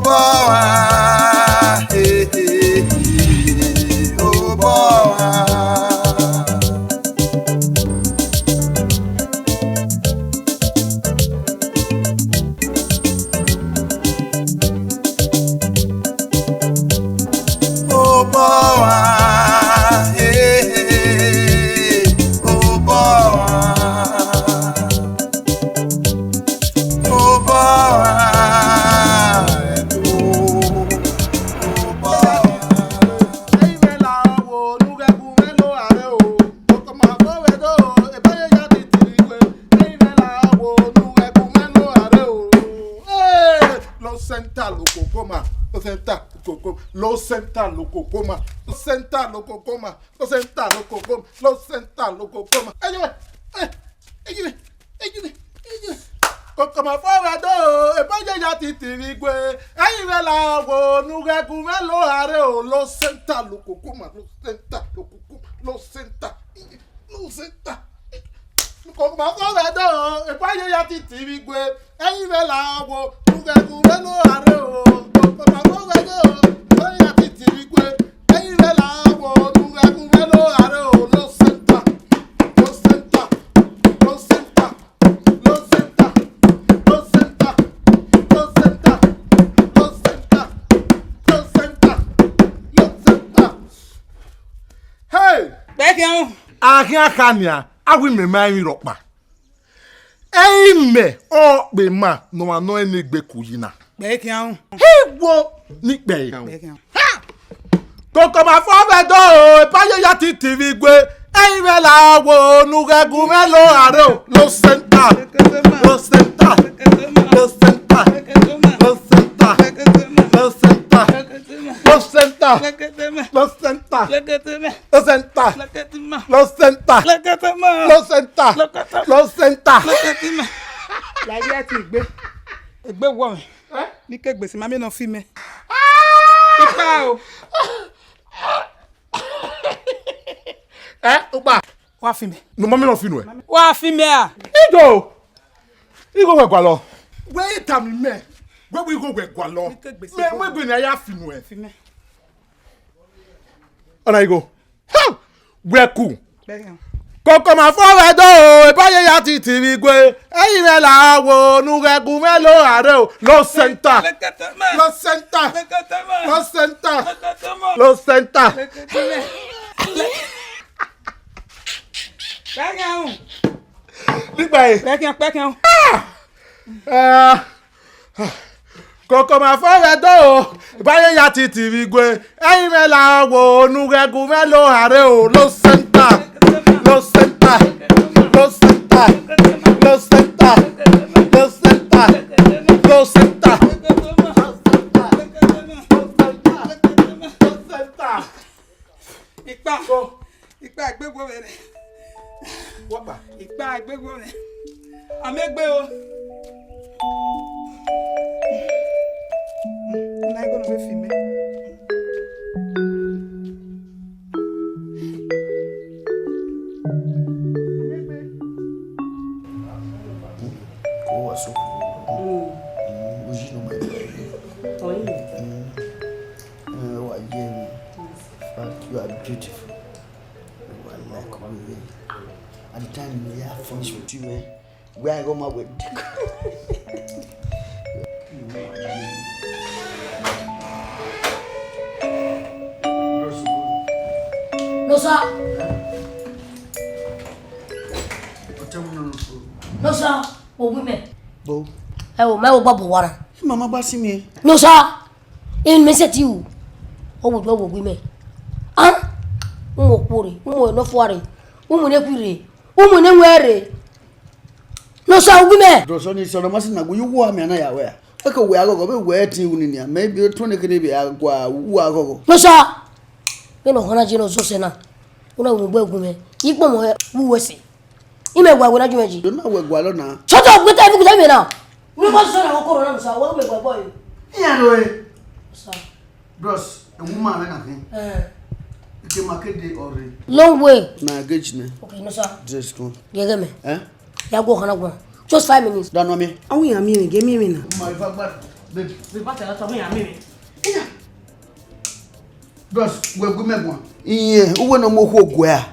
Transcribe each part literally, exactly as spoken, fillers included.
Obọ ọmwa, eh, eh, eh, obọ ọmwa. Obọ ọmwa, eh, eh, eh, obọ ọmwa. Obọ ọmwa, eh, obọ ọmwa. Ẹi mwẹ la wo ne u ghẹ gu mwẹ lo aro. Okoma fo vbe do, ebaye ya titi vbe igue. Ẹi mwẹ la wo ne u ghẹ gu mwẹ lo aro. Hey! Lo center lo kokoma, lo center lo kokoma, lo center lo kokoma, lo center lo kokoma, lo center lo kokoma, lo center lo kokoma. Ẹyẹ, ẹ, ẹyẹ, ẹyẹ, ẹyẹ. Kokoma fo vbe do, ebaye ya titi vbe igue. Ẹi mwẹ la wo ne u ghẹ gu mwẹ lo aro. Lo center lo kokoma, lo center lo kokoma, lo center, lo center. Kokoma fo vbe do, ebaye ya titi vbe igue. Ẹi mwẹ la wo ne u ghẹ gu mwẹ lo aro. Kokoma fo vbe do, ebaye ya titi vbe igue. Ẹi mwẹ la wo ne u ghẹ gu mwẹ lo aro. Lo center, lo center, lo center, lo center, lo center, lo center, lo center, lo center, lo center. Hey! Bẹkẹn o. A khian kha nian, a wẹ imẹ ma emwi rhọkpa. Ẹi mwẹ ọkpẹ ma ne ọmwa nọ ẹn ne egbe ku yi na. Bẹkẹn o. He wo ni kpẹ. Bẹkẹn o. Ha! Kokoma fo vbe do, ebaye ya titi vbe igue. Ẹi mwẹ la wo ne u ghẹ gu mwẹ lo aro. Lo center, lo center, lo center, lo center, lo center, lo center, lo center, lo center, lo center, lo center, lo center, lo center. Ladiẹ ti gbe. Egbe wọ mwẹ. Eh? Ni ke gbesi ma mi nọ fi mẹ. Ipa o. Eh, ukpa. Wa fi mẹ. No, ma mi nọ fi nuẹ. Wa fi mẹ a. Igo. Igo wẹ gualọ. Wẹ tama mẹ. Wẹ wẹ igo wẹ gualọ. Ni ke gbesi. Mẹ, mẹ gbe ne a ya fi nuẹ. Fi mẹ. Ọna igo. Ha! Wẹ ku. Bẹghe. Kokoma fo vbe do, ebaye ya titi vbe igue. Ẹi mwẹ la wo ne u ghẹ gu mwẹ lo aro. Lo center. Lo center. Lo center. Lo center. Bẹghe un. Nígbà yìí. Bẹghe, bẹghe un. Ah! Ah! Kokoma fo vbe do, ebaye ya titi vbe igue. Ẹi mwẹ la wo ne u ghẹ gu mwẹ lo aro. Lo center, lo center, lo center, lo center, lo center, lo center. Ikpa. Ikpa egbe gbe mwẹ nẹ. Wapa. Ikpa egbe gbe mwẹ. Amegbe o. Na igho ne ọ vbe fi mẹ. Amegbe. Ko wa so. Mm. Mm, oji no ma. Oyi. Mm. Eh, wa ye mi. In fact, you are beautiful. You are like women. At the time we are finished with you, eh? We are gonna with. No, sir. No, sir. Wo gu mẹ. Bo. Ẹ wo, mẹ wo gba bu wara. Mama gba si mi. No, sir. Emwi ne mẹ sẹtin ru, ọ wo do wo gu mẹ. Ah, umu okuo rre, umu enọfua rre, umu nekhui rre, umu enẹwẹn rre. No, sir, wo gu mẹ. Dọsọ ni sọnọ ma si na gu yu wo amẹ na ya wẹ a. Eke wẹ aghọghọ, vbe wẹ ẹtin ru ni nian, mẹ bi tuẹn ne kene vbe a gua wo aghọghọ. No, sir. Vbene ọ họn na je ne ọ zọ sẹ na, u na mu egbe gu mẹ, ikpọmọ hẹ vbe uwẹ sẹ. Imẹ wa wẹ na ju mwẹ ji. Do na wẹ gualọ na. Shut up, get every good time now. Mi mo so na ko corona sa, wa me gba boy. Iya ro e. Sa. Bros, e wu ma me na khin. Eh. Ike ma kede ore. Long way. Na gauge me. Okay, no sir. Just go. Gege me. Eh? Ya go kana go. Just five minutes. Da no me. Awu ya mi me, ge mi me na. Ma fa gba. Babe, babe, bata ya tọ, me ya mẹ. Iya. Bros, wẹ gu mẹ guan. Iyẹn, uwẹ ne ọ mu okhuo guẹ a?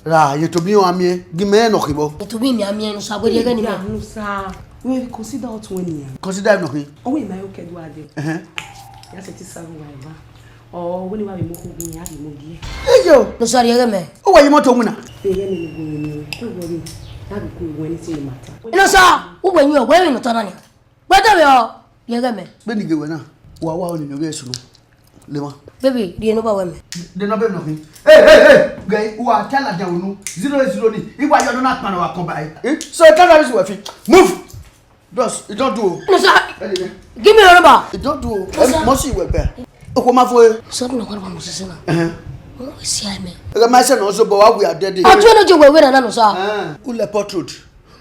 Ra, ye tobọ iran miẹn, gi mẹ rẹn nọ khibọ. Ye tobọ iran miẹn, Nusa, wẹ rhie ẹghẹ ne imẹ. Ya, Nusa, we consider ọtẹn wẹ nian. Consider nọ khin. Ọwẹ ima yo kẹdua dẹ. Ẹhẹn. Ya sẹtin sa vbe uwa eva. Ọ, wẹ ne wa vbe mu okhuo gi iran, a vbe mu gi iran. Eyo. Nusa, rhie ẹghẹ mẹ. Uwẹ ye imọto winna? Rhie ẹghẹ ne gu mwẹ nian. Ku wẹ ni, a vbe ku wẹ ni si ne ima ta. Nusa, uwẹ yin ọwẹ vbe ne ọ ta na nian. Wẹ dọvbe ọ, rhie ẹghẹ mẹ. Vbene I ghe wẹ na, wa wa ọnii ne ọ ghe sunu. Lema. Baby, rhie ne ọ ba wẹ mẹ. De nọ be nọ khin. Hey, hey, hey, ghe, wa ta ladian unu. Zero eight zero ni. I wa yọ nọ na kpan wa kọn ba. Eh? So, I can't have this with you. Move. Bros, you don't do. No, sir. Hey, yeah. Give me your number. You don't do. No, sir. Must see wẹ bẹ. Okhuo ma fo e. Sir, no, what about Moses na? Eh. Oh, see, I mean. Ẹ ma sẹ nọ so, but wa we are dead. Ọtun no je wẹ wẹ na, no, sir. Eh. U le Port Road.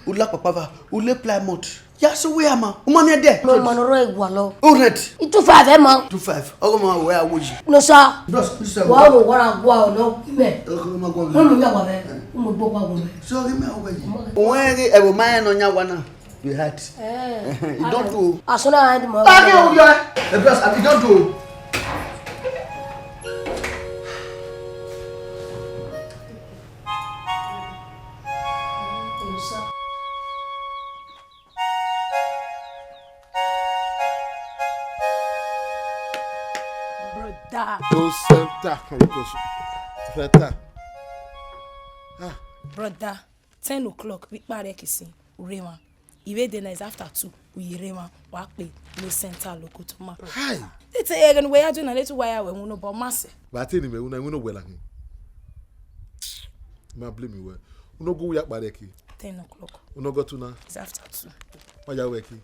U la Kpakpava, u le Plymouth. Ya so wẹ a ma, u ma miẹn dẹ. No, ma nọ rẹ wa lọ. U rent? I two five ẹ ma. Two five. Ọgọ ma wẹ a wo yi. No, sir. Bros, you sir. Wa wo wa ra gua ọ nọ mẹ. Ọgọ ma gua mẹ. Mo mu ya wa mẹ. Mo gbo gua mẹ. So ọgọ ma wẹ yi. Wẹ ẹvbo ma ẹ nọ yan wa na. You heard. Eh. You don't do. As soon as I end my. Ake o yọ. Eh, bros, abi don't do. Brother. Go center. Go center. Ah. Brother, ten o'clock, we kpa rẹ kisin, u rre emwa. Ivbe de na is after two, u ye rre emwa, wa kpe, no center, lo kotoma. Hi. They say, "Ẹ ghe ne uwẹ ya do na, ne tu wa ya wẹ wun obọ ma sẹ." Ba te ni mẹ, una win no wẹ la hin. Ma blame wẹ. Uno gu ya kpa rẹ ki. Ten o'clock. Uno go to na. It's after two. Ma ya wẹ ki.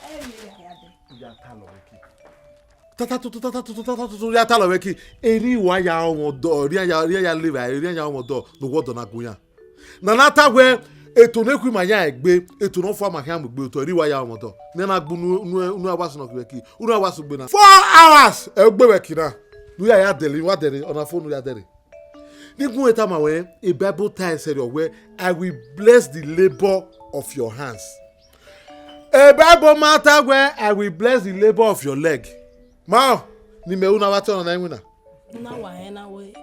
Ẹ mi ya ya de. Ya ta lọ wẹ ki. Tata tutu, tata tutu, tata tutu, ya ta lọ wẹ ki. Eri wa ya ọmọ dọ, eri ya, eri ya leva, eri ya ọmọ dọ, no wọ dọ na gun ya. Na na ta wẹ, eto ne khu ima ya egbe, eto ne ọ fua ma khian mu egbe, otọ eri wa ya ọmọ dọ. Ne na gbe unu, unu, unu awa sunu wẹ ki, unu awa sunu gbe na. Four hours, ẹ gbe wẹ ki na. Nu ya ya dẹre, wa dẹre, ọna fo nu ya dẹre. Ni gun eta ma wẹ, e Bible ta ẹsẹ rẹ wẹ, "I will bless the labour of your hands." E Bible ma ta wẹ, "I will bless the labour of your leg." Ma, ni mẹ unu awa te ọna na iwinna. Na wa rẹn na wẹ,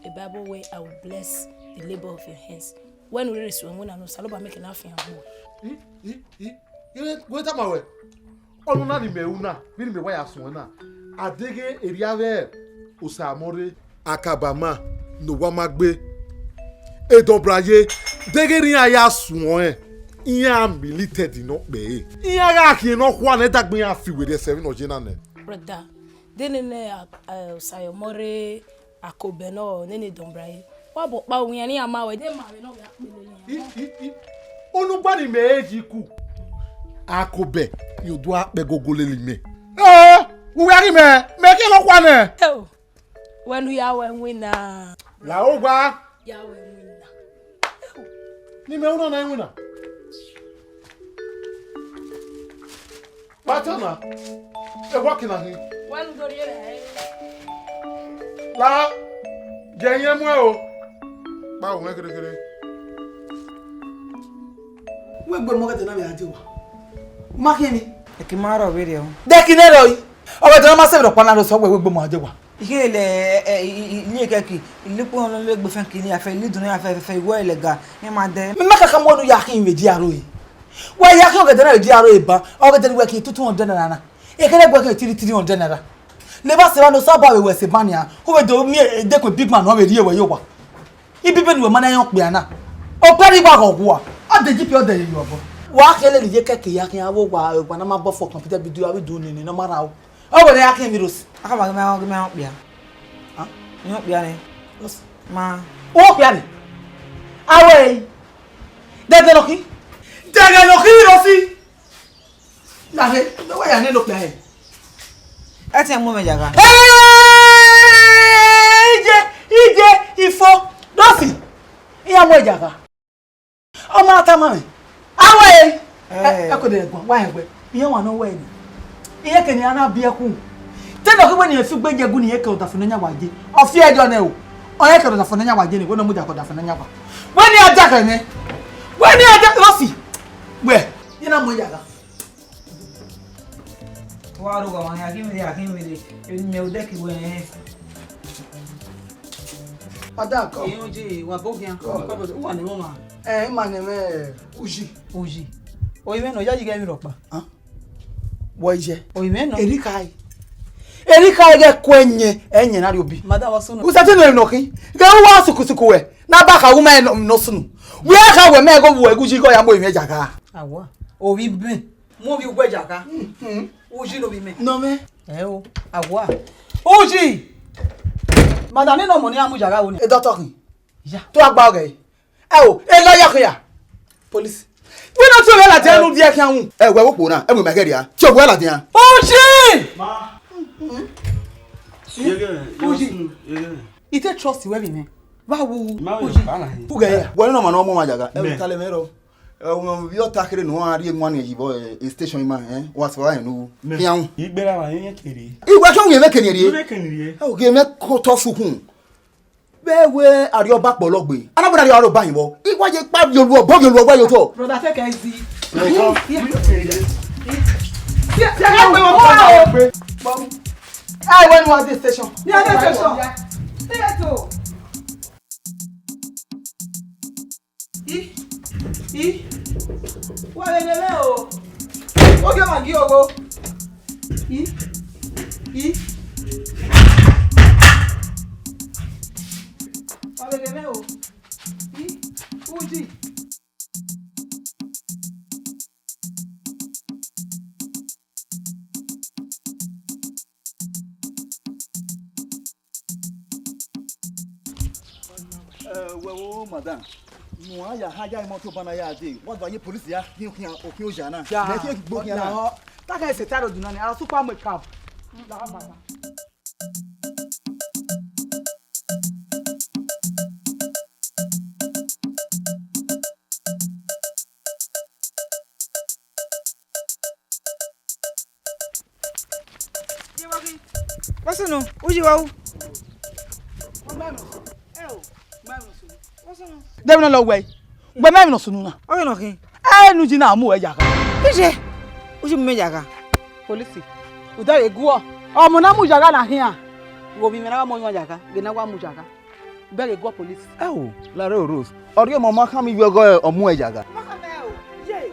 e Bible wẹ, "I will bless the labour of your hands." Wẹ ne u rere suẹn winna ne Osanobua make ne a fian gbo. I, i, i, i, wẹ tama wẹ. Ọnọna ni mẹ ru na, vbene mẹ wa ya suẹn na. A deghẹ erriọ avbe Osamọrre, Akabama, ne owa ma gbe. Edọnbra ye, deghẹ erriọ iran ya suẹn, iran milited nọ kpẹre. Iran gha khian nọkhua ne dagbe iran fi werriẹ sẹ vbene ọ ye na nẹ. Brother, de nene a, a, Osayọmọ rre Akobẹ nọ, nene Edọnbra ye. Wa bọ kpa owian ne iran ma wẹ, de ma vbe nọ vbe akpele iran. I, i, i. Unu gba ni mẹ e yi ku. Akobẹ, yo do akpẹ gogo lele mẹ. Ee, uwẹ ghi mẹ, mẹ ke nọkhua nẹ. Eo, wẹ ne u ya wẹ winna. La ogba. Ya wẹ winna. Ni mẹ unu na winna. Pata na, e wa kina hin. Wa nu do rhie rẹ. La, je yẹn mu ẹ o. Kpa owẹ kherekhere. Wẹ gbe mọ ghẹdẹ na vbe a je wa. Ma khian ni. Eke ma rrọọ vberriọ. Dẹki ne rrọọ yi. Ọ ghẹdẹ na ma sẹ vbe rhọkpa na rre osọ wẹ wẹ gbe mọ a je wa. Ikele, eh, i, i, i, ikẹki, ilikpo nọ lele egbe fẹn kini afẹ, ilidun ya fẹ, fẹ, fẹ, iwẹ ẹlẹga, ne ma dẹ. Mẹ ma kaka mu unu ya khin vbe dia aro e. Wa ya khin ọgẹdẹ na vbe dia aro e ban, ọgẹdẹ ne wẹ khin two hundred naira na. Ekẹrẹ gbe khin three hundred naira. Leba sẹ vba ne Osanobua vbe wẹ sẹ ban nia, u vbe do miẹn edekun big man ne ọ vbe rhie wẹ ye owa. Ibibi ne uwẹ ma na rẹn okpia na. Okpia ni wa ghọghọ ua, ọ de G P, ọ de ye obọ. Wa khin lele ye kẹke ya khin avbe owa, owa na ma bọ fọ computer video, avbe iduo nene ne ọ ma rhan o. Ọ wẹ ne a khian emwi Rose. A ka ma ghi ma ghi ma okpia. Hàn? Ni okpia nẹ. Rose. Ma. Okpia nẹ. Awe. Dẹgẹ nọ khin. Dẹgẹ nọ khin Rose. Na he, ne wa ya ne okpia he. Ẹ tiẹn mu mẹ yaga. Hey! Ije, ije, ifo, Rose. Iran mu ẹre yaga. Ọ ma tama mwẹ. Awe! Ẹ, ẹ ko de guan, wa hẹn wẹ. Iran wa nọ wẹ ni. Iran ke ni a na biẹ khu. Te nọ ke wẹ ni efi gbe je gu ni iran ke ọdafẹn ne ọ yan wa je. Ọ fi ẹdẹ nẹ o. Ọ iran ke ọdafẹn ne ọ yan wa je ni, wẹ ne ọ mudia ke ọdafẹn ne ọ yan wa. Wẹ ni a dia kẹ nẹ. Wẹ ni a dia Rose. Wẹ, iran na mu ẹre yaga. Wa rhogha ọmwa hia, ghi mwẹ, ghi mwẹ, emwi mẹ odẹ ke wẹ rẹn. Madam, come. Eyan je, wa bọ khian. Come. Come, uwa ne mwẹ ma. Eh, ima ne mwẹ, Uyi. Uyi. Oyi mwẹ nọ, ya yi ghẹ vbe rhọkpa. Huh? Wọ iye. Oyi mwẹ nọ. Erika. Erika ghẹ ku ẹyẹn, ẹyẹn na rrie obi. Madam, wa sunu. Usẹ te nọ nọ khin. Ghẹ uwa sukusuku wẹ. Na ba kha wu ma nọ sunu. Wẹ kha wẹ mẹ gho wu ẹgu yi gho ya mu emwi ya gha. Awa. Ovbi bẹn. Mu ovbi uwẹ ya gha. Mhm. Uyi no ovbi mẹ. Nọ mẹ. Ẹ o. Awa. Uyi. Madam, ne nọ mọ ne a mu ya gha wo ni. E dọtọ khin. Ya. To agba ọghẹ. Ẹ o, e lawyer khin ya. Police. Wẹ nọ tie ovbi ladian ne u viẹ khian wu. Ẹ wẹ wo kpo na, ẹ mu ma ghẹ ria. Tie ovbi ladian. Uyi! Ma. Uyi. Yege, Uyi. Yege. I te trust wẹ vbe mwẹ. Vbe a wu. Ma Uyi. Uyi. Ughe ya. Wẹ nọ ma nọ ọmọ ma ya gha. Ẹ wẹ talẹ mwẹ rọ. Ẹ, ovbi ọta kherhe ne uwa rhie wan ni yi vbọ, eh, station ima, eh, wa sẹ ọre nu. Mẹ. Khian. Igbera wa yẹn kere. Iwa khian yẹn mẹ kere rie. Yẹn kere rie. Ẹ, oge mẹ ko tọ sukhun. Vbe wẹ arriọba kpọlọ gbe. Ana bọ na arriọba hin vbọ. Iwa ye kpa viọ lu ọbọ, viọ lu ọbọ yo tọ. Brother, take it easy. Ẹ, wẹ nu wa dey station. Yeah, dey station. Straight o. I, i, wa vbe ne mwẹ o. Ogie ọmwa gie ogho. I, i. Wa vbe ne mwẹ o. I, Uyi. Ẹ, wẹ wo, madam, ne uwa ya ha ya imọto ban na ya dee, wa do ye police ya khian okhian, okhian oja na. Ja. Mẹ khian gbe okhian na. Ta kha ese ta road na ni, a super me cab. La ha baba. What's up, no? Uyi wa u? Debi na lọ wẹ. Wẹ mẹ emwi ne ọ sunu na. Ọ ghe nọ khin. Ẹ nu ji na mu ẹ ya gha. Ije. Uyi mu mẹ ya gha. Police. Uda vbe guọ. Ọmọ na mu ya gha na khian. Wo vbe mẹ na wa mu ọyọn ya gha. Ghe na wa mu ya gha. Bẹghe guọ police. Ẹ o, Lare o Rose. Ọ rhie ọmọ ma khama ivbi ọgọ ọ mu ẹ ya gha. Ma khama ẹ o. Ye.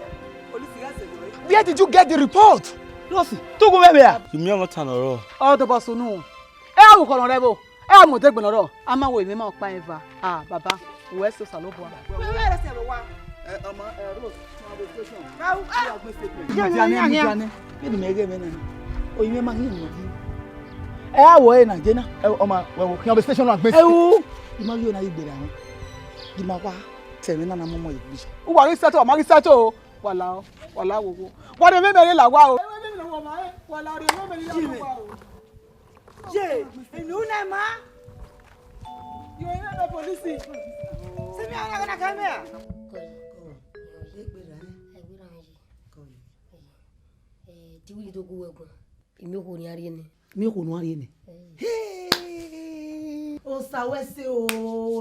Police gha sẹ nọ. Where did you get the report? Rose, tugu vbe vbe a? Imi ọmọ ta nọ rọ. Ọ dọbọ sunu. Ẹ a vbe ukhọ nọ rẹ vbo? Ẹ a mu odegbe nọ rọ. A ma wo emwi ma ọkpa eva. Ah, baba, wẹ so Osanobua. Wẹ wẹ rẹ sẹ vbe owa. Ẹ, ọmọ, ẹ, Rose, ma vbe station. Ba u, ah. Diane, diane. Vbene mẹ ghe mwẹ na. Oyi mwẹ ma ghi nọ yi. Ẹ a wo ẹre na je na. Ẹ, ọmọ, wẹ wo, khian vbe station na gbẹn. Ẹ u. I ma yo na yi gberra mwẹ. I ma wa tẹ mwẹ na na mọmọ yi gbe. U wa ghi settle, ọ ma ghi settle o. Wa la o, wa la wo wo. Wa de mwẹ mẹ rre la wa o. Wa la de mwẹ mẹ rre la wa o. Ye, enu na ma. Yo, ina na police. Se mi ara na ka me a. Kọyi, kọyi, ye gbe ra. Ẹ gbe ra ye. Kọyi. Eh, ti wi do gu wẹ guan. Imi okhuo ni a rhie nẹ. Imi okhuo ni a rhie nẹ. Eh. Hey! Osa wẹ se o,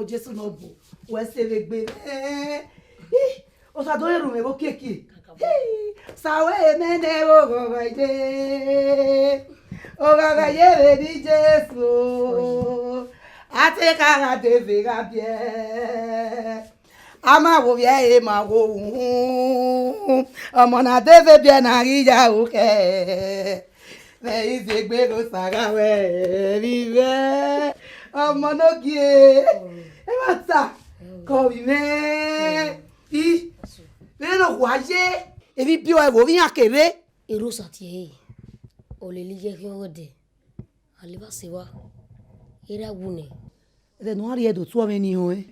Jesu nọ bu. Wẹ se vbe gbe. Eh. Ih, Osa do rhie ru mwẹ vbe okiekie. Hi, sa wẹ mẹ nẹ vbe oghọghọ ye, oghọghọ ye vbe ne Jesu. A te ka gha dee vbe gha biẹ, a ma wo vbiẹ, e ma wo uhunmwu. Ọmọ na dee vbe biẹ na ghi ya ru khẹ. Vbe iziegbe ghe Osa gha wẹ vbe ivẹ, ọmọ ne ogie, ẹmwata, ke ovbi mwẹ. I, vbene ọ wa ye, emwi biẹ ọre vbe ovbi iran kevbe. Erha Osa tie ẹre, ọ lele iye khian ọghe ẹdẹ, a leva sẹ evba, erha wu nẹ. Ẹdẹ ne ọ rhie do tuẹ mwẹ ni họn ẹn.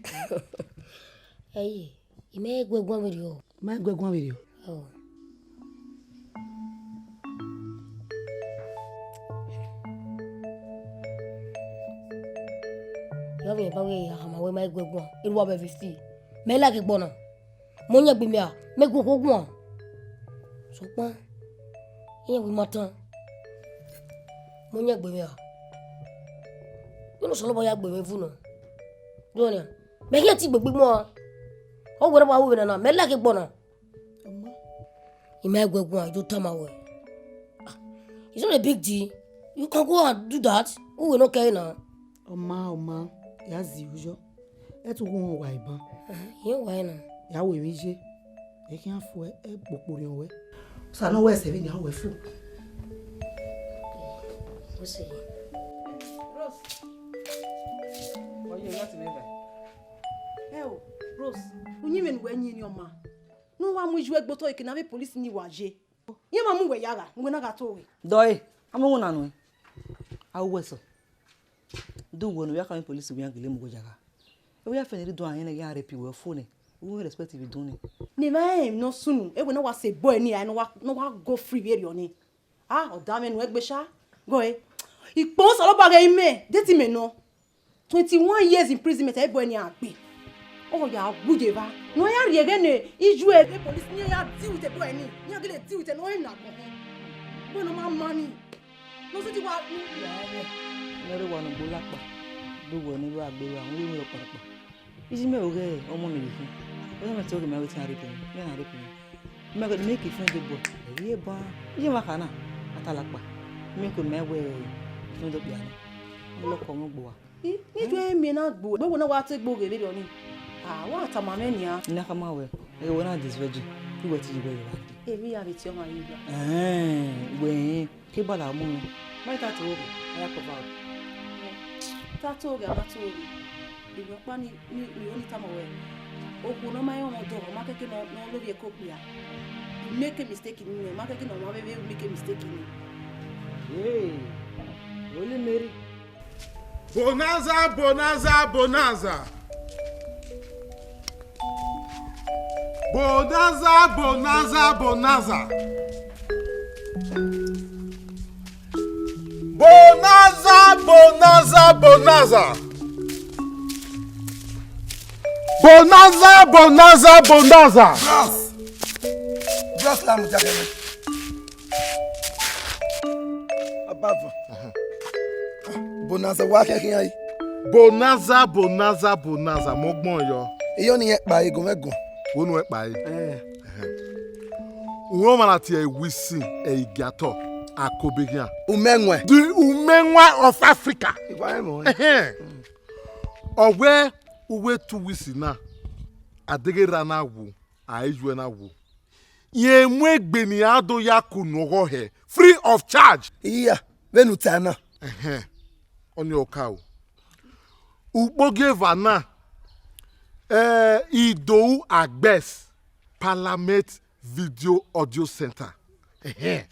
Ẹi, I ma gu ẹre guan vberriọ. I ma gu ẹre guan vberriọ. Ọ. Yọ vbe ba wẹ a khama wẹ ma gu ẹre guan, erha uwa vbe fifty. Mẹ like egbe ọna. Mẹ ọyẹn gbe mẹ a, mẹ gu okhuo guan. Sokpan, iran wẹ ma tan. Mẹ ọyẹn gbe mẹ a. Vbene Osanobua ya gbe mwẹ vu nọ. Do ọnian, mẹ khian te igbe gbe agbọn a. Ọ wẹ ne wa ru vbe nana, mẹ like egbe ọna. I ma gu ẹre guan, I do tama ruẹ. Ah, It's not a big deal. You can go and do that. Uwẹ ne ọ kẹre na. Ọ ma, ọ ma, ya zẹ iyọ. Ẹ tu ghun wa iban. Iyẹn wa na. Ya ru emwi ye. Ẹ khian fu ẹ, ẹ kpokpo riọn wẹ. Osa ne ọ wẹ ẹsẹ vbene a wẹ fu. Rose. Ọ ye, ọ ya ti mwẹ ba. Ẹ o, Rose, uyinmwẹ ne uwẹ yin ni ọ ma. Ne uwa mu iye uwẹ gbe otọ eke ne avbe police ni wa ye. Iran ma mu uwẹ ya gha, ne uwẹ na gha to ghe. Dọe, a mu ẹwẹn na nuẹn. A ru wẹ sẹ. Do wẹ ne u ya khama police wẹ iran gele mu uwẹ ya gha. Ẹ wẹ ya fẹnẹ rhie iduan rẹn ne iran rape wẹ fo nẹ. U wẹ respect vbe idun nẹ. Ne emwa rẹn ne ọ sunu, ewẹ ne ọ wa sẹ boy ni a, ne ọ wa, ne ọ wa go free vberriọ ni. Ah, ọ da mwẹ nuẹn gbe sha. Gọe. Ikpẹn Osanobua ghe imẹ, de te imẹ nọ. Twenty-one years imprisonment ẹ boy ni a gbe. Ọ ya wu ye evba. Ne ọ ya rhie ẹghẹ ne iye uwẹ police ne iran ya deal with boy ni, ne iran gele deal with ne ọ rẹn na agbọn hẹn. Boy ne ọ ma ma ni. Ne ọ sẹtin wa. Ne ọ rre wa ne ugbo lakpa. Do wẹ ne ọ gha gbe wa, u wẹ emwi ọkpọkpa. Iye imẹ vbe ọmọ ni vbe khin. Wẹ mẹ te oghe mẹ wẹ te iran rape mẹ, iran na rape mẹ. Mẹ ghe ne mẹ ke friend boy, ẹ ghi eba. Iye mwa kha na, a ta lakpa. Mẹ ko mẹ wẹ friend okpia na. Lọkọ mwẹ gbe uwa. I, ne jọ emiẹn na gbe uwẹ, wẹ wẹ na wa te gbe oghe vberriọ ni. Ah, wa tama mwẹ nian. I na khama wẹ, ẹghẹ wẹ na dis virgin, iwẹ te yi wẹ vbe evba dee. Emwi ya vbe tie ọmwa ye eva. Ẹhẹn, wẹ rẹn, ke gbala mu mwẹ. Ma ta to oghe, a ya kọva o. Ta to oghe, a ma to oghe. Emwi ọkpa ni, ni, ni oni tama wẹ, okhuo ne ọ ma rẹn ọmọ dọghe, ọ ma kẹkẹ ne ọ, ne ọ lovbiẹ ke okpia. I make mistake ni nẹ, ọ ma kẹkẹ ne ọmwa vbe vbe make mistake ni. Hey, Holy Mary. Bonanza, bonanza, bonanza. Bonanza, bonanza, bonanza. Bonanza, bonanza, bonanza. Bonanza, bonanza, bonanza. Bros. Bros la mu jagẹrẹ. Abavo. Bonanza wa khian khian yi. Bonanza, bonanza, bonanza, mọ gbọn yọ. Iyo ni yẹn kpa ego mwẹ gun. Wo nu ẹ kpa e. Eh. Uwẹ ọmwa na tie Wilson Ẹigiatọ, Akobeghian. Umẹwẹn. The Umẹwẹn of Africa. Iwa ẹmọ. Ẹhẹn. Ọ wẹ uwe tu Wilson na, a deghẹ erha na wu, a i yuẹ na wu. Rẹn mu egbe ne iran do ya ku unu ọghọe hẹ, free of charge. Iya, vbene u ta na. Ẹhẹn, ọnii ọ ka o. Ukpogieva na, eh, Idowu Agbes, Parliament Video Audio Center. Ẹhẹn.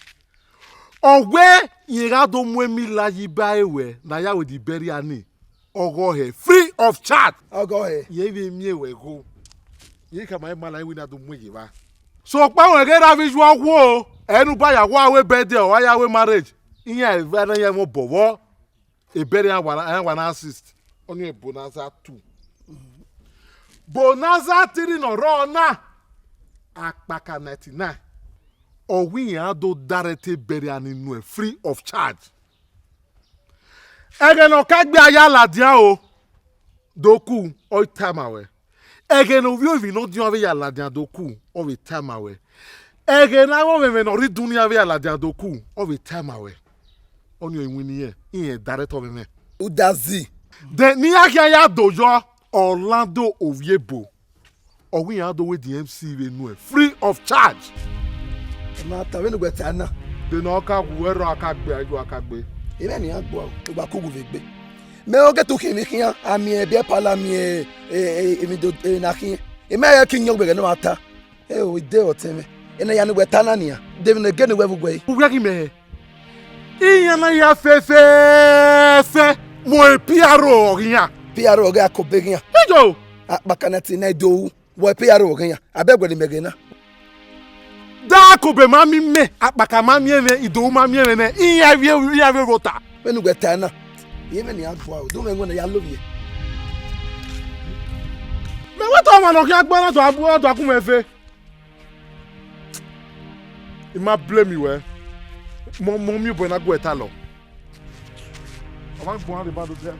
Ọ wẹ rẹn gha do mu emila yi ba ẹre wẹ ne a ya wẹ the burial ni, ọghọe hẹ, free of charge. Ọghọe hẹ. Rẹn vbe miẹn wẹ gho. Rẹn khama ima la iwinna do mu ye evba. Sokpan wẹ ghe ra vbe yu ọghuo, ẹ ne u ba ya wa wẹ birthday, ọ wa ya wẹ marriage. Iran eva ne iran mwẹ obọ vbọ. Ebẹrẹ iran wa, iran wa na assist. Ọnii Bonanza two. Bonanza three ne ọ rrọọ na, akpaka ninety-nine. Ọ wẹ iran do direct ebẹrẹ iran ni nuẹn free of charge. Ẹghẹ ne ọ ka gbe a ya ladian o, do ku, ọ i tama wẹ. Ẹghẹ ne ovbi orinmwi ne ọ diọn avbe ya ladian do ku, ọ vbe tama wẹ. Ẹghẹ ne avbe ọmwẹmwẹ ne ọ rre idunnian avbe ya ladian do ku, ọ vbe tama wẹ. Ọnii ọre iwinna irẹn, irẹn direct ọmwẹmwẹ. Udazi. Then ne iran khian ya do yọ, Orlando Ovbiebo. Ọ wẹ iran do wẹ the M C vbe nuẹn free of charge. Ẹ ma ta vbene uwẹ ta na. De ne ọ ka wu ẹrọ a ka gbe, a i yu a ka gbe. Emẹ ne iran gbuẹ o, egba kugu vbe egbe. Mẹ ọghe te u khian emwi khian, a miẹn ẹbe ẹpala, a miẹn, e, e, emwi do, e, na khian. Emẹ ẹre ke iyẹn ugbẹghẹ ne ọ ma ta. E o, ide ọtẹn mwẹ. Ena ya ne uwẹ ta na nian. De emwi ne gene uwẹ vbe uwẹ re? Uwẹ ghi mẹ hẹ? Iran na ya fẹfẹfẹ mu P R O ọghe iran. P R O ọghe Akobeghian. Ijo! Akpaka ninety-nine Idowu, wẹ P R O ọghe iran. Abẹ wẹ ne imẹ ghe na. Da Akobe ma miẹn imẹ, Akpaka ma miẹn mwẹ, Idowu ma miẹn mwẹ nẹ, iran vbe, iran vbe rota. Vbene uwẹ ta na, iye mwẹ ne iran gua o, do mwẹ wẹ ne ya lovbiẹ. Mẹ wẹ te ọmwa ne ọ khian gbe na do a bu, do a kun mwẹ ve. I ma blame wẹ. Mọ, mọ miẹn obọ na gu ẹre ta lọ. Ọ ma gbọn rre ba do dẹ.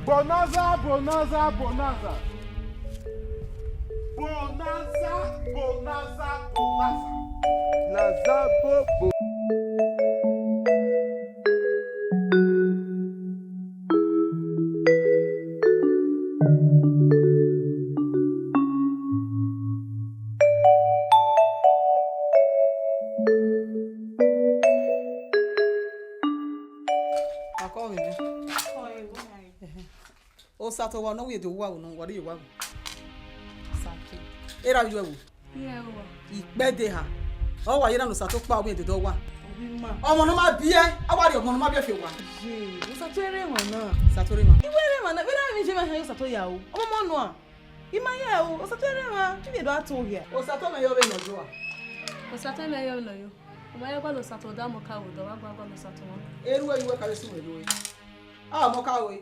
Bonanza, bonanza, bonanza. Bonanza, bonanza, bonanza. Naza bobo. Akọ vbe mwẹ. Ọ, e, wẹ na re. Ehe. Osato wa nọ, wẹ de wa wo nọ, wa de wa wo. Osato. Erha vbe yu ẹvbo. Iye ẹvbo. Ikpẹdẹ ha. Ọ wa ye na ne Osato kpa, ọ wẹ de dọ wa. Obi ma. Ọmọ ne ọ ma biẹ, a wa rhie ọmọ ne ọ ma biẹ fi owa. Ye, Osato ẹre emwa na. Osato ẹre emwa. Iwe ẹre emwa na, vbe na vbe je ma hẹ Osato ya o. Ọmọ ọmọ nua. I ma ye o, Osato ẹre emwa, ki vbe do a to hia. Osato mẹ yọ vbe nọ yo a. Osato mẹ yọ vbe nọ yo. Ọ ma ya gualọ Osato, ọ da Ọmọkaru, ọ da wa gua gualọ Osato mwa. Erhu ẹre uwẹ ka vbe sunu ẹre. A Ọmọkaru.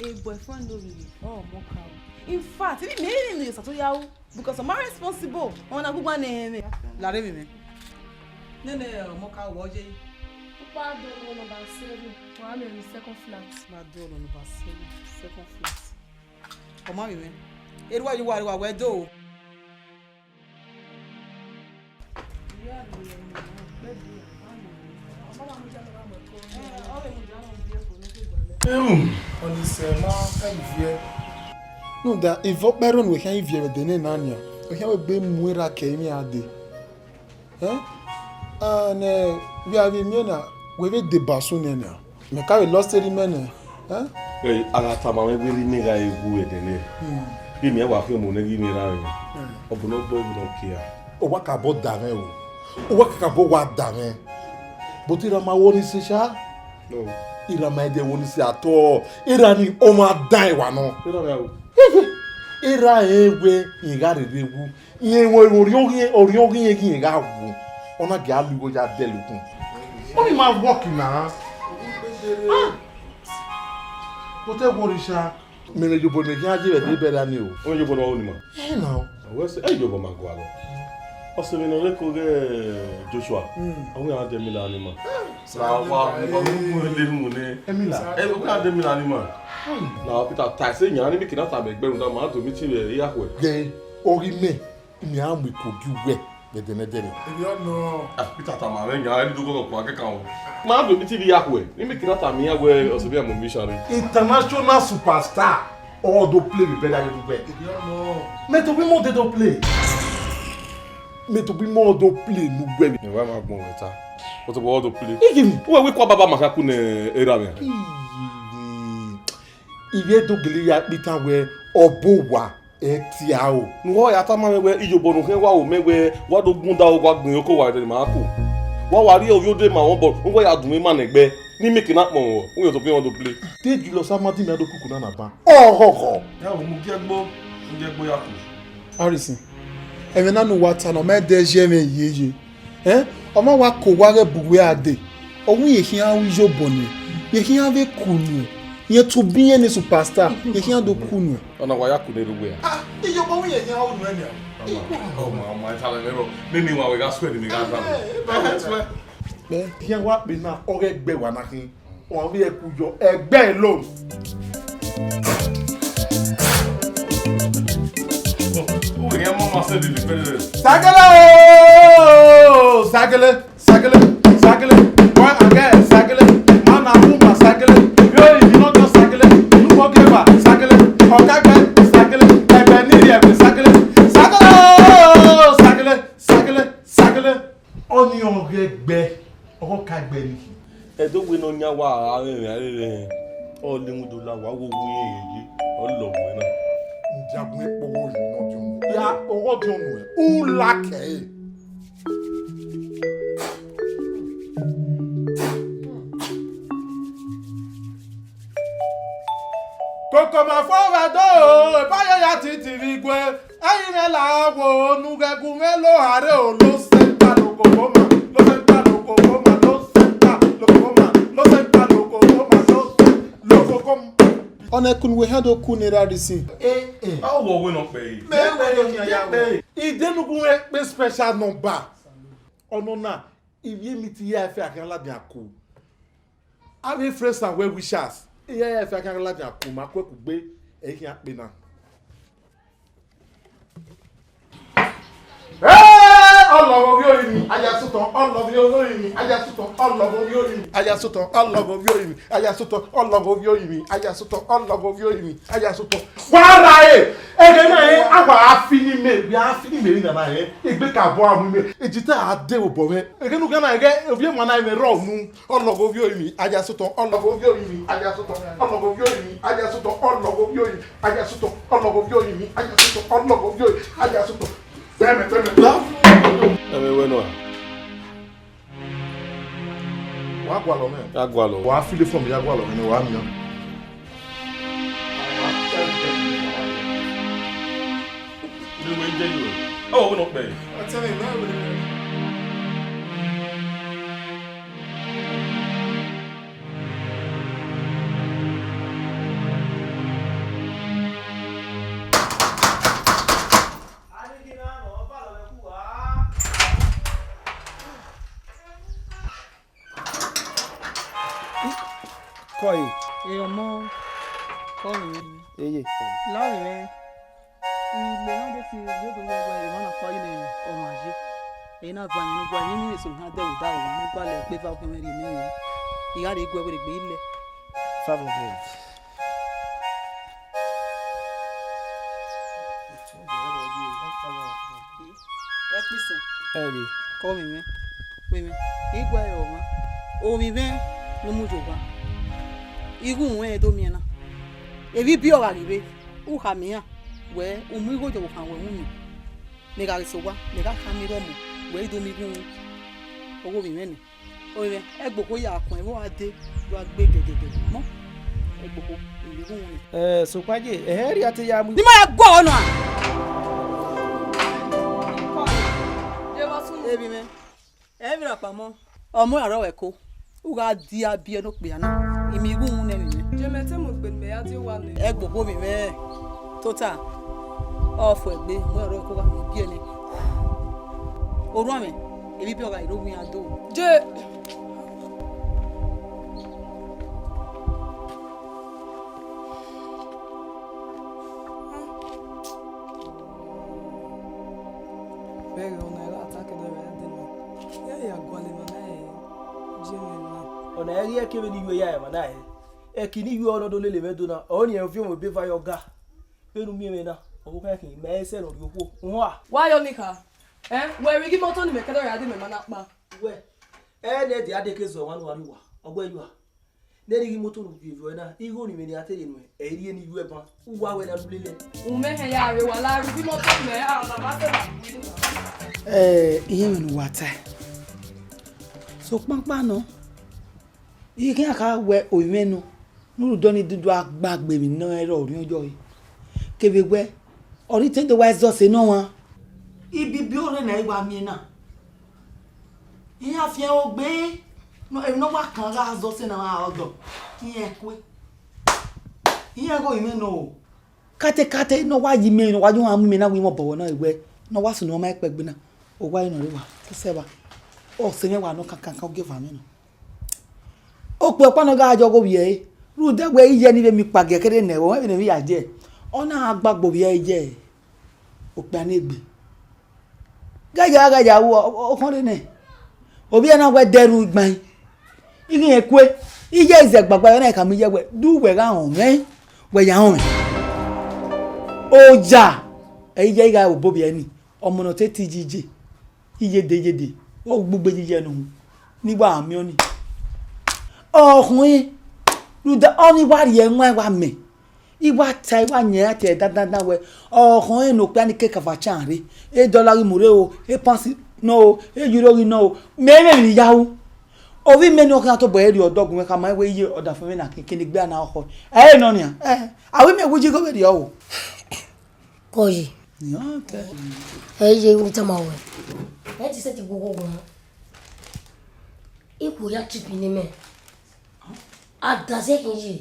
E boyfriend no really, ọ Ọmọkaru. In fact, even me even Osato ya o, because I'm responsible. Ọmọ na gbugba ne ẹmwẹ. Lare vbe mwẹ. Nene Ọmọkaru, ọ ye. Upa do number seven. Wa me in second flat. Ma do number seven, second flat. Ọ ma vbe mwẹ. Erha uwa ye uwa, uwa wẹ do. Ewu, ọnise ma ka iviẹ. Rhunmwuda, ivbi ọkpa ẹre ne wẹ khian iviẹ vbe ẹdẹ nena nian, wẹ khian wẹ egbe mu erha ke emwi a dee. Ẹn? A nẹ, vbe a vbe miẹn na, wẹ vbe deba sunu nẹ nian. Mẹ ka vbe lọ seri mẹ nẹ. Ẹn? Ẹ, a gha tama mwẹ wẹẹ, erha ne gha wu ẹdẹ nẹ, Hmm. Vbene a wa khian mu nẹ ghi mwẹ erha mwẹ. Hmm. Ọ bu ne ọ bọ, ọ bu ne ọ kia. Uwa kakabọ da mwẹ o. Uwa kakabọ wa da mwẹ. But erha ma wẹ ọnise sha. No. Erha ma ẹdẹ wẹ ọnise at all. Erha ni ọ ma dan ẹwa nọ. Erha mwẹ o. Erha rẹn wẹ rẹn gha rherhe wu. Irẹn vbe orhiọn ọghe irẹn ghi gha wu, ọ na gia lu igho ya dẹlẹ ukun. Ọni ma work na. Ah! But ẹ wo oritsa, mẹ vbe yobọ ne khian ye vbe ẹdẹ bẹrẹ ni o. Ọ yobọ ne ọ ru ni ma. Ẹ na o. Wẹ sẹ, ẹ yobọ ma gualọ. Ọ sẹ vbene ọ rre ke oghe Joshua. Mm. Ọ wẹ a dẹ Emila ni ma. Na wa, wa mu mu le mu ne. Emila. Ẹ wẹ a dẹ Emila ni ma. Hmm. Na Peter ta ẹse yan ni mi kina ta mẹ gbe rhunmwuda ma do mi ti vbe ya khuẹ. Gẹ, ọ ghi mẹ. Imi a mu iko gi uwẹ vbe ẹdẹ ne ẹdẹrẹ. Emi ọ nọ. Ah, Peter tama mwẹ yan, ẹni do gọgọ kua kẹkan o. Ma do mi ti vbe ya khuẹ, ne mi kina ta miẹn wẹ ọsẹ vbe a mu mi share. International superstar, ọ do play vbe bẹdẹ vbe uwẹ. Emi ọ nọ. Mẹ tobọ imẹ ọ do play. Mẹ tobọ imẹ ọ do play ne uwẹ. Ẹ wa ma gbọn wẹ ta. Ọ tobọ ọ do play. Igini? Uwẹ wẹ kua baba ma kha ku ne erha mwẹ. Ivie do gele ya kpitan wẹ ọ bo wa. Ẹ tia o. Ne uwa ya tama mwẹ wẹ, iyobọ ne u khian wa ru mẹ wẹ, wa do gunda owa gbẹn oko wa dẹ ma ko. Wa wa rhie ovbi ode ma wọn bọ, uwa ya dun ima nẹ ẹgbẹ, ne imẹ ke na kpọnmwẹ, u yọ tobọ iran do play. Te Julius Amadi mẹ do kuku na na ban. Ọhọhọ. Ya mu gie gbo, mu gie gbo ya ku. Harrison, ẹmwẹ na ne uwa ta na, ọ ma dẹ zẹ mwẹ yeye. Ẹn, ọ ma wa ko owa ghẹ bu uwẹ a dee. Ọ wẹ irẹn khian ru iyobọ nẹ, irẹn khian vbe ku nuẹn, irẹn tobọ irẹn ne superstar, irẹn khian do ku nuẹn. Ọna wa ya ku ne erha uwẹ a? Ah, iyobọ wẹ irẹn khian ru nuẹn nian. Ọma, ọma, ọma, ẹ ta lẹ mwẹ rọ. Mẹ, mẹ wa wẹ gha suẹ ne mẹ gha zan. Ẹ, ẹ, ẹ, ẹ, ẹ, ẹ, ẹ, khian wa kpe na, ọ ghẹ gbe wa na khin. Ọ vbe ẹku yọ ẹgbẹ lo. Sagele o, sagele, sagele, sagele, boy and girl, sagele, man and woman, sagele, yo, you know just sagele, you walk ever, sagele, ọkagbe, sagele, ẹgbẹ ni rẹn, sagele, sagele o, sagele, sagele, sagele. Ọni ọ ghẹ gbe, ọ ka gbe ni. Ẹdẹ wẹ ne ọ yan wa a rẹnrẹn a rẹnrẹn, ọ lemu do la wa wo wu irẹn ye, ọ lọ wẹ na. Ndia gun ekpogho yi nọ diọn nuẹ. Ya kpogho diọn nuẹ. U la kẹ ẹre. Koko ma fo vbe do, ebayo ya titi vbe igue. Ẹyin mwẹ la wo, ne u ghẹ gu mwẹ lo hare o, lo sẹnta lo koko ma, lo sẹnta lo koko ma, lo sẹnta lo koko ma, lo sẹnta lo koko ma, lo sẹn-, lo koko ma. Ọna ẹkun ne uwẹ khian do ku ne erha rhie sin. Eh, eh. A wọ wẹ nọ kpẹre. Mẹ wẹ nọ khian ya wẹ. Idenu gun mwẹ kpe special number. Ọnọna, ivbi emiti ya ẹfe a khian ladian ku. Avbe friends and well wishers, iran ya ẹfe a khian ladian ku, ma ku ẹkugbe, ẹ i khian kpe na. Hey, ọ Ọlọghọ ovbi orinmwi, a ya sutọ. Ọlọghọ ovbi orinmwi, a ya sutọ. Ọlọghọ ovbi orinmwi, a ya sutọ. Ọlọghọ ovbi orinmwi, a ya sutọ. Ọlọghọ ovbi orinmwi, a ya sutọ. Ọlọghọ ovbi orinmwi, a ya sutọ. Wa ra e, ẹghẹ na rẹn, a wa fi ni mẹ, wa fi ni mẹ emwi na na rẹn. Egbe ka bọ a mu mẹ, ejita a de vbe obọ mwẹ. Ẹghẹ ne u khian na, ẹghẹ ovbi emwa na mwẹ rrọọ unu. Ọlọghọ ovbi orinmwi, a ya sutọ. Ọlọghọ ovbi orinmwi, a ya sutọ. Ọlọghọ ovbi orinmwi, a ya sutọ. Ọlọghọ ovbi orinmwi, a ya sutọ. Ọlọghọ ovbi orinmwi, a ya sutọ. Ọlọghọ ovbi orinmwi, a ya sutọ. Tẹmẹ, tẹmẹ. Ẹmwẹ wẹ nọ. Wa gualọ mwẹ. A gualọ. Wa file fọ mẹ, ya gualọ mwẹ nẹ, wa miẹn. Ọ tẹmwẹ, mẹ wẹ. Kọe. E ọmọ, kọe. Eye. Lọre mwẹ. Ile na de fi yo do wẹ wẹ emwa na kpa yi ne ọmwa ye. Ena va yẹn ne ugbua, emwi ne eso ha dẹ vbe odaro wa ne ugbua lẹ kpe va ọghe mwẹ rhie emwi mwẹ. I gha rhie gu ẹre vbe egbe ilẹ. Five hundred. Ẹkpisen. Ẹre. Ke ovbi mwẹ, ovbi mwẹ, I gu ẹre ọmwa. Ovbi mwẹ ne u mu ye owa. Ighẹ uhunmwu ẹre do miẹn na. Evbibiẹ ọ gha ghi rre, u khama iran wẹ u mu igho ye ọvbokhan wẹ uhunmwu. Mẹ gha ghi sẹ owa, mẹ gha khama irọmọ wẹ I do mu ighẹ uhunmwu. Ọghe ovbi mwẹ nẹ. Ovbi mwẹ, ẹgbokho ya khuẹn vbe ọ gha dee, do gha gbe gẹgẹgẹ. Mọ, ẹgbokho, I mu ighẹ uhunmwu nẹ. Ẹ, sokpan ye, ẹhẹ, rhia te ya mu. Ne ima ya guọghọ nọ a? Evbi mwẹ, ẹ i vbe ra kpamọ. Ọ mu ẹre rrọọ ẹko, u gha dia biẹ ne okpia na, I mu ighẹ uhunmwu nẹ vbe mwẹ. Je mẹ te mu egbe ne mẹ ya die owa nẹ. Ẹgbokho vbe mwẹ, tota, ọ fo egbe, ọ mu ẹre rrọọ ẹko gha mu biẹ nẹ. Orhuanmwẹ, evbibiẹ ọ gha rre owa iran do. Je. Vbe ẹghẹ ọna, I gha ta kẹdẹ vbe a dee na, I gha ya gualọ emwa na rẹn, je mwẹ na. Ọna i ghi ẹe kevbe ne I yu ya emwa na rẹn. Ẹki ne I yu ọre ne ọ do lele mwẹ do na, ọre ọnii rẹn ovbi omo ebe eva ye ọga. Vbene u miẹn mwẹ na, ọvbokhan ẹki, mẹ i sẹ ne ọ rhie okhuo. Uhunmwu a. Wa yọ ni kha. Ẹ, wẹ rhie ighe imọto ne imẹ kẹdẹ ra dee mẹ ma na kpa. Wẹ, ẹ nẹ ẹdẹ a deke zẹ ọmwa ne uwa rrie uwa, ọ wẹ yua. Ne ẹre ighe imọto ne u viọ viọ na, igho ne imẹ ne a te rhie nuẹn, ẹ i rhie ne I yu ẹban, uwa wẹ na lulele. Umẹ hẹ ya rre, wa la rhie ighe imọto mẹ, a ma ma sẹ na. Ẹ, iye mwẹ ne uwa tae. Sokpan ọkpa nọ, I khian kha wẹ orinmwẹ nọ, ne u rhunmwuda ọnii dudu a gba gbe emwi ne ọ rẹn rrọọ orhiọn yọe. Kevbe wẹ, ọre I te do wa zẹ ọse ne ọmwa. Ibibi ọre na I wa miẹn na. Iran fian ogbe, emwi ne ọ wa kan gha zẹ ọse na gha rre ọdọ, iran kue. Iran ghe orinmwẹ nọ o. Katekate ne ọ wa ye imẹ, ne ọ wa ye ọmwa mu imẹ na, wẹ imẹ obọ wẹ nọ, wẹ ne ọ wa sunu ọmwa ẹkpẹgbe na, owa ẹre nọ rre wa, ẹsẹ vba, ọse mwẹ wa nọ kankankan, ogieva mwẹ nọ. Okpia ọkpa nọ gha ye ọghe ovbi ẹre, rhunmwuda wẹ iye ne I vbe miẹn ikpa gie kherhe nẹ, ọ mwẹ vbene emwi ya ye, ọ na gha gba gbe ovbi ẹre ye okpia ne egbe. Ghẹ ya, ghẹ ya ru, ọ, ọ, ọ khọnre nẹ. Ovbi ẹre na wẹ dẹ ru igbain. I ghi rẹn kue, iye ẹre zẹ gbagba, ọ na khama iye wẹ, du wẹ gha rọnmwẹ, wẹ ya rọnmwẹ. Oya, ẹ iye ẹre gha ru obọ ovbi ẹre ni, ọmọ ne ọ te te iye iye, iye dee, iye dee, ọ gbe ugbe ye iye ẹre ne uhunmwu, ne I wa miẹn ọnii. Ọ khuẹn, rhunmwuda ọnii wa rhie ẹwaẹn wa mẹ. I wa ta, I wa yẹn ra tie dandandan wẹ, ọ khọn ẹn ne okpia ni ke kava cha rre, e dọla ghi mu rre o, e pans nọ o, e yuro ghi nọ o, mẹ i mwẹ emwi ne I ya ru. Ovbi mẹ ne ọ khian tobọ ẹre rrie ọdọ gu mwẹ khama wẹ iye ọdafẹn mwẹ na keke ne egbe a na khọ. Ẹ i re nọ nian, ẹ, a wẹ imẹ wu iye igho vberriọ o. Kọye. Nian kẹ. Ẹ i ye, u tama wẹ. Ẹ ti sẹtin gu oghogho mọ. Ikhuo ya trip ne imẹ. Adazẹ khin ye.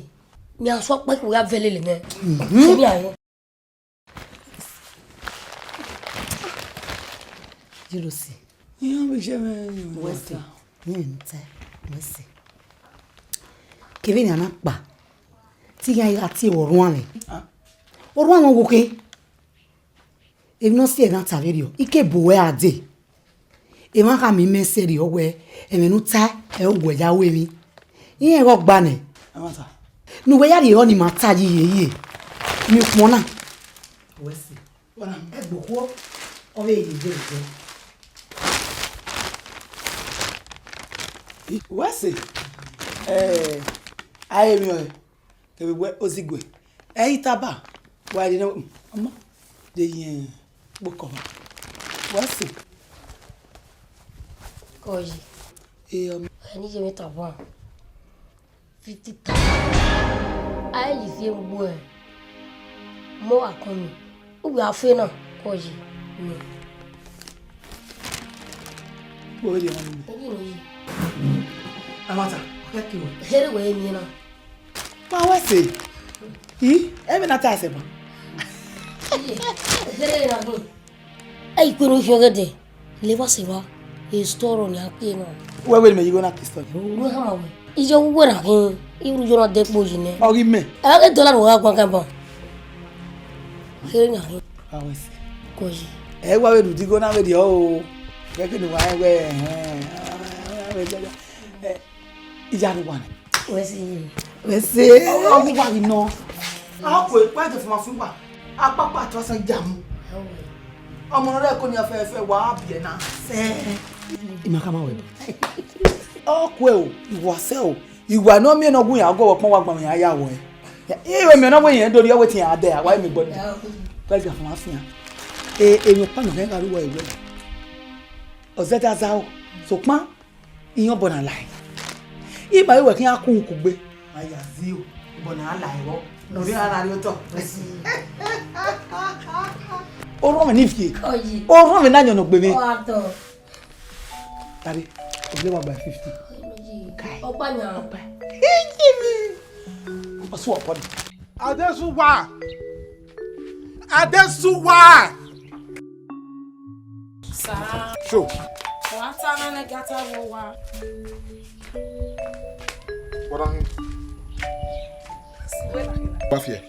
Mẹ a sọ ọkpa ikhuo ya vẹ lele mẹ. Mhm. Sẹ mẹ a yẹn. Jealousy. Iran vbe iye mwẹ, wẹ sẹ, wẹ ta. Mẹ ne ta, wẹ sẹ. Kevbe ne a na kpa, te iran gha tie vbe orhuanmwẹ. Ah. Orhuanmwẹ wo khe? Emwi ne ọ si ẹre na ta vberriọ, I ke bu uwẹ a dee. Emwa khama imẹ sẹrriọ wẹẹ, ẹmwẹ ne u ta, ẹ i wẹ ya ru emwi. Irẹn ghe ọgba nẹ. Ẹmwata. Ne uwẹ ya rhie ehọ ne ima ta yi hie hie. Miẹn ukpọn na. Wẹ sẹ. Wẹ na, ẹgbokhuo, ọ vbe ye je je. Wẹ sẹ. Eh, a i re emwi ọre. Kevbe wẹ Ozigue, ẹ i taba, wa rhie nẹ, ọmọ, de ye kpokọ vba. Wẹ sẹ. Kọye. E ọmọ. Ẹni ye mwẹ taba. Fifty thousand. A i ye ivie vbe uwu ẹre. Mọ akọnmwi. Uwẹ a fe na, kọye. Nọ. Kpo vberriọ ọmọ mi. Ogi nọ yi. Ẹmwata, ọ kẹ ke wẹ. Here wẹ emiẹn na. Ma wẹ sẹ. I, ẹmwẹ na ta sẹ ban. Iye, here na hin. Ẹ i kpe ne u khian ọghe ẹdẹ, levba sẹ evba, e store nian kpe nọ. Wẹ wẹ ne mẹ ye igho na ke store. Ru hama wẹ. Iye uwẹ na khin, iru yo na de kpo yi nẹ. Ọ ghi mẹ. Ẹ ghe dọla ro gha guan kan ban. Kherhe yan khin. Awẹ sẹ. Kọye. Ẹ wa vbe rhie udigho na vberriọ o. Kẹkẹ ne uwa rẹn wẹ, ẹhẹn, ẹ, ẹ, ẹ, ẹ, iyare uwa nẹ. Wẹ sẹ. Wẹ sẹ. Ọ, ọ, wa ghi nọ. A kue, wa de fuma fun wa. Akpakpa to san jamu. Ọmọ rẹ ko ni afẹfẹ wa biẹ na. Sẹ. Ima khama wẹ. Ọ kue o, iwa sẹ o. Iwa ne ọ miẹn ne ọ gu iran ọgọ ọkpọn wa gbọnmwẹ iran ya wọẹ. Iran miẹn ne ọ wẹ iran do rhie ọvbokhan iran dẹ, a wa miẹn gbọdọ. Wẹ ga fama fian. E, emwi ọkpa nọ hẹn gha ru wẹ wẹ. Ọ zẹdẹ a zaro, sokpan iran obọ na lae. Ima vbe wẹ khian kun kugbe. Ma ya zio, obọ na lae vbọ. Ne ọ rhie ara rrie otọ. Orhọnmwẹ ne ivie. Oyi. Orhọnmwẹ ne ayọn nọ gbe mwẹ. Ọ gha tọ. Tare, o le wa gba fifty. Kai. Ọkpa yan. Ọkpa. Iji mi. Ọsu ọkọ ni. Adesuwa. Adesuwa. Sir. Sure. Wa ta na ne gata wo wa. What are you? Wa fiẹ.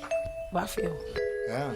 Wa fiẹ o. Yeah.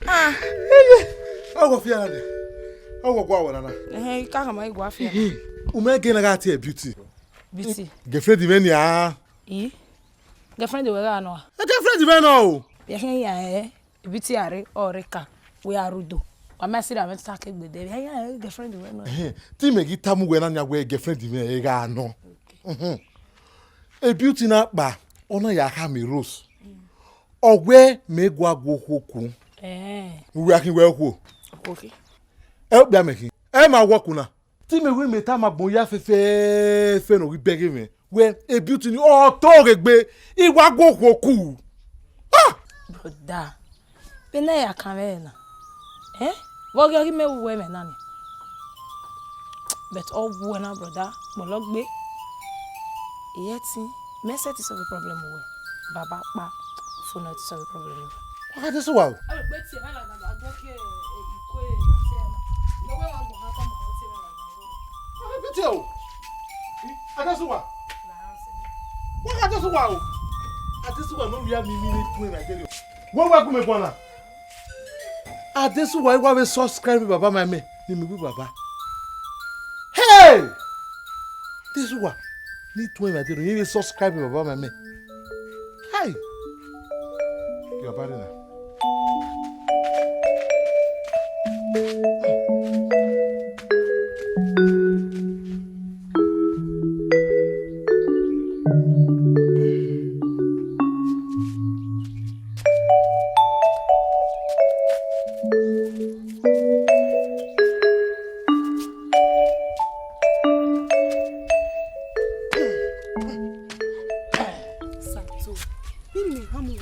Ah, ọgọ fian na. Ọgọ gua wẹ nana. Ẹhẹn, I ka khama igua fian. U mẹ ghe na gha tie Beauty. Beauty. Girlfriend mwẹ nia. I? Girlfriend wẹ gha nọ a? Girlfriend mwẹ nọ o. Ẹhẹn, ya ẹ. Beauty a rre, ọ rre ka, wẹ a rre udo. Wa ma sirra mwẹ tota ke gbe dẹ, ya, ya, girlfriend wẹ nọ. Ẹhẹn, te imẹ ghi tama uwẹ na nia wẹ girlfriend mwẹ gha nọ. Mhm. E Beauty na kpa, ọ na ya khama Rose. Ọ wẹ mẹ gua gu okhuo ku. Eh. Uwẹ a khin wẹ okhuo. Okhuo khin. Ẹ okpia mẹ khin. Ẹ ma wẹ ọku na. Te imẹ wẹ mẹ tama agbọn ya fẹfẹẹfẹ ne ọ ghi bẹghe mwẹ. Wẹ, e Beauty ni, ọ to ghe gbe, I wa gu okhuo ku. Ah! Brother, vbene a ya kan mwẹ na. Eh? Vbe ọ ghi ọghe mẹ wu ẹmwẹ na ni? But ọ wu ẹna, brother, kpọlọ gbe. Iyẹtin, mẹ sẹtin solve problem wẹ. Baba kpa, fo nẹ te solve problem wẹ. Wa gha Adesuwa o. Ẹ gbe tie na lagada, do ke, eh, iko e ase na. Mo wẹ wa gbọ ha ta ma tie na lagada. Wa gha tie o. Adesuwa. Wa gha Adesuwa o. Adesuwa no ya mi mi ni tue na dere. Wẹ wa gu mẹ guan na. Adesuwa, I wa vbe subscribe baba ma mẹ, ne mi wi baba. Hey! Adesuwa, ne I tuẹn mwẹ dero, I vbe subscribe baba ma mẹ. Hai! Gie baba rre na.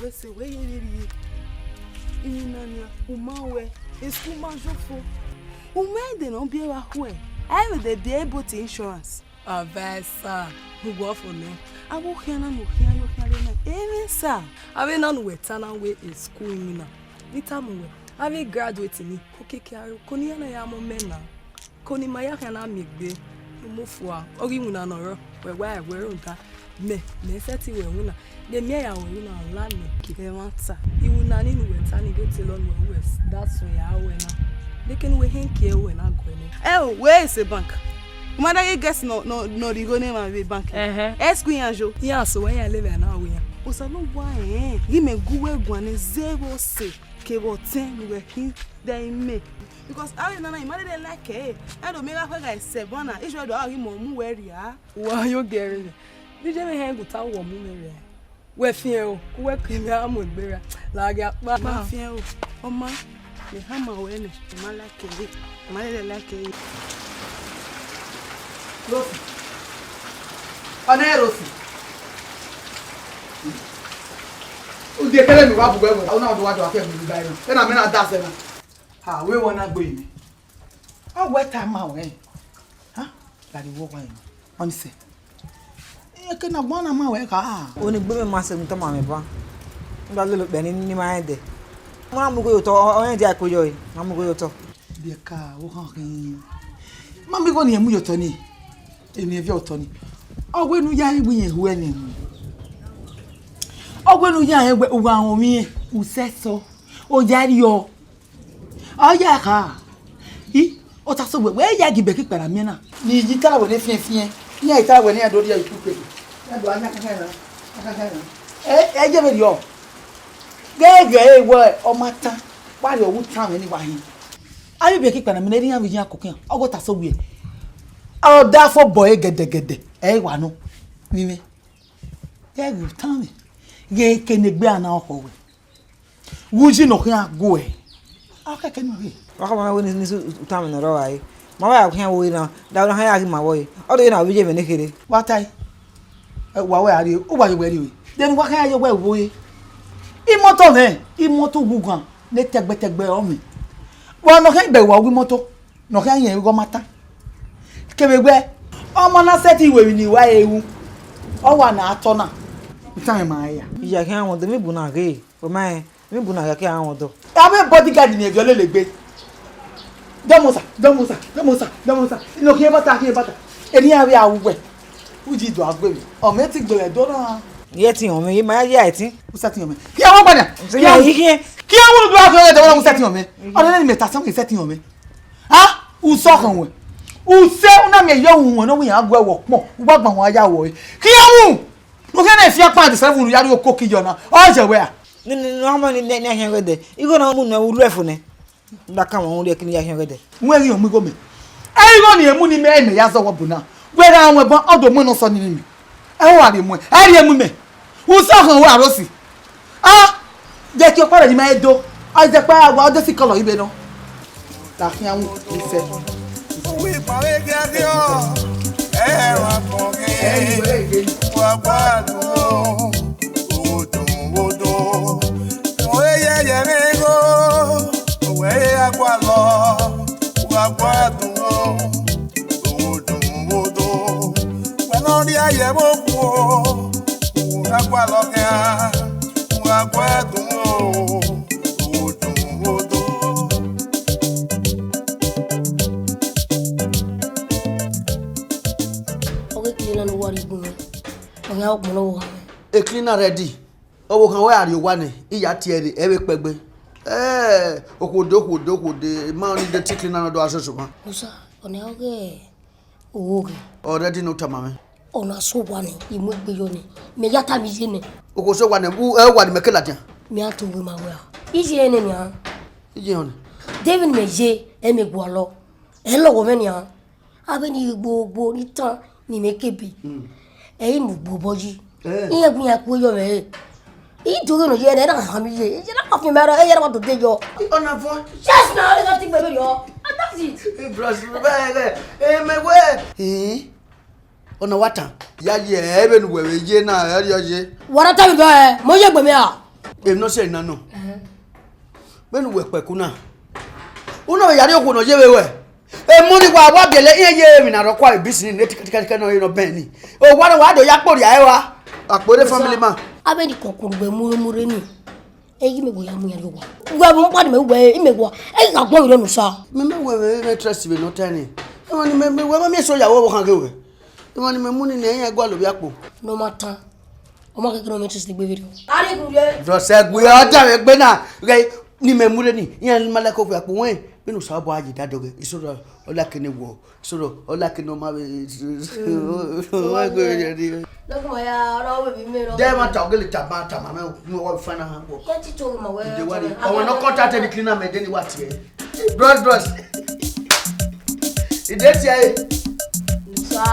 Ẹse wẹ ye vberriọ. Iwinna nian, u ma wẹ, esu ma jofo. U ma ẹdẹ ne ọ biẹ vbe akhuẹ, a i vbe de biẹ boat insurance. Avbe esa, uwẹ ọfo nẹ. Avbe okhian na ne u khian ye okhian rre na, emwi esa. Avbe na ne uwẹ ta na wẹ esu iwinna, ne I tama uwẹ, avbe graduate ni, okiekie aro, ko ne iran na ya mu mẹ na. Ko ne ima ya khian na miẹn egbe, ne u mu fua, ọ ghi winna ne ọ rrọọ, wẹ wa ẹwẹ rhunmwuda mẹ, mẹ sẹtin wẹ winna, ne miẹn ya wẹ winna la mẹ ke. Ẹmwata. Iwinna ni ne uwẹ ta ni ghe te lọ nuẹn wẹ da suẹn ya ruẹ na. Neke ne uwẹ hẹn kie ruẹ na guẹ nẹ. Ẹ o, wẹ ese bank. U ma da ghe guest nọ nọ nọ rhie igho ne emwa vbe bank. Ẹhẹn. Ẹ squeeze iran yo. Iran so wẹ iran levbe na ru iran. Osa ne uwa rẹn, ghi mẹ gu uwẹ guan ne zẹ vbe ọse kevbe ọtẹn ne uwẹ khin dẹ imẹ. Because avbe nana, I ma lele like ẹre, ẹ do miẹn gha khuẹ gha sẹ ẹban na, Israel do a ghi mu mu wẹ rria. Wa yo gẹre nẹ. Vbe iye mwẹ hẹn gu ta wọ mu mwẹ rria. Wẹ fiẹn o, ku wẹ ke mẹ a mu egbe ra, la gha kpa. Ma fiẹn o, ọ ma, mẹ hama ruẹ nẹ, I ma like ẹre, I ma lele like ẹre. Rosi. Ọ nẹ Rosi. Ude kẹrẹ mi wa bu wẹ wẹ, ọ na do wa do a kẹ mi ba ẹre. Ena mẹ na da sẹ na. Ha, wẹ wọ na gbe mẹ. A wẹ ta ma wẹ. Ha? Gari wo wa yin. Ọni sẹ. Eke na gbọn na ma wẹ kha. Oni gbe mẹ ma sẹ mi tama mẹ ba. N da lele okpia ni ni ma rẹn dẹ. Ma mu igho ye otọ, ọ rẹn dia ẹko yọ e. Ma mu igho ye otọ. Biẹ ka wo khan khin. Ma mu igho ni mu ye otọ ni. Eni ẹviọ otọ ni. Ọ wẹ ne u ya rẹn wẹ irẹn hu ẹnẹ. Ọ wẹ ne u ya rẹn wẹ uwa rọnmwẹ irẹn, u sẹ sọ. Ọ ya rriọ. Ọ ya kha. I, ọ ta sẹ wẹ, wẹ ya gie ibẹkẹ ikpia na miẹn na. Ne I yi ta wẹ ne fiẹnfiẹn. Iran i ta wẹ ne iran do rhie ikun kpete. Iran do a yan kankan na, a kankan na. Ẹ, ẹ ye vberriọ. Ghe ghe ẹre wẹ ọ ma tan, wa rhie ọghe utan mwẹ ni wa hin. Avbe ibẹkẹ ikpia na, mẹ ne erha iran vbe iyan koko iran, ọ ghe ọ ta sẹ wẹ. Ọ da fo bọ ẹre gẹdẹgẹdẹ, ẹ i wa nọ. Vbe imẹ. Ghẹ ghe utan mwẹ, ghe eke ne egbe a na ọkhọ wẹ. Vbe uyi ne ọ khian gu ẹe, a khẹke ne u ghe. Wa khama wẹ ne, ne utan mwẹ ne ọ rrọọ rae. Ma wa ya khian vbe ore na, da ore na khian ya ghi ma vbọ re. Ọ do ye na vbe iye mwẹ ne kherhe. Wa tae, ẹ, uwa wẹ a rrie, uwa ye wẹ rrie. Then wa khian ya ye wẹ vbe ore. Imọto mwẹ, imọto ughughan ne tẹgbẹtẹgbẹ ọ mwẹ. Wa ne ọ khian gbe wa uwu imọto. Ne ọ khian rẹn igho ọ ma tan. Kevbe wẹ, ọmọ na sẹtin ru emwi ne I wa re ru, ọ wa na tọ na. Itan ma ya. Iya khian wọn do, emwi bu na ghe, o ma rẹn, emwi bu na ghe khian wọn do. Avbe bodyguard ni ẹviọ lele egbe. Dọmọ osa, dọmọ osa, dọmọ osa, dọmọ osa. Ino khian bata, khian bata. Eni avbe a ru wẹ. Uyi do a gbe mwẹ. Ọ mẹ ti gbe mwẹ do na. Iye ẹtin họn mwẹ, ma ya iye ẹtin. U sẹtin họn mwẹ. Khian wọ gbada. Khian wọ. Khian wọ do a khian wọ, u sẹtin họn mwẹ. Ọnẹ ne mẹ ta sẹ, u sẹtin họn mwẹ. Ha? U sọ khọn wẹ. U sẹ, u na miẹn yọ, u wẹ ne ọ wẹ iran gu ẹre ọkpọn, u gba gba wọn ya wọ ẹre. Khian mu! U khian na fian kpa de sẹvun ya rrie oko ki yọ na. Ọ jẹ wẹ a? Ni, ni, ni, ọmọ ni, ni, ni a khian ghẹ dẹ. Igho na mu nẹ, u lu ẹfo nẹ. Da ka wọn rhie kini ya khian ghẹ dẹ. Wẹ ghi mu igho mẹ. Ẹ igho ni emu ni mẹ, mẹ ya zọ wọ bu na. Wẹ gha wọn ẹbọ, ọ do mu nọ sọ ni mẹ. Ẹ wa rhie mu, ẹ rhie mu mẹ. U sẹ ọkhọn wẹ Arosi. A, de ki ọkpa rẹ ni ma do. A zẹ kpa wa, ọ de si kọlọ ibe nọ. La khian mu, isẹ. Uwu ikpavbe giagiọ, ẹ wa kpọghe. Ẹ, ẹ, ẹ. Wa gba dun o, odun odo. Ẹ ye yẹ mwẹ igho, ẹ ya gua lọ, wa gba dun o, odun odo. Wẹ ne ọ rhie ayẹ vbe okhuo, u gha gualọ khian, u gha gu ẹdun o, odunmwudo. Ọ ghe cleaner ne uwa rhie gun mwẹ, ọ ghi a ọgbọn ne ọ vbe gha mwẹ. E cleaner ready. Ọvbokhan wẹ a rrie owa nẹ, I ya tie ẹre, ẹ vbe kpẹgbe. Ẹ, okhuo de, okhuo de, okhuo de, ma ọnii de te cleaner ne ọ do gha sẹ osu mwa. Musa, ọna ọghe oghoghe. Already ne u tama mwẹ. Ọna sẹ owa nẹ, I mu egbe yọ nẹ, mẹ ya tama iye nẹ. Okhuo sẹ owa nẹ, u, ẹ, owa ne imẹ ke ladian. Mẹ a to wẹ ma wẹ a. Iye nẹ nian. Iye họn nẹ. De vbene imẹ ye, ẹ mẹ gualọ. Ẹ lọghọ mwẹ nian. Avbe ni gbogbo ni tan ni mẹ ke bi. Mm. Ẹ i mu gbe obọ yi. Eh. Iran gu iran ku yọ mwẹ re. I do ghe nọ ye nẹ, na hama iye. Iye na ma fi mẹ ra, iye na ma do de yọ. Ọna vọ? Yes na, ẹ na ti gbe vbe yọ. And that's it. Eh, bros, bro, bro, eh, eh, eh, mẹ wẹ. Eh? Ọna wa tan. Ya ye, ẹ vbe ne uwẹ vbe ye na, ẹ rhie ọ ye. Wa ra ta vbe dọ ẹ, mo ye gbe mẹ a. Emwi ne ọ sẹ na nọ. Vbene uwẹ kpẹku na, u na vbe ya rhie okhuo ne ọ ye vbe ruẹ. Emọ ni wa wa biẹlẹ iran ye emwi na rhọkua vbe business ne tikatikatike nọ re nọ bẹn ni. Owa ne wa do ya kporhia ẹre wa. Akpọ re family man. Avbe ni kọkọ gbe mure mure ni. Eyi me wo ya mu ya yo wa. Uwẹ vbe mu kpadi mẹ uwẹ, i mẹ wa. Eyi gha gbọn vbe rẹ ne usa. Mẹ mẹ wẹ mẹ mẹ trust vbe nọ ta ni. Emọ ni mẹ mẹ wẹ ma miẹn so ya wẹ ọvbokhan ghe wẹ. Emọ ni mẹ mu ni nẹ iran gualọ vbe akpo. Ne ọ ma tan. Ọ ma kẹkẹ ne ọ mẹ trust egbe vberriọ. Ari gun ye. Bro, sẹ gbe ọ da vbe gbe na. Ghẹ ni mẹ mu re ni. Iran ma like vbe akpo wẹ. Vbene usa bọ a ye da dọghe. Iso rọ ọ like ne wọ. Iso rọ ọ like ne ọ ma vbe. Wa gbe re ni. Lọkọ ma ya ọrọ wẹ bi mẹ rọ. Dẹ ma ta ogele ta ma ta ma mẹ. Mo wa fa na ha. Kẹ ti to ma wẹ. De wa ni. Ọmọ nọ contact ni cleaner mẹ de ni wa tie. Bros, bros. Ide tie. Sa.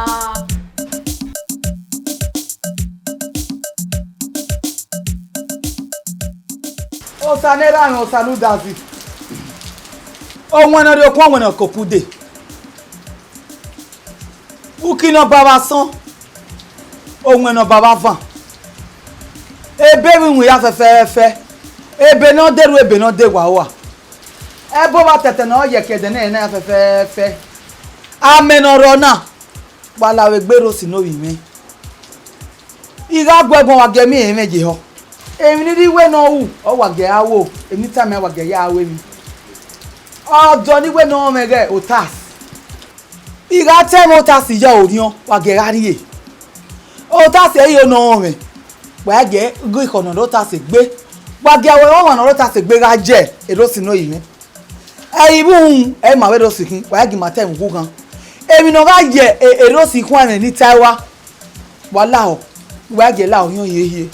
Osa ne erha mwẹ, osa ne udazi. Owẹn ne ọ rhie okuan, owẹn ne ọ koko ude. Uki ne ọba vbe asọn, owẹn ne ọba vbe avan. Ebe vbe iwinna fẹfẹfẹ, ebe ne ọ de rhu, ebe ne ọ de wa rua. Ẹbo vbe atẹtẹ ne ọ yẹ ke ẹdẹ nẹ na fẹfẹfẹ. Amẹ ne ọ rrọọ na, wa la vbe egbe Erosi ne ovbi mwẹ. I gha gu ẹguọn, wa gie ẹmwẹ mwẹ ye ehọ. Emwi ne I rhie wẹ ne ọ ru, ọ wa gie a ru, emwi ne I tama ẹn, wa gie a ru emwi. Ọdọ ne I wẹ ne ọ mwẹ ighẹ Otas. I gha ta ẹmwẹ Otas ya orhiọn, wa gie gha rrie. Otas ẹ i ho ne ọ mwẹ, wa gie ghe ekhọe ne ọ rre Otas egbe, wa gie aro ọmwa ne ọ rre Otas egbe gha ye Erosi ne ovbi mwẹ. Ẹ i vbe uhunmwu, ẹ i ma vbe Erosi khin, wa gie ima ta ẹmwẹ ughughan. Emwi ne ọ gha ye e-, Erosi khuan, ẹmwẹ ne I ta ẹe rua, wa lahọ, wa gie lahọ orhiọn hiehiere.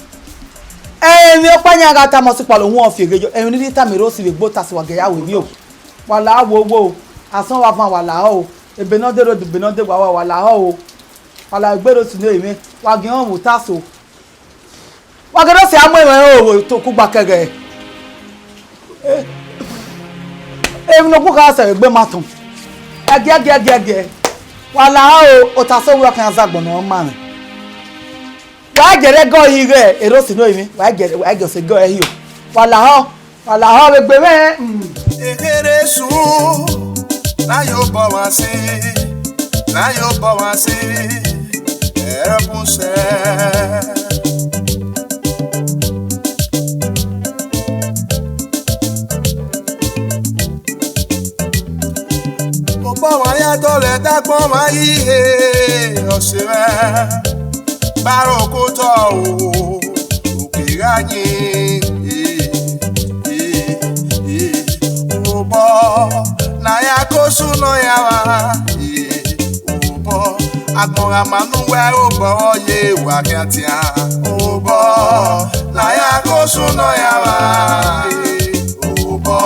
Emwi ọkpa yan gha tama ọsẹ ikpalo, uhunmwu ọ fi eghe yo, emwi ne I rhie tama Erosi vbe egbe Otas, wa gie ya ru emwi o. Wa lahọ wo wo, asọn vbe avan wa lahọ o, ebe ne ọ de rre, ebe ne ọ de wa rua, wa lahọ o. Wa lahọ egbe Erosi ne ovbi mwẹ, wa gie ọnrẹn vbe Otas o. Wa ghe Erosi a mu emwa ẹre ro vbe tokugba kẹghẹ. Eh, emwi ne okhuo kha sẹ vbe egbe ma tọn. Ẹgiẹgiẹgiẹgiẹ. Wa lahọ o, Otas owa khian zẹ agbọn ne ọ ma mwẹ. Wa gie ẹre gọ yi ighẹ Erosi ne ovbi mwẹ, wa gie, wa gie ọse gọ ẹre hio. Wa lahọ, wa lahọ vbe egbe mwẹ. Mm. Ekherhe sun, na ye obọ mwa si, na ye obọ mwa si, ẹrọkun sẹ. Obọ mwa ya dọlọ ẹdagbọn mwa yi he, ọse mwẹ, ba ro kotọ o, oke gha yin, eh, eh, eh, obọ, ne a ya ke osu nọ ya vba, eh, obọ, agbọn gha ma nu wẹ obọ ye wa khian tian, obọ, ne a ya ke osu nọ ya vba, eh, obọ.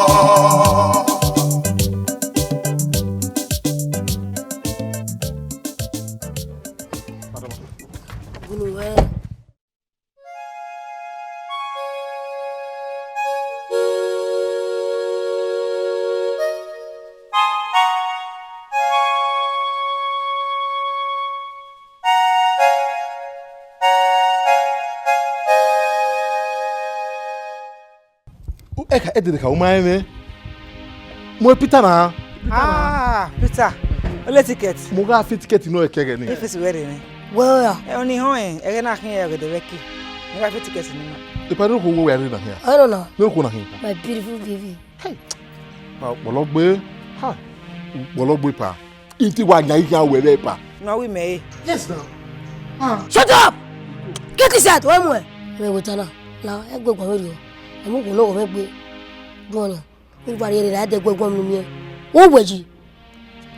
Gunu wẹ. Ẹka, edede ka u ma rẹn mwẹ. Mu Peter na. Ah, Peter. Ole ticket? Mu gha fi ticket nọ ẹkẹghẹ ni. Efesi wẹ rre nẹ. Wẹ ra? Ẹ, ọni họn ẹ, ẹghẹ na khian ọgẹdẹ vbe ẹki. Mu gha fi ticket ni ma. Ipa rẹ okhuo wo wẹ rre na khian? Ẹ nọ na. Ne okhuo na khian? My beautiful baby. Hey. Ma kpọlọ gbe. Ha. Kpọlọ gbe pa. Iti wa nya ighan wẹ vbe pa. No, we may. Yes, now. Ah. Shut up! Get this out, wẹ mu ẹ. Mẹ wẹ ta na, la, ẹ gbe guan vberriọ. Ẹ mu guan nọ, wẹ gbe. Duọn na. U va rhie rre ra, ẹ dẹ gbe guan mu miẹn. Wo wẹ ji.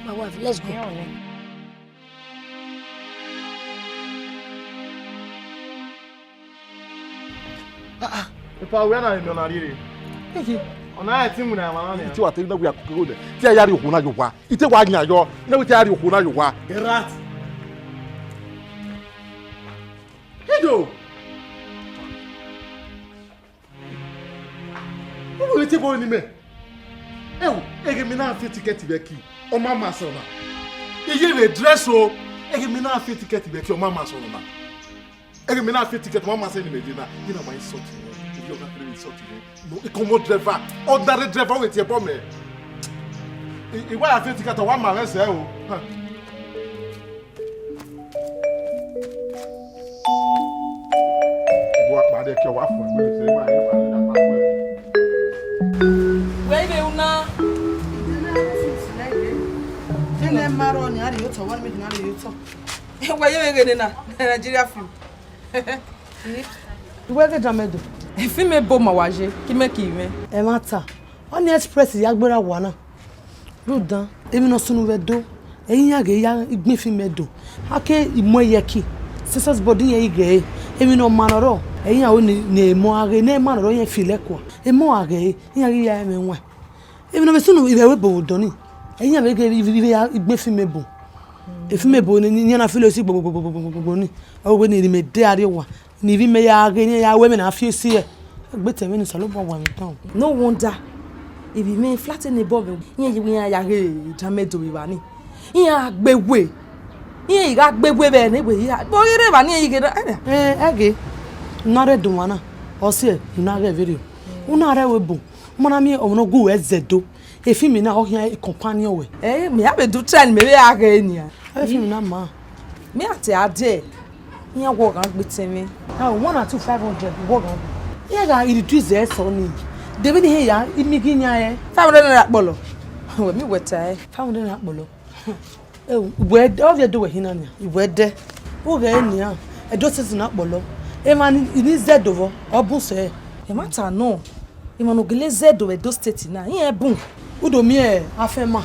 My wife, let's go. Epa, wẹ na rhie miẹn ọna rhie rre. Ọna rẹn te iwinna mwa na nia. Te wa te na wẹ akoko dẹ. Te a ya rhie okhuo na ye owa. I te wa yan yọ. I na wẹ te a rhie okhuo na ye owa. Get out. Ido. Uwẹ te bọ ni mẹ. Ẹ wo, eghe mẹ na fi ticket vbe ẹki, ọ ma ma sẹ ọna. Iye vbe dress o, eghe mẹ na fi ticket vbe ẹki, ọ ma ma sẹ ọna. Eghe mẹ na fi ticket, ọ ma ma sẹ ni mẹ je na. I na ma insult mwẹ. Yo, ka kere insult vbe. No, I come on driver. Ordinary driver, wait here, bomb. I, I wa ya fit ticket, wa ma vẹ sẹ o. Huh. Wa kpa de ke wa fo, we se wa, wa, wa, wa. Wẹ ivbe una? Dene ma rọ ni a rhie otọ, wa mi ni a rhie otọ. Wẹ ye vbe ghe nena, Nigeria film. Iwẹ ghe Damedo. Efimẹ ebo ma wa ye, ki mẹ ki mwẹ. Ẹmwata, ọni express ya gberra wa na. Rhunmwuda, emwi ne ọ sunu vbe Ẹdo, ẹre iran ghe ya gbẹn efimẹ do. A ke imọ ẹyẹki, census board iran i ghe ẹre. Emwi ne ọ ma ne ọ rrọọ, ẹre iran ru ne, ne emọ a ghe, ne ẹ ma ne ọ rrọọ iran feel ẹkua. Emọ a ghe ẹre, iran ghi ya ẹmwẹ wan. Emwi ne ọ vbe sunu ivbi ẹvbo ebo vbe odọ ni, ẹre iran vbe ghe ivbi, ivbi ya gbẹn efimẹ ebo. Efimẹ ebo ni, iran na feel esi gbogbogbogbo ni. Ọ wẹ ne imẹ de arrie owa. Ne ivbi mẹ ya ghe, ne iran ya ru ẹmwẹ ne a fi esi ẹre. Egbe tẹ mwẹ ne Osanobua wa mwẹ dan. No wonder, ivbi mwẹ flat ne bọ mwẹ, iran ye iran ya ghe Damedo vbe evba ni. Iran gbe we, iran i gha gbe we vbe ne we hia. Bo ghi rre evba ni, iran i ghe na. Eh, ẹghe, una rre do mwa na, ọ siẹ, una ghẹ vberriọ. Una rre ẹvbo ebo, ma na miẹn ọmwa ne ọ gu ruẹ zẹ do. Efimẹ na, ọ khian companion wẹ. Eh, mẹ ya vbe do try ne mẹ vbe a ghe nian. Efimẹ na ma. Mẹ a te a dẹ, iran wọ ghan gbe tẹn mwẹ. Ah, one or two five hundred, wọ ghan. Iran gha reduce ẹre sọ ni. De vbene iran ya, I miẹn ghi yan ẹre. Five hundred naira kpọlọ. Wẹ mi wẹ ta ẹre. Five hundred naira kpọlọ. Eh, wẹ dẹ, ọ vbe do wẹ hin na nian. Wẹ dẹ. U ghẹ nian. Ẹdo sisi na kpọlọ. Emwa ni, ni zẹ do vbọ, ọ bun sẹ. Ẹmwata nọ. Emwa ne ọ gele zẹ do vbe Edo State na, iran bun. U do miẹn afẹn ma,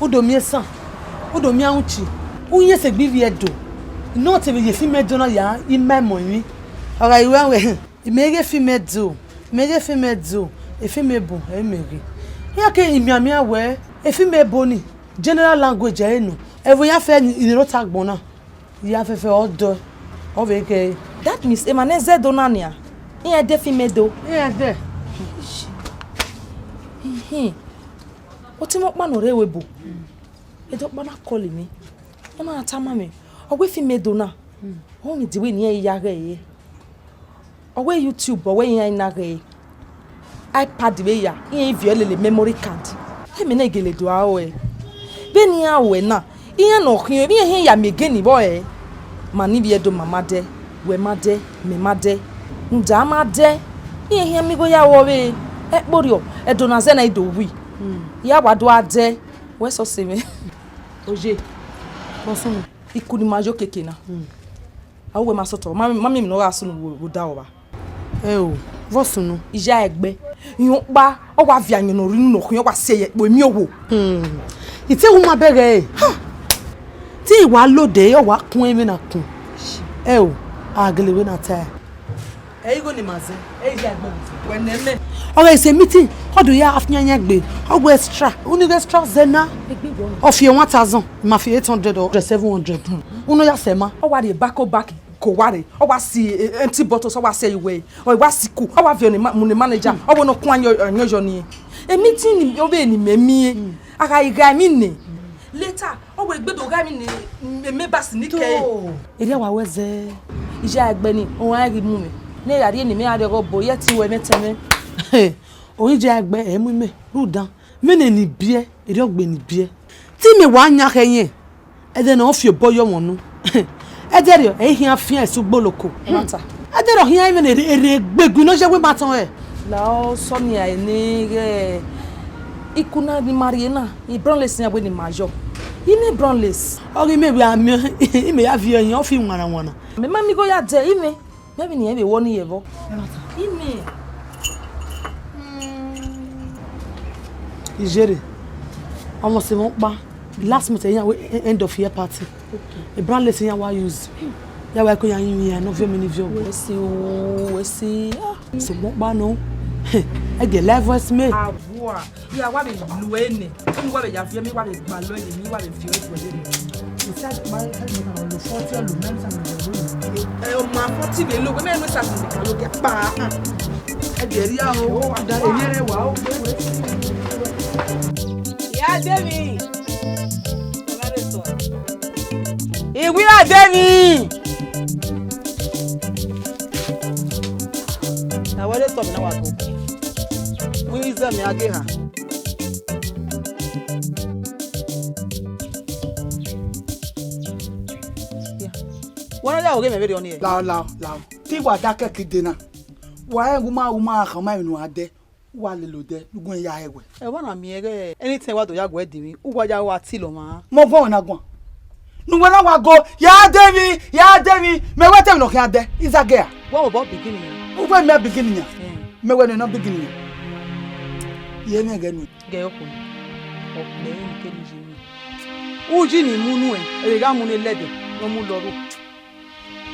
u do miẹn esan, u do miẹn awuntshi, u yẹn sẹ egbe ivbi Ẹdo. I nọ te vbe ye efimẹ Ẹdo na ya ima emọ emwi. Ọ gha ru wẹ, imẹ ghe efimẹ Ẹdo, imẹ ghe efimẹ Ẹdo, efimẹ ebo, ẹre imẹ ghe. Iran ke imianmian wẹ, efimẹ ebo ni, general language ẹre nọ, ẹvbo ya fẹ ni, I rre ota agbọn na. Ya fẹfẹ ọdọ, ọ vbe ghe. That means emwa ne zẹ do na nian, iran de efimẹ do. Iran de. Ihin. Otu mwẹ ọkpa ne ọ rre ẹvbo ebo. Ẹdẹ ọkpa na call mwẹ. Ọ na tama mwẹ, ọ wẹ efimẹ do na. Ọ mwẹ de wẹ ne iran ya ghe ẹre. Ọ wẹ YouTube, ọ wẹ iran i na ghe iPad vbe ya, iran i viọ lele memory card. Ẹmwẹ ne gele do aro ẹre. Vbene iran ru ẹre na, iran ne ọ khian, iran khian ya miẹn egeni vbọ ẹre. Ma ne ivbi Ẹdo ma ma dẹ, wẹ ma dẹ, mẹ ma dẹ. Rhunmwuda a ma dẹ, iran khian miẹn igho ya ru ọvbehe. Ẹkpo rriọ, Ẹdo na zẹ na i do wi. Ya wa do a dẹ, wẹ sẹ ọse mwẹ. Oye, vbọ sunu? Iku ni ma yo keke na. A wẹ ma sọtọ, ma, ma miẹn emwi ne ọ gha sunu vbe, vbe odaro vba. Ẹ o, vbọ sunu? Iya ẹgbẹ, irẹn ọkpa, ọ wa viọ ayọn ne ọ rre unu ne ọ khian, ọ wa si ẹre ye ẹkpo emiọnmwẹ owo. Hmm. I te wu ma bẹghe ẹre. Te I wa lode, ọ wa kun ẹmwẹ na kun. Ẹ o, a gele wẹ na ta ẹre. Ẹ igho ni ma zẹ, ẹ iya ẹgbẹ. Wẹ nẹ mẹ. Ọ ghe sẹ meeting, ọ do ya afianyan egbe, ọ wẹ extra, unu ghe extra zẹ na. Egbe wọ. Ọ fi one thousand, ma fi eight hundred or seven hundred. Unu ya sẹ ma. Ọ wa rhie back to back. Ko wa rre, ọ wa si, eh, empty bottles, ọ wa si ẹre ye uwẹ, ọ wa si ku, ọ wa viọ ne ma-, mu ne manager, ọ wẹ ne ọ kun ayọn, ayọn yọ ni. E meeting ni, ọ vbe ne imẹ miẹn, a gha gha emwi nẹ. Later, ọ wẹ egbe do gha emwi ne, mm, members ni kẹ. To, erriọ wa wẹ zẹ. Iya ẹgbẹ ni, ọ rẹn ghi mu mwẹ. Ne ya rhie ne imẹ gha rrie ọghe obọ, ye ẹtin wẹ mẹ tẹn mwẹ. Oyin, iya ẹgbẹ, ẹ mu imẹ, rhunmwuda. Vbene ni biẹ, erriọ gbe ni biẹ. Te imẹ wa yan khẹ yẹn. Ẹdẹ ne ọ fi obọ yọ wọn nu. Ẹdẹ rriọ, ẹ i khian fian ẹse ugboloko. Ẹmwata. Ẹdẹ rriọ khian ẹmwẹ ne erre, erre gbegbe ne ọ ye wẹ ma tọn hẹ. La ọ sọ nia ene ighẹ iku na ni ma rrie na, i brown lace iran wẹ ne ima yọ. I miẹn brown lace. Ọ ghi mẹ vbe a miẹn, imẹ ya viọ ẹyin, ọ fi wanna wanna. Mẹ ma miẹn igho ya dẹ, imẹ. Mẹ vbe ne irẹn vbe wọ ni ye vbọ. Imẹ. Iyere, almost a month kpa. Last month, iran wẹ e-, end of year party. Okay. A brown lace iran wa use. Ya wa ko ya yin iran, no vẹ mi ni vẹ o. Wẹ si o, wẹ si. Ah. So, a month kpa nọ. Ẹ gẹ live voice me. Abua. Iya, wa vbe lu ẹre nẹ. Unu wa vbe ya viọ, mi wa vbe gbalọ ẹre, mi wa vbe viọ ẹre nẹ. Inside my head, mi kan lo forty or lo mẹ́ta ni lo. Ẹ, ọ ma forty vbe lo, mẹ no sa mi kan lo ke pa. Ẹ jẹ ria o, da eri rẹ wa o. Iya de mi. Iwira de mi. Awọ Tọ mẹ na wa do. Mu izẹ mẹ a ghe ha. Wa na ya oghe mẹ vberriọ nii. Lao, lao, lao. Te wa da kẹkẹ ide na. Wa rẹn gu ma, gu ma kha ma emwi ne uwa dẹ. Wa lele odẹ, ne u gu ẹn ya hẹ wẹ. Ẹ wa na miẹn ighẹ anytime wa do ya guẹ dinmwi, uwa ya wa tilo ọmwa. Mẹ ọguọnmwẹ na guan. Ne uwẹ na wa go, ya dẹ emwi, ya dẹ emwi, mẹ wẹ te emwi ne ọ khian dẹ, izagẹ a? Wa obọ beginning yan. Uwẹ mẹ beginning yan. Hmm. Mẹ wẹ ne nọ beginning yan. Ye mwẹ ẹghẹ nu. Gẹ okhuo. Ọ kpẹ emwi kere uyi ni. Uyi ni mu nuẹn, ẹre gha mu ne lẹdẹ, ne ọ mu lọ ro.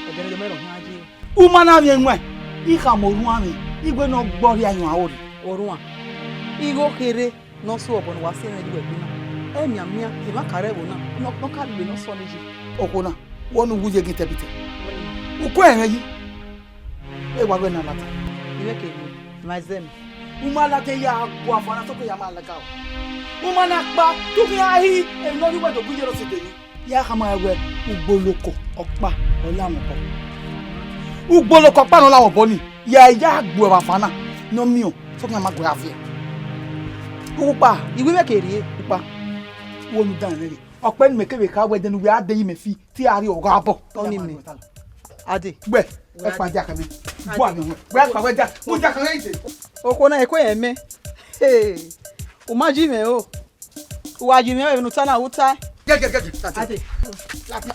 Ẹdẹ ne mẹ rọ khian ye. U ma na miẹn iwẹn, I khama orhuan mwẹ, I wẹ ne ọ gbe ọrhia yan aro rre. Orhuan, igho kherhe ne ọ so obọ ne uwa si mwẹ ye uwẹ egbe na. Ẹ mianmian, emwa ka rre ẹvbo na, ne ọ, ne ọ ka lele ne ọ sọnnọ yi. Okhuo na, wẹ ne u wu ye gin tẹbitẹ. U ku ẹmwẹ yi. Ẹ wa wẹ ne a lata. I mwẹ ke emwi, ma zẹ mẹ. U ma lata ya gu afuanna soko ya ma laka o. U ma na kpa, tu khian hi, emwi ne ọ rhie uwẹ do bu ye ro si de ni. Ya khama wẹ ugboloko ọkpa ọ la mwẹ obọ. Ugboloko ọkpa ne ọ la mwẹ obọ ni, ya ya gbe vbe afuanna ne ọ miẹn, sokpan a ma gu ẹre viẹ. Ukpa, I wẹ i mwẹ ke rrie. Ukpa, wo nu dan mwẹ ghe. Ọkpẹ ne mẹ kevbe kha wẹ ẹdẹ ne uwẹ a de yi mẹ fi, te a rrie ọghe obọ. Ọni mẹ. Ade. Wẹ, wẹ kpa dia kẹ mẹ. Bua mẹ wẹ. Wẹ kpa wẹ dia. Mu dia kẹ mẹ ite. Okhuo na, ekue ẹmẹ. Hey. U ma ji mwẹ o. Uwa yi mwẹ vbene u ta na, u tae. Gẹ, gẹ, gẹ, gẹ, lati. Ade. Lati.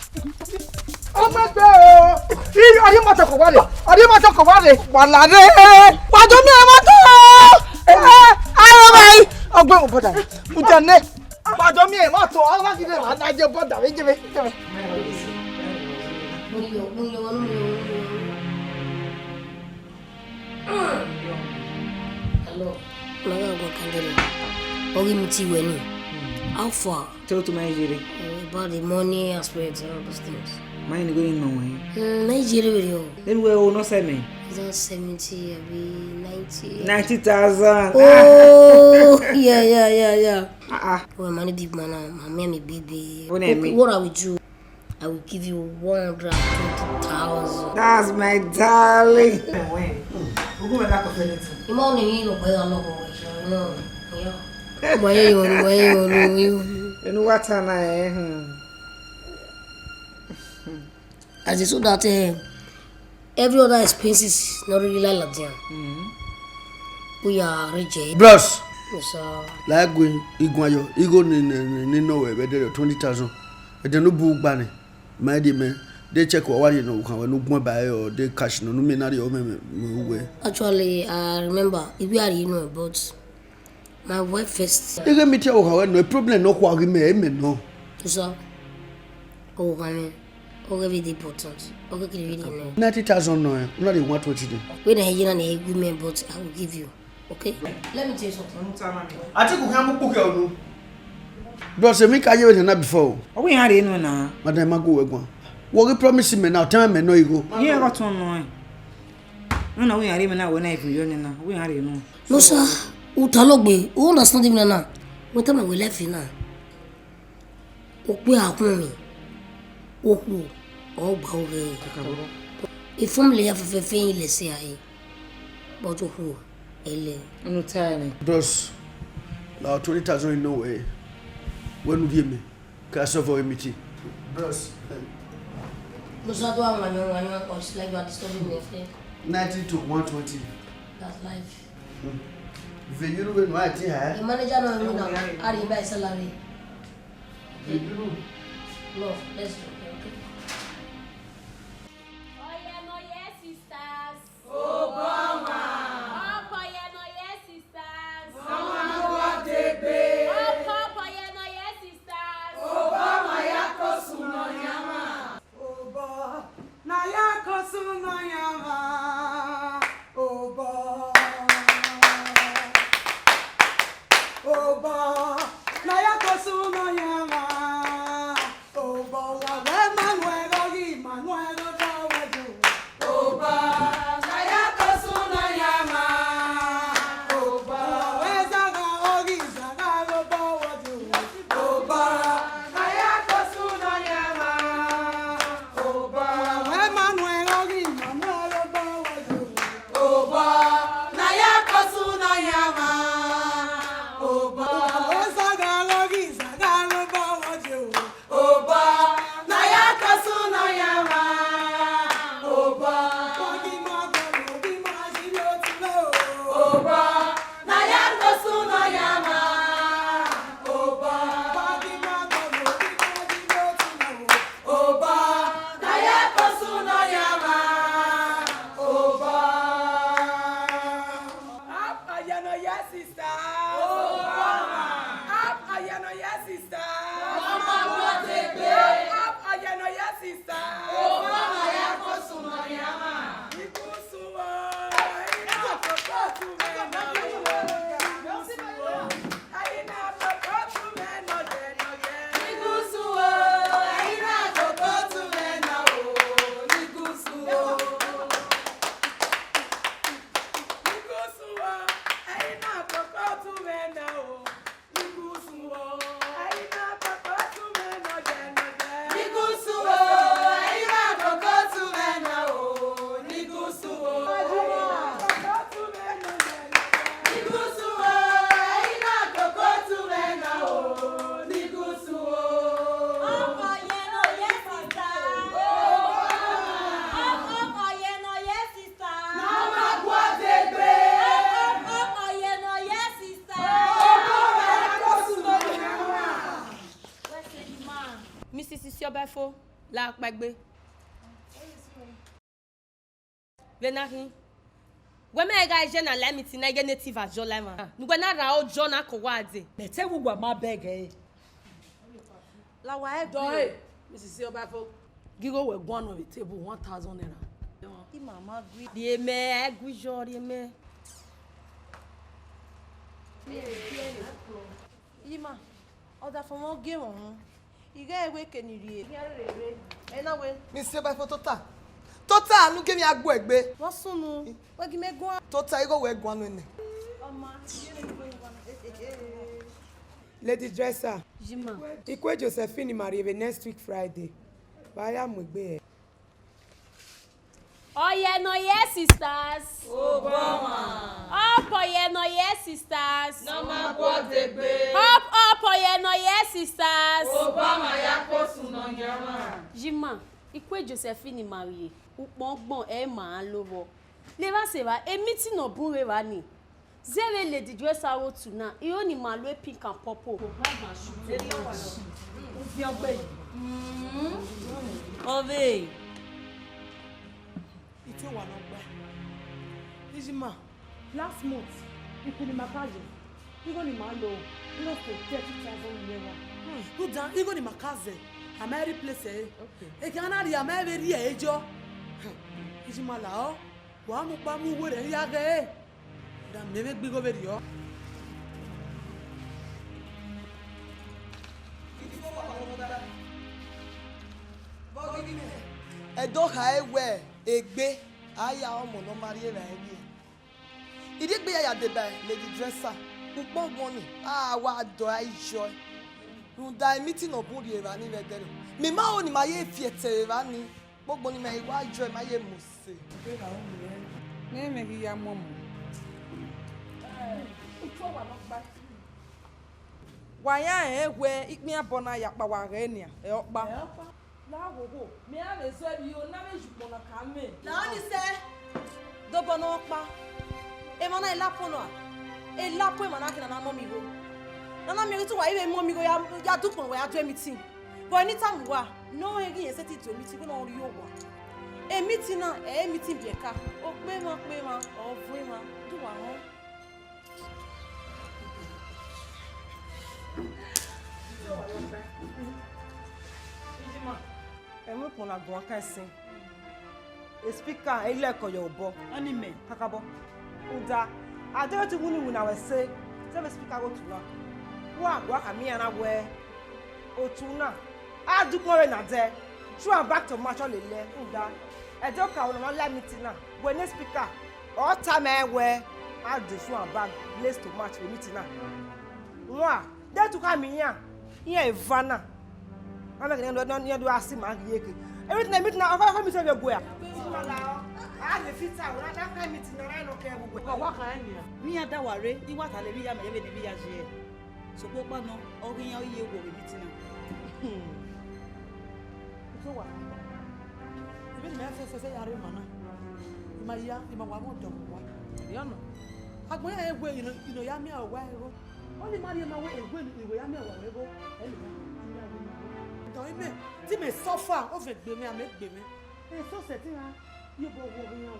Ọmọ ẹgbẹ́ o. Iri ọdún mọ́tò kò wá rè. Ọdún mọ́tò kò wá rè. Wà láre. Wà jọ mí ẹ mọ́tò. Ẹ, ẹ, ayọ̀ báyìí. Ọgbẹ́ mo bọ̀dà. Mo jẹ ní. Wà jọ mí ẹ mọ́tò. Ọlọ́mọ gidi wà lájẹ bọ̀dà. Ẹ jẹ́ mi, jẹ́ mi. Mo yọ, mo yọ, mo yọ, mo yọ. Hello. Una gha gua kangele. Ọ ghi meet wẹ ni. How far? Tell to my jere. Eh, about the money aspect and all those things. Mine go in no way. Mm, my jere video. Then we will not send me. It's not seventy, I be ninety. Ninety thousand. Oh, yeah, yeah, yeah, yeah. Uh-uh. Well, money big man, uh, my man, me big, big. What do you mean? What I will do? I will give you one hundred and twenty thousand. That's my darling. Ima ọni hin lọgbẹ ya lọghọ wẹ, you know, yeah. Wẹ ye yo, wẹ ye yo, wẹ ye yo. Enu wa ta na, eh, hmm. As in, so that, eh, every other expenses not really like that. Mm. We are rich, eh? Bros. Yes, sir. Like we, iguayo, igo ni, ni, ni, ni no we, we there twenty thousand. Ẹdẹ ne u bu gba ni, ma de mẹ, de check wa wa rhie ne u khan wẹ ne u gbẹn ba ẹre, ọ de cash nọ, ne u miẹn na rhie ọ mẹ, mẹ, mẹ uwẹ. Actually, I remember, if we are, you know, but my wife first. Ege mi tie u khan wẹ nọ, problem nọ khua ghi mẹ, ẹ mẹ nọ. Sir, ọ khan mẹ, ọ ghe vbe de important, ọ ghe kiri vbe de nọ. Ninety thousand nọ, ẹ, u na rhie one twenty de. Wẹ na ye na ne ẹ gu mẹ, but I will give you. Okay? Let me tell you something. Atiku khian mu kpukhe unu. Bro, se mi ka ye vbe na before o. Ọ wẹ iran rre nọ na. Madam, ma gu wẹ guan. Wọ ghi promise mẹ na, ọ tama mẹ nọ igho. Iran gha tọn nọ ẹ. Nọ na wẹ iran rre mẹ na, wẹ na even yọ nẹ na. Wẹ iran rre nọ. No, sir. U ta logbe, u understand me na na. Wẹ tama wẹ life na. Okpia akhunmwi, okhuo, ọ gba ughe. Ifamily ya fẹfẹfẹ i lẹ sẹ a re, but okhuo, ẹlẹ. Unu ta ẹre. Bros, la twenty thousand nọ wẹ, wẹ ne u rhie mẹ, ka solve our meeting. Bros. Musa, do I want you, want you, or it's like you are disturbing me, okay? Ninety to one twenty. That's life. Hmm. Vbe yuru vbe nu a ti ha. The manager no know now. How do you buy salary? Vbe yuru. No, let's do it, okay? Oye no ye sisters. Obama. Ọkọ ye no ye sisters. Ọmọ náà wá dé gbé. Ọkọ ọkọ ye no ye sisters. Obama ya ko sunu yama. Obọ, na ya ko sunu yama. Obọ. Obọ, na ya ko sunu yama. Obọ, wa wẹ Emmanuel oghi Emmanuel obọ wẹ do. Obọ, na ya ko sunu yama. Obọ, wa wẹ Zagha oghi Zagha obọ wẹ do. Obọ, na ya ko sunu yama. Obọ, wa wẹ Emmanuel oghi Emmanuel obọ wẹ do. Obọ, na Sister. Obama. Up, Oyenọye sister. Obama, what a day. Up, Oyenọye sister. Obama, ya kosun nọ yan ma. Igusu o, ina kokotu mẹ nọ o. Igusu o, ina kokotu mẹ nọ ye nọ ye. Igusu o, ina kokotu mẹ nọ o. Igusu o. Igusu o, ina kokotu mẹ nọ o. Igusu o, ina kokotu mẹ nọ ye nọ ye. Igusu o, ina kokotu mẹ nọ o. Igusu o, ina kokotu mẹ nọ ye nọ ye. Igusu o, ina kokotu mẹ nọ o. Igusu o. Ọkọ ye nọ ye sister. Ọkọ ye nọ ye sister. Sister. Ne ọ ma guọdegbe. Ọ, ọ, ọ, Oyenọye sister. Missus Isiọbafo, la kpaegbe. Vbene a khin, wẹ mẹ gha ye na la meeting na ighẹ native azọ la emwa. Ne uwẹ na ra ojọ na ke owa dee. Mẹ te wu uwa ma bẹghe ẹre. La wa ẹdọ ẹre, Missus Isiọbafo. Ghe igho wẹ guan nọ vbe table, one thousand naira. Imama gui. Rhie mẹ, ẹ gui yọ, rhie mẹ. Ima, ọdafẹn mwẹ ọ gie mwẹ uhunmwu. I ghẹ wẹ eke ne I rhie. Ẹ na wẹ. Missus Isiọbafo tota. Tota, ne u gie emwi a gbe egbe. Vbọ sunu, wẹ gie mẹ guan. Tota, igho wẹ guan nọ nẹ. Ọma, I gie mẹ guan. Lady Dresser. Jima. I kue Josephine ma rrie vbe next week Friday. Vbe a ya mu egbe hẹ. Oyenọye sisters. Obama. Up Oyenọye sisters. Ne ọ ma guọdegbe. Up, up Oyenọye sisters. Obama ya kosun nọ yan ma. Jima, I kue Josephine ma rrie, ukpọn ọgbọn ẹ ma lo vbọ. Levba sevba, e meeting nọ bun vbe evba nii. Zẹ vbe Lady Dresser aro otu na, iro ni ma lo pink and purple. Mm. Ọvbe. Ite owa nọ gba. Ijima, last month, iku ni ma ka ye, igho ni ma lo, close to thirty thousand naira. Hmm. Rhunmwuda, igho ni ma ka zẹ, a ma replace ẹre. Okay. Ekhia na rhie, a ma vbe rhie ẹre jọ. Hmm. Ijima la ọ. Wa mu kpa mu uwu rẹ ya ghẹ ẹre, da mẹ vbe gbe igho vberriọ. Ẹdẹ ọ khare wẹ egbe a ya ọmọ ne ọ ma rhie evbare rhie. I rhie egbe ya ya deba Lady Dresser, ukpọn ọgbọn ni a wa dọ a iyọ. Rhunmwuda meeting nọ bun rrie evba ni vbe ẹdẹrriọ. Mẹ ma ho ne ima ye fi ẹtẹ vbe evba ni. Gbogbo ni ma i wa jọ, ma ye mu se. Ne mẹ ghi ya mu ọmọ. Wa ya rẹn wẹ ikpia bọ na ya kpa wa ghẹ nian, ẹ ọkpa. La wowo, mẹ a vbe zẹ vbe iro na vbe ye ukpọn na ka mwẹ. La ọni sẹ, dobọ ne ọ kpa. Emwa na i la po nọ a? E la po emwa na khin ne a na mọ ọmọ igho. Ne a na miẹn ghi te uwa i vbe mọ ọmọ igho ya, ya dẹ ukpọn wẹ ya do meeting. But eni tama uwa ne ọ rẹn ghi rẹn sẹtin do meeting, igho ne ọ rrie owa. E meeting na, ẹ i re meeting biẹ ka. Okpemwa okpemwa, ọ vuọn emwa, do uwa họn. Ijima, ẹmwẹ ukpọn na guan kan ẹsin. E speaker, e lẹkọ ye obọ. Ọni mẹ. Kakabọ. Rhunmwuda, a deghẹ te iwinna iwinna wẹ sẹ, zẹ vbe speaker ghe otu na. Wa gua khama iran na wẹẹ, otu na, a dẹ ukpọn vbe na dẹ, throw am back to match ọ lele, rhunmwuda, ẹdẹ okaro ne ọ ma la meeting na, wẹ ne speaker, ọ tama ẹn wẹẹ, a dẹ throw am back, place to match vbe meeting na. Wan, de tu khama iran, iran eva na. Ma mẹ ghe ne iran do gha si ma ghi ye ke. Everything, everything, ọ kọ mi se vbe gue a. A lè fi ta wẹ, a da ka meeting na, ra nọ kẹ vbe gue. Wa wa kha nia. Vbe iran da wa rre, I wa ta lẹ vbe I ya mẹ, vbene I vbe I ya ye. Sokpan ọkpa nọ, ọ ghi iran ọ ye wọ vbe meeting na. Hmm. Ito wa. Vbene imẹ fẹfẹfẹ ya rre ima na, I ma ya, I ma wa mwẹ ọdọ vbe owa. Erriọ nọ. Agbọn iran wẹ ino, ino ya miẹn owa ẹgho. Ọni ma rhie ma wẹ egbe ne I wẹ ya miẹn owa ẹgho, ẹ lẹ ma miẹn owa ẹgho. Dọ imẹ, te imẹ suffer, ovẹn gbe mwẹ, amẹ gbe mwẹ. Eso sẹtin ra, ye obọ wọ vbe iran o.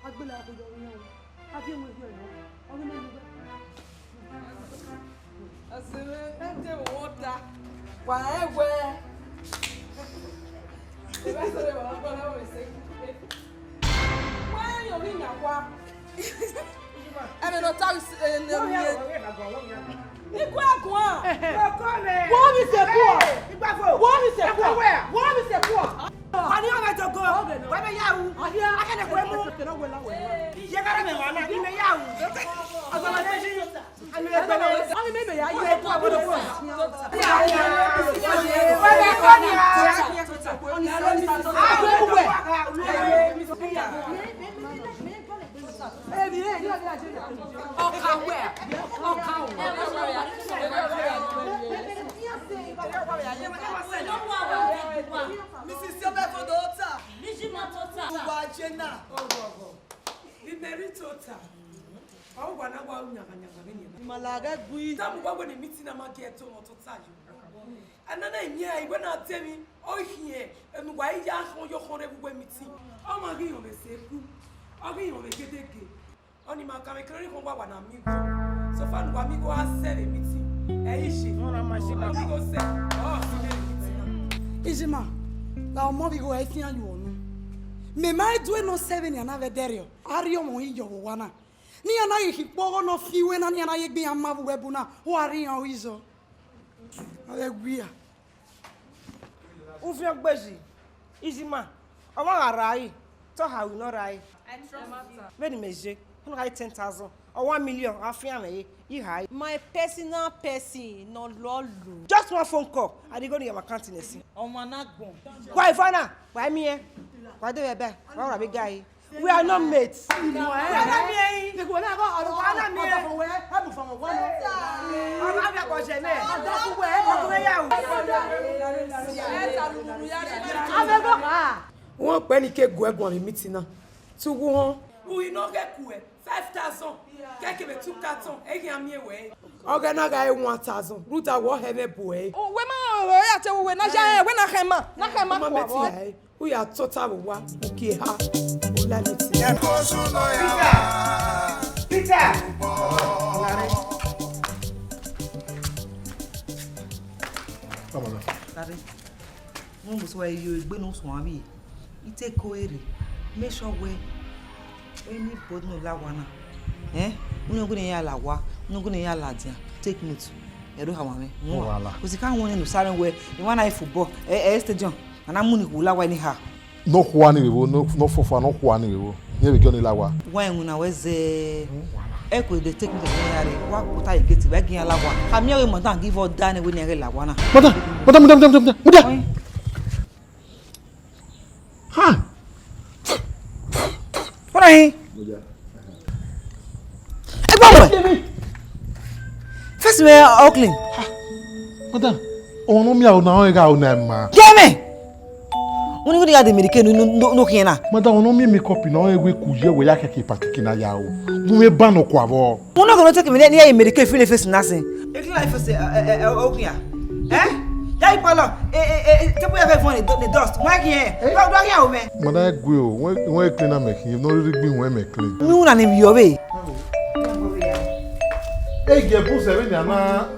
A gbele aro yọ vbe iran o. A viọ ẹmwẹ viọ ẹre, ọ ghi ma ye uwẹ. Aseme, ẹ te wọ ta. Wa ẹ wẹ. Ebe sere wa gbọ na wẹ se. Wa yo ni na kwa. Ẹmwẹ ne ọ ta, eh, ne ọ miẹn. Ikun ẹguan. Wọ mi se kua. Wọ mi se kua. Wọ mi se kua. Ani ọmọ ẹjọ gan. Wẹ bẹ ya ru. Akẹnẹ kue mu. Iye kẹrẹ mẹ wa na, ni mẹ ya ru. Ọgbọnọ tẹ si. Ani mẹ gbẹmẹ. Ani mẹ mẹ ya ye kua bodo kua. Wẹ bẹ kọ ni. Ọka wẹ, ọka wẹ. Misisi Ọbẹfo do ta. Mijima tota. Uwa je na. Imeri tota. Ọ wa na wa nyagha nyagha vbe nian. Ima la ghẹ gui. Tamu wa wẹ ne miti na ma gie ẹto mọ tota yo. Anana yin iwẹ na te mi, ọ khian, enu wa ya khọn yo khọn rre vbe uwu miti. Ọ ma ghi họn vbe se ku. Ọ ghi họn vbe gedege. Ọni ma kan vbe kere ni khọn wa wa na mi go. So far ne uwa mi go a sẹ vbe miti. Ẹ i je. Ọ na ma je. Ọ mi go sẹ. Ọ si vbe miti na. Ijima, la ọmọ vbe igho ẹ fian yo ọnu. Mẹ ma i due nọ sẹ vbene a na vbe dẹrriọ. A rhie ọmọ hin yọ vbe owa na. Ne iran na ghi khin kpogho ne ọ fi iwe na, ne iran na ye egbe iran ma vbe uwu ẹbu na, u gha rhie iran ru izọ. A vbe wia. Ufiangbeji, Ijima, ọmwa gha rra ẹre, te ọ ha ru ne ọ rra ẹre. Vbene imẹ ye, ọ na gha re ten thousand, ọ one million, a fian mwẹ ẹre, I ha ẹre. My personal person, nọ lọlọ. Just one phone call, a ghi ghe ne I ya mwẹ account nẹ sin. Ọmwa na gbọn. Wa Ivana, wa miẹn, wa de vbe ẹbẹ, wa rra vbe ga ẹre. We are not mates. Wọ́n pẹ́ ní ké gu ẹ̀gbọ́n mi mítì náà. Tí wọ́n hàn. Uyi ne ọ ghẹ ku ẹ five thousand, kẹkẹ vbe two carton, ẹ ghi a miẹn wẹ. Ọ ghẹ na gha re one thousand, rhunmwuda wẹ ọ hẹ mwẹ bu ẹre. Wẹ ma rẹn ya te uwẹ na ya rẹn, wẹ na khẹ ma, na khẹ ma. Ọmọ mẹ ti ya ẹre, u ya tota vbe owa, u kie ha, u la mẹ ti. Peter! Peter! Come on now. Daddy. Vbene usun ẹre yo egbe ne usun avbe, I te ko ẹre, make sure wẹ anybody ne ọ la owa na, eh, unu ghi ne ya la owa, unu ghi ne ya ladian, take note, ẹro ha mwẹ. Owa la. Kò sí ka wọn nene Osa rẹn wẹ, emwa na football, ẹ, ẹ stadium, a na mu ni wu la owa anyhow. Ne ọ khua ni vbe vbo, ne ọ, ne ọ fọfua, ne ọ khua ni vbe vbo. Iran vbe gie ọnii la owa. Wa iwinna wẹ zẹ. Ẹ ko de take me to the area. Wa kota ye gate, wa gie iran la owa. Kha miẹn wẹ madam give order ne wẹ ne iran ghẹ la owa na. Madam, madam, madam, madam, madam. Oi. Ha. What are you? Ẹ gba wẹ. First me all clean. Madam, ọmọ ne ọ miẹn aro na, ọ gha aro na ma. Gie mẹ. Unu ghi ya de America nu, nu, nu, nu khian na. Madam, ọmọ ne ọ miẹn makeup na, ọ ghi wẹ ku ye wẹ ya kẹkẹ pakiki na ya o. Mu mwẹ ban nọ kua vbọ. Unu ghi no take me ne ya America feel face na sin. E clean life face, eh, eh, eh, o khian. Eh? Ya ikpọlọ, eh, eh, eh, eh, te bu ya vẹ fọn ni dust. Wa khian. Wa, wa khian o mẹ. Madam, ẹ gue o, wẹ, wẹ clean na mẹ khian, no riri gbi wẹ mẹ clean. Mi una ni vbiọ vbe. Ei, gie bus ẹre ne a na,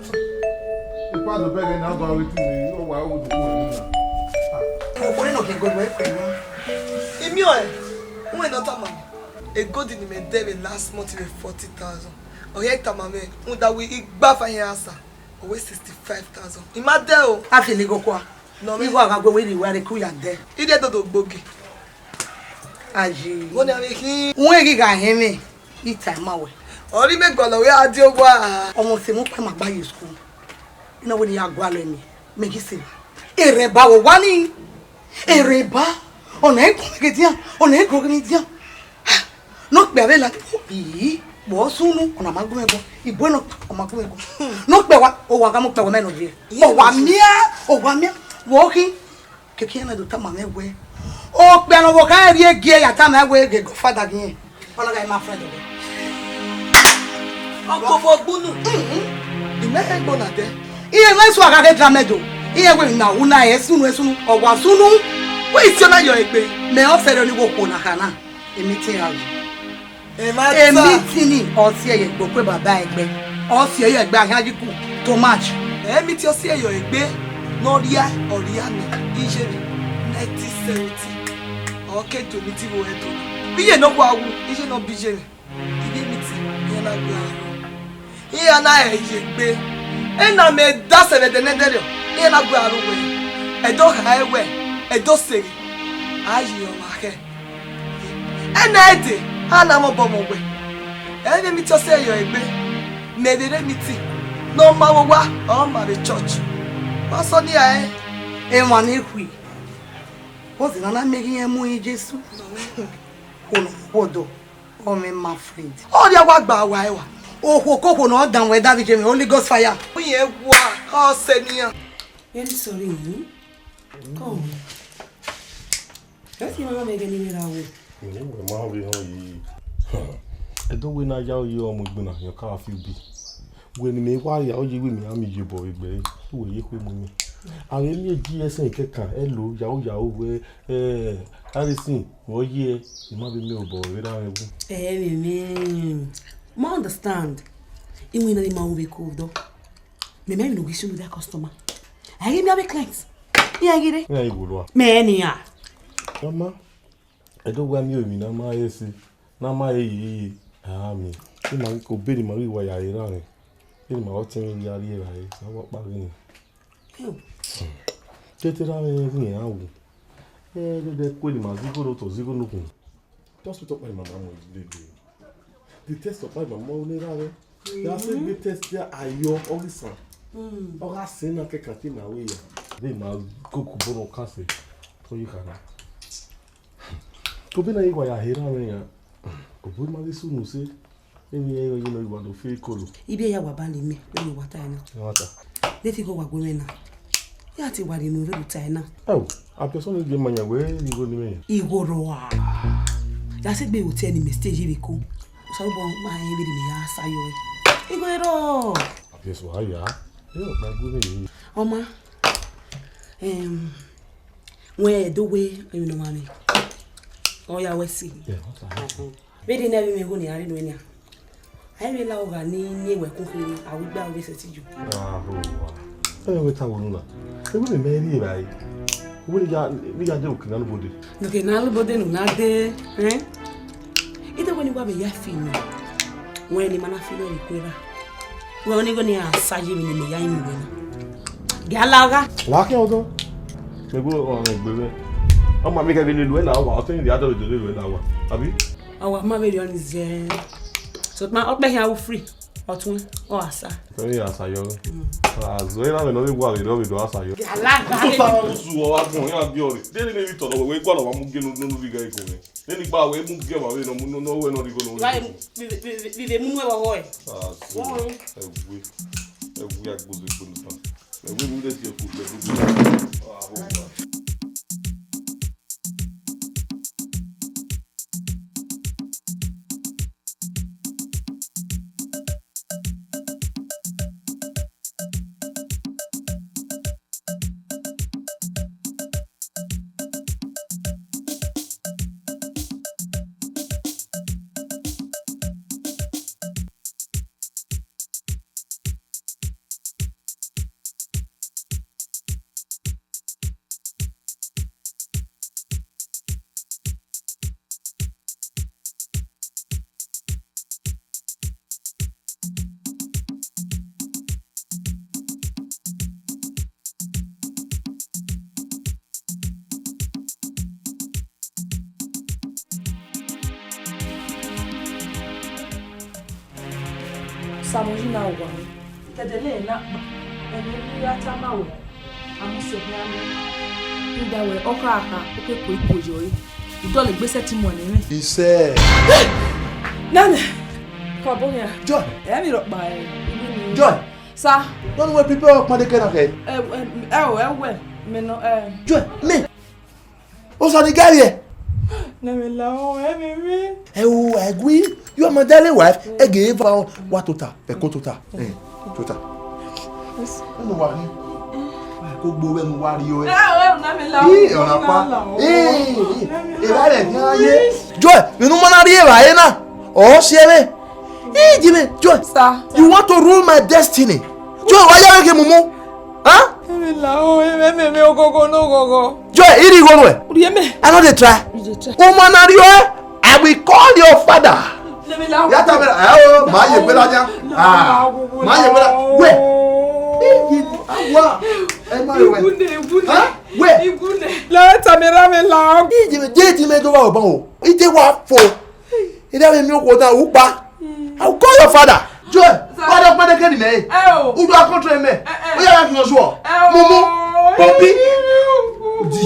ipa do bẹghe ne a gua vbe tu ni, ọ wa ru do khuẹ na. Ọkpọnọ nọ ke gold wẹ kpẹ na. Imiọ ẹ, wẹ nọ tama. E gold ni mẹ dẹ vbe last month vbe forty thousand. Ọ hia tama mẹ, rhunmwuda wẹ igba fa hia asa. Ọ wẹ sixty five thousand. I ma dẹ o. A fi ni go kua. Nọ mẹ. Igho a gha gue wẹ rhie wa re ku ya dẹ. I de dodo gbogi. Ayi. Wẹ ne a vbe khin. Wẹ ghi gha hẹn mwẹ. Ita ima wẹ. Ọ ri mẹ gualọ wẹ a die owa. Ọmọ sẹ mwẹ ukpẹ ma gba ye school. I na wẹ ne I ya gualọ ẹmwẹ, mẹ ghi sẹ. Erhẹn ba vbe owa ni. Erhẹn ba. Ọna i gun mẹ ghe dian, ọna i gun mẹ dian. Ne okpia vbe la, ii, vbe ọ sunu, ọna ma gu mwẹ ẹbọ. Ibuẹ ne ọ ma gu mwẹ ẹbọ. Ne okpia wa, owa gha mu okpia wa mẹ nọ ye. Owa miẹn, owa miẹn, vbe ọ khin. Keke iran na do tama mwẹ wẹẹ, okpia ne ọvbokhan rhie gie ya tama ẹn wẹẹ ghe godfather ghi rẹn. Ọ na gha re my friend ọvbẹ. Ọkpọfọ gbunu. Mhm. I mẹ ẹgbọn na dẹ. Iran mwẹ esu a gha ghe dramẹ do. Iran wẹẹ na wu na ẹ sunu, ẹ sunu, ọ wa sunu. Wẹ isi ọna yọ egbe. Mẹ ọ sẹrriọ ni wo okhuo na kha na. Emitin ra ru. Emitin ni, ọ si ẹre ye egbe, okue baba ẹgbẹ. Ọ si ẹre ye egbe, ahian yi ku. Too much. Ẹ miti ọ si ẹyọ egbe ne ọ rhia, ọ rhia nẹ, iye nineteen seventy. Ọ ke do miti vbe ẹdọ. Vbe iye ne ọ wa wu, iye ne ọ biye nẹ. Iye miti, iye na gbe aro. Iye na ẹ ye egbe. Ena mẹ da sẹ vbe ẹdẹ nẹdẹrriọ, iye na gbe aro wẹ. Ẹdọ ha ẹwẹ, ẹdọ sere. A ye ọmwa khẹ. Ena ẹdẹ, a na mwẹ obọ mwẹ wẹ. Ẹ vbe miti ọ si ẹyọ egbe. Mẹ vbe rre miti. Ne ọ ma vbe owa, ọ ma vbe church. Wa sọ ne a ẹre. Emwa ni khui. Ozi na na miẹn ghi iran mu iye Jesu. Khulo, khuọdọ, ọ mwẹ ma friend. Ọ rhia wa gba wa ẹwa. Okhuo kokhuo ne ọ dan wẹ davbe iye mwẹ, Holy Ghost fire. Uyẹn wa, ọ sẹ nian. Very sorry, hmm? Come. Let's see, mama, make any way that way. Wẹ ma vbe họn yi. Ẹdọ wẹ ne a ya oyi ọmọ egbe na, yọ ka fi ubi. Wẹ ne mẹ wa ya oyi wẹ mẹ a miẹn iyobọ vbe egbe ẹre, wẹ ye khuemu mẹ. A vbe miẹn G S M kẹkan, ẹlo, yahoo yahoo, wẹ, eh, Harrison, wẹ ọ ye, I ma vbe miẹn obọ vbe erha mwẹ wu. Eh, mẹ, mẹ, ma understand. Iwinna ni ma ru vbe ko dọ. Mẹ, mẹ, no ghi sunu that customer. A ghi miẹn avbe client. Iran ghi rre. Iran ghi wolo a. Mẹ nian. Mama, Ẹdọ wẹ a miẹn emwi ne a ma he ẹse, ne a ma he ye ye, a miẹn. Te ima ghi ke obọ ne ima ghi wa ya re erha mwẹ, vbene ima ọtẹn mwẹ ya rri evbare, a wa kpa ghe nẹ. Te te erha mwẹ ghi rẹn wu. Ẹ, dẹdẹ kue ne ima zẹ igho ne otọ, zẹ igho ne okhuo. Te hospital ọkpa ne ima ma mu dede. The test ọkpa ne ima ma ne erha mwẹ. Ya sẹ egbe test ya ayọ, ọ ghi san. Ọ gha sẹ na kẹkan te ima wẹ ya. Vbe ima koko obọ ne ọ ka sẹ, ọ ye khana. Obọ na ghi wa ya he erha mwẹ yan, obọ ma ghi sunu sẹ, emwi ẹre ọ ye nọ ghi wa do fe ikolo. Ibi ya wa ba le mẹ, vbene uwa ta ẹre na. Ẹ wa ta. De te igho wa gu mwẹ na. Ya te wa rhie unu vbe ru ta ẹre na. Ẹo, abiọsọ ne gie ma yan wẹ igho ne imẹ yan. Igho rrọọ a. Ya sẹ egbe hotel ne imẹ stay yi vbe Eko. Osanobua ma rẹn vbene imẹ ya sa yọ ẹre. Igho rrọọ. Abiọsọ a ya. Ẹ wa gba gu mwẹ yi. Ọ ma, em, wẹ do wẹ emwi ne ọ ma mwẹ. Ọ ya wẹ si. Ẹ, ọ ta. Vbe rhie ne avbe mwẹ igho ne iran rhie nuẹn nian. A i vbe la ogha ni miẹn wẹ kun khin, a ru igbe aro vbe sẹtin yo. Ahowa. Ẹ wẹ ta wo nu na. Ẹ wẹ mẹ rhie evbare. Wẹ ya, wẹ ya de oke na lobode. Oke na lobode nu na de, ẹn? Ite wẹ ne wa vbe ya fi ni. Wẹ ne ima na fi nọ vbe ikuo erha. Wẹ ọni igho ne iran sa ye emwi ne imẹ ya rinmwian wẹ na. Gie a la ogha. La khian odọ. Mẹ gu ọmwa egbe mwẹ. Ọ ma miẹn khẹ vbe lele uẹ na wa, ọtẹn ni rhie adọlọ do lele uẹ na wa. Abi? Ọ wa ma vberriọ ni zẹ. Sokpan ọkpẹ khian ru free, ọ tuẹn, ọ gha sa. Ọ gha sa yọ. Mm. A zẹ erha mwẹ ne ọ vbe wa vberriọ vbe do gha sa yọ. Alagba. Usa wa musu ọ wa gbọn, iran biẹ ọre. De ne emwi tọ nọ wẹ, wẹ gualọ wa mu gie ne unu rhie igho ẹre iko mwẹ. Nene igba wẹ mu gie ọmwa vbe nọ mu nọ wẹ nọ rhie igho nọ. Wa vbe, vbe, vbe, vbe mu nuẹn vbe ọghọe. A zẹ. Ẹwe, ẹwe agboze gbonu ta. Ẹwe mu de tie ku ẹwe. Samuel na wa. Kẹdẹ ne na kpa, ẹmwẹ ne I ya tama wẹ, a mu sẹ khian nẹ. Rhunmwuda wẹ, ọ kha kha, ọ ke kue ikuo yọ ẹre. I dọlegbe sẹtin mu ẹn ne mwẹ. Isẹ. Nana, kọ bọ hia. Joy. Ẹ mi rhọkpa ẹ. Joy. Sa. Don't we prepare ọkpọnde kẹ na khẹ? Ẹ, ẹ, ẹ o, ẹ wẹ, mẹ nọ, ẹ. Joy, me. Osa ni gari ẹ. Na me la o, ẹ mi mi. Ẹ o, ẹ gui, your motherly wife, ẹ gẹ eva wa tota, ẹ ko tota. Ẹ, tota. Unu wa ni. Wa ko gbo wẹ nu wa ri o ẹ. Ẹ o, ẹ na me la o. Ii, ọ̀nà pa. Ii, ii. Eva rẹ ni aye. Joy, inu mọ na ri eva ẹ na. Ọ si ẹvẹ. Ii, Jimmy, Joy. Sir. You want to rule my destiny? Joy, wa ya vbe ke mumu. Huh? Ẹmwẹ la o, ẹmwẹ, ẹmwẹ, ẹmwẹ, ogogo ne ogogo. Joy, I rhie igho nuẹn. Rhie mẹ. I no dey try. You dey try. Woman na rhie, I will call your father. Ẹmwẹ la o. Ya ta mẹ, eh, o, ma ye gbera nia. Ah, ma ye gbera. Wẹ. Awa. Ẹ ma wẹ. Igunẹ, igunẹ. Huh? Wẹ. Igunẹ. La ta mẹ ra mẹ la. Ije me, je ti me do wa oban o. Ije wa fo. Ida vbe miẹn okhuo na, u kpa. I will call your father. Joy, sir. Father, father, kẹ ni mẹ. Ẹ o. U do a control mẹ. Ẹ, ẹ. Oya, ya fi ọsọ. Ẹ o. Mumu. Bobby. Di.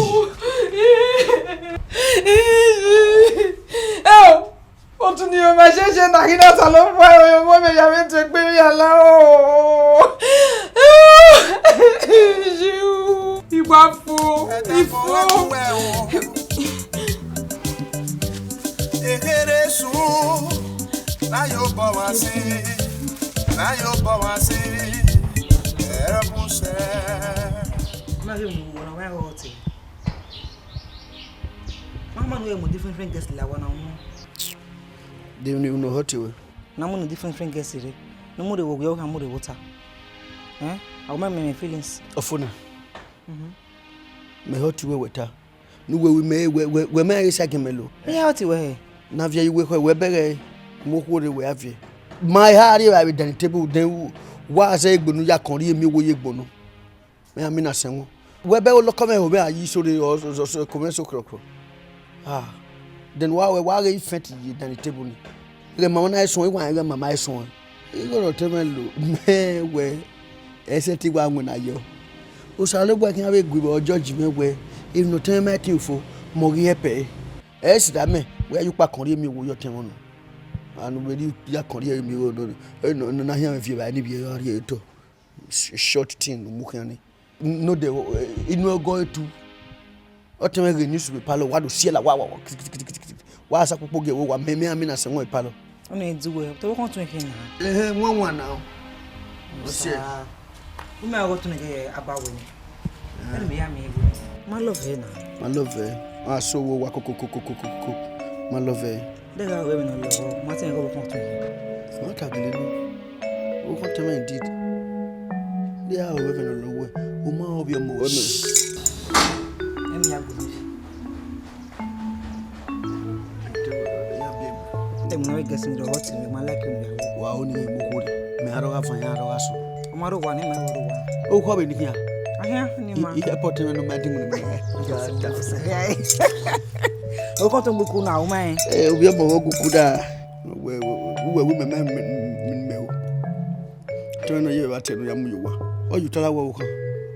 Ẹ o. Otu ni o ma ṣe ṣe na ghi na ta lọ fua ẹ, o mọ mẹ ya vbe tu egbe mẹ ya la o. Iwa fo, ifo. Ekere sun, na yo bọ wa si, na yo bọ wa si, ẹrọ kun sẹ. Ma yo mu wo na wa ho te. Mama no mo different friend guest la wa na mo. De ni unu hot we? Na mo ni different friend guest re. No mo re wo yo ha mo re wo ta. Eh? Awẹ mẹ mẹ feelings. Ofuna. Mhm. Mẹ hot we wẹ ta. Nu wẹ, wẹ mẹ, wẹ, wẹ, wẹ mẹ ghe sa gẹn mẹ lo. Mẹ ya hot wẹ hẹ. Na viẹ iwe khọ wẹ bẹghe mu okhuo rre wẹ a viẹ. Ma ha rrie evbare vbe dining table then wa zẹ egbe ne u ya kọn rhie miẹn owo ye egbe nọ. Mẹ a mina sẹ wọn. Wẹ bẹghe olọkọ mwẹ ho mwẹ a yi so rre ọ, ọ, ọ, ọ, ko mwẹ so krọkrọ. Ah. Then wa wẹ wa ghe ifẹn ti ye dining table ni. Ighẹ mama na suẹn, wa ighẹ mama suẹn. Igho ne ọtẹn mwẹ lo, mẹ wẹ, ẹsẹ te I wa winna yọ. Osanobua khian vbe gu vbe ọ judge mwẹ wẹ, emwi ne ọtẹn mwẹ ma tin fo, mẹ ọ ghi help ẹre. Ẹ sida mẹ, wẹ ya ukpa kọn rhie miẹn owo ye ọtẹn mwẹ nọ. Anu vbe rhie ya kọn rhie miẹn owo nọ, nọ, nọ, na khian mwẹ viẹ evbare ne I vbiẹ ra rhie otọ. Sh-, short thing ne u mu khian ni. No de, eh, inu ẹgọ etu. Ọtẹn mwẹ ghe news vbe palọ, wa do siẹ la, wa, wa, wa, kiti, kiti, kiti, kiti, kiti. Wa sa kpokpo gie wo, wa mẹ, mẹ a mina sẹ wọn vbe palọ. Ọnii du wẹ, te ọvbokhan tun khin na? Ehe, wọn wan na. Ọ siẹ. Sa, u mẹ ọgọ tun ghe aba wẹ ni. Eh. Ẹni mẹ ya miẹn igho. Ma love her na. Ma love her. A so wo wa koko, koko, koko, koko. Ma love her. Deghẹ a ru ẹmwẹ ne ọ lọghọ, ma tẹn ighe ọvbokhan tun khin. Ma ta gele nọ. Ọvbokhan tẹn mwẹ indeed. Deghẹ a ru ẹmwẹ ne ọ lọghọ, u ma rẹn ovbi ọmọ wẹ nọ. Ẹmwẹ ya gbele. Ẹmwẹ ne ọ ghe guest ni rọ hot mẹ, ma like him ya. Wa o ni mu okhuo rre. Mẹ a rọ gha fan, ya rọ gha sọ. Ọ ma rre owa ni, ma rre owa. Okhuo vbe ni khian. Ahian ni ma. I, i airport mwẹ ne ọ ma dinmwi ne mẹ. Okhuo tọn gbe uku na, u ma rẹn. Eh, ovbi ọmọ mwẹ gu uku da. Wẹ, wẹ, wẹ, wẹ, mẹ, mẹ, mẹ, mẹ, mẹ o. Tẹmwẹ ne ọ ye vbe a te ne ọ ya mu ye owa. Ọ ye otọ la wẹ ọvbokhan.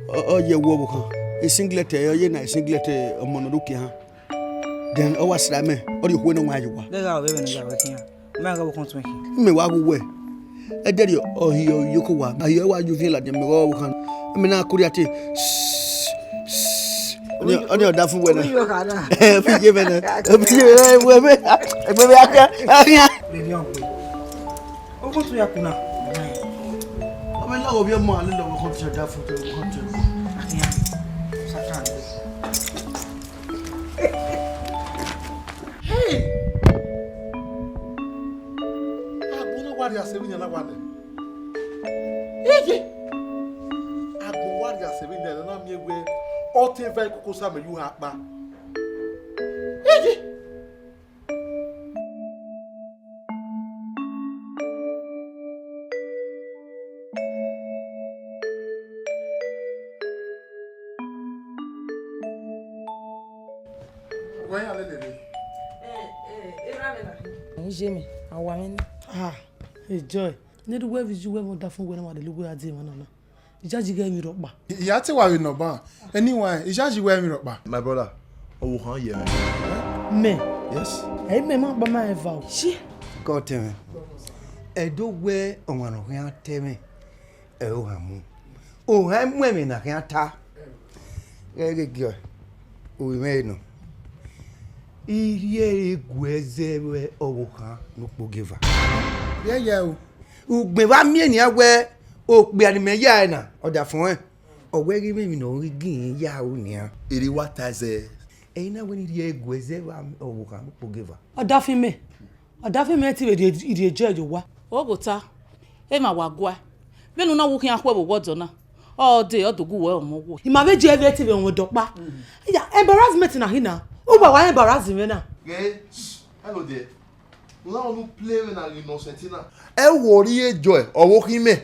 Ọ, ọ ye ẹwu ọvbokhan. Singlet, ọ ye na singlet, ọmọ ne ọ do kie han. Then ọ wa sra mẹ, ọ rhie okhuo ne ọ wan ye owa. Deghẹ a ru ẹmwẹ ne ọ ya wẹ khian. Mẹ gha ọvbokhan tun khin. Mẹ wa ghe uwẹ. Ẹdẹrriọ, ọ hi ọ yoko wa. A hi ọ wa ye uviẹn ladian mẹ ghe ọvbokhan. Mẹ na koria te. Ọni, ọni ọ da fun wẹ na. Omi yọ kha na. Omi ye mẹ na. Omi ye mẹ na. Ẹgbẹ mẹ, ẹgbẹ mẹ akha, akha. Lele ọgbe. Ọkọ tun ya kuna. Ọ mẹ lọghọ ovbi ọmọ, a lele ọvbokhan te ọ da fun, ọvbokhan te ọ da. Akha. Satan. Hey! Agbọn na wa rhie asẹ vbe iyẹn na wa nẹ. Eye! Agbọn wa rhie asẹ vbe iyẹn na miẹn wẹ ọ te va ikoko sa mẹ ye uha kpa. Eye! Wẹ ya lele rre. Ẹ, ẹ, erha mwẹ na. Iye mẹ, a wa mwẹ nẹ. Ah, Joy, ne erha uwẹ vbe iye uwẹ mwẹ ọdafẹn uwẹ ne wa lele uwẹ gha die emwa na na. Iyayi ghẹ emwi rhọkpa. I, I ya te wa vbe nọ ban. Anyway, iyayi wẹ emwi rhọkpa. My brother, ọvbokhan ye mwẹ. Mẹ? Yes. Ẹ i mẹ ma gba ma eva o. Shie. Kọ tẹ mwẹ. Ẹdo wẹ ọmwa ne ọ khian tẹ mwẹ, ẹ o han mu. Ohan mu ẹmwẹ ne a khian ta. Ghẹ ghe gie ovbi mwẹ nọ. I rhie ẹre gu ẹzẹ vbe ọvbokhan ne ukpogieva. Yẹyẹ o. Ugbẹn vbe a miẹn nian wẹ okpia ne imẹ ya ẹre na, ọdafẹn ọnrẹn, ọ wẹ ghi mwẹ emwi ne ọ ghi gie irẹn ya ru nian. Erha wa ta ẹzẹ. Ẹre na wẹ ne I rhie ẹre gu ẹzẹ vbe ọvbokhan ne ukpogieva. Ọdafẹn mẹ, ọdafẹn mẹ te vbe rhie, rhie Joy ye owa. Oghota, emwa wa guae. Vbene u na wu khian khuẹ vbe owa ọdọ na, ọ dee, ọ do gu wẹ ọmọ wo. I ma vbe je ẹvbo ẹtin vbe ọmwa dọkpa. Ya, embarrassment na hi na. Uwa wa embarrass mwẹ na. Ghe, hello there. U na unu play vbe na ghi nọ sẹtin na. Ẹ wo rhie Joy, ọvbokhan mẹ.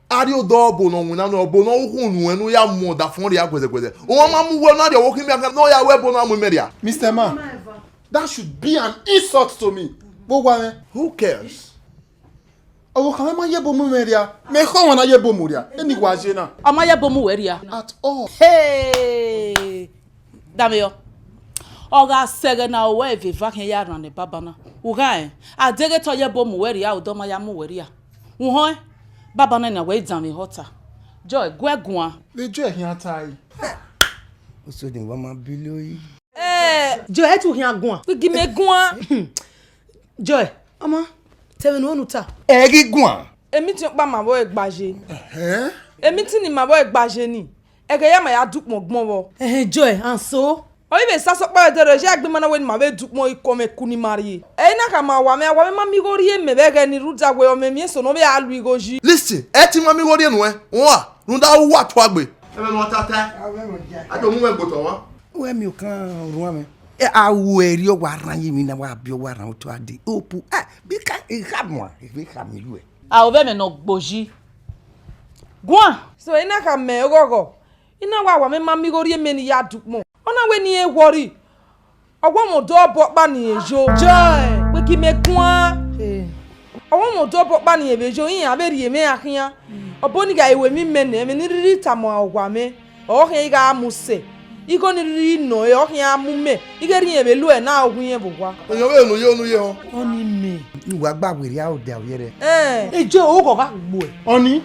A rhie odọ ọbo ne ọ winna nẹ, ọbo ne ọ hu unu ẹn ne u ya mu ọdafẹn rhia guẹzẹguẹzẹ. Uwa ma mu wẹ na rhie ọvbokhan mẹ, ne ọ ya ru ẹbo na mu imẹ rhia. Mister Man, that should be an insult to me. Vbe owa mwẹ. Who cares? Ọvbokhan mwẹ ma ye ebo mu mwẹ rhia. Mẹ khọ ọmwa na ye ebo mu rhia. Eni wa ye na. Ọ ma ye ebo mu wẹ rhia. At all. Hey! Danmwehọ. Ọ gha sẹ ẹghẹ ne aro ruẹ vbe eva khian ya rhan ne baba na. U gha rẹn, a deghẹ te ọ ye ebo mu wẹ rhia, odọ ma ya mu wẹ rhia. U họn ẹn, baba na na wẹ i danmwehọ ta. Joy, gu ẹe guan. Vbe Joy khian ta ẹre. Osodi wa ma bi lo yi. Eh, Joy, ẹ tu khian guan. Igi mẹ guan. Joy, ọmọ, te ẹmwẹ ne u ta? Ẹ ghi guan. Emiti ọkpa ma vbe gbaje. Ẹhẹn. Emiti ni ma vbe gbaje ni. Ẹghẹ ya ma ya dukpọn gbọn vbọ. Ẹhẹn, Joy, and so? Ọ i vbe sasọ ọkpa ẹdẹrẹ, ya egbe ma na wẹ ne ima vbe dukpọn ikọ mwẹ ku ne ima rrie. Ẹ i na khama owa mwẹ, owa mwẹ ma miẹn igho rhie mẹ vbe ẹghẹ ni rhunmwuda wẹ ọ mwẹ emwi eso ne ọ vbe a lu igho yi. Listen, ẹ te ma miẹn igho rhie nuẹn, uwa, rhunmwuda uwa tuagbe. Ẹmwẹ ne uwa ta tae, a do mu mwẹ gbe otọ mwa. Wẹ miẹn okan orhuan mwẹ. Ẹ, a ru ẹre ọ wa rhan ye emwi na, wa biẹ ọ wa rhan otọ a dee. Opu, ẹ, bi ka, I kha muan, I kha miẹn yuẹ. A ru vbe ẹmwẹ ne ọ gbo yi. Guan! So, I na khama oghọghọ, I na wa owa mwẹ ma miẹn igho rhie mẹ ne I ya dukpọn. Ọ na wẹ ne irẹn worry. Ọ wa mwẹ odọ ọbọ ọkpa ne irẹn yo. Joy! Wẹ gie mẹ guan. Hey. Ọ wa mwẹ odọ ọbọ ọkpa ne irẹn vbe yo, iran vbe rhie mwẹ khian. Ọbo ni gha ru emwi mẹ nẹ, ẹmwẹ ne I rhirhi tama owa mwẹ, ọ khian I gha mu sẹ. Igho ni rhirhi nọ ẹre, ọ khian mu mẹ. I ghe rhie vbe lo ẹre na, ọ gu irẹn vbe owa. Eyẹn vbe unu ye, unu ye họn. Ọni mẹ. I wa gba werriẹ aro dia vbiẹ rẹ. Ẹn. Joy, oghọ gha gbuẹ. Ọni.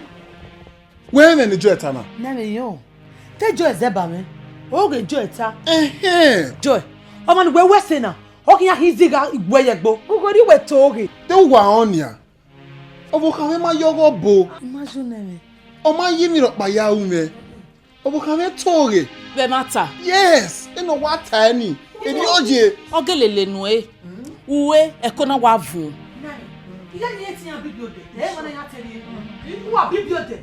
Wẹ rẹn ne Joy ta na? Nẹ mwẹ yọ. Te Joy zẹ ba mwẹ. Oghe Joy ta. Ẹhẹn. Joy, ọmọ ne uwẹ wẹ ẹse na, ọ khian khin zigha igbuẹ ye ẹgbo. Ugho rhie wẹ to ghe. Te uwa rẹn nian. Ọvbokhan mwẹ ma ye ọghọ bo. I ma zo nẹ mwẹ. Ọ ma ye emwi rhọkpa ya ru mwẹ. Ọvbokhan mwẹ to ghe. Vbe ẹmwata. Yes, ene ọ wa ta ẹre ni. Erriọ ye. Ọ gele lele nuẹn. Ue, ẹko na wa vuọn. Iye ni e tian bibi odẹ, ẹ ma na ya te rhie. Uwa bibi odẹ.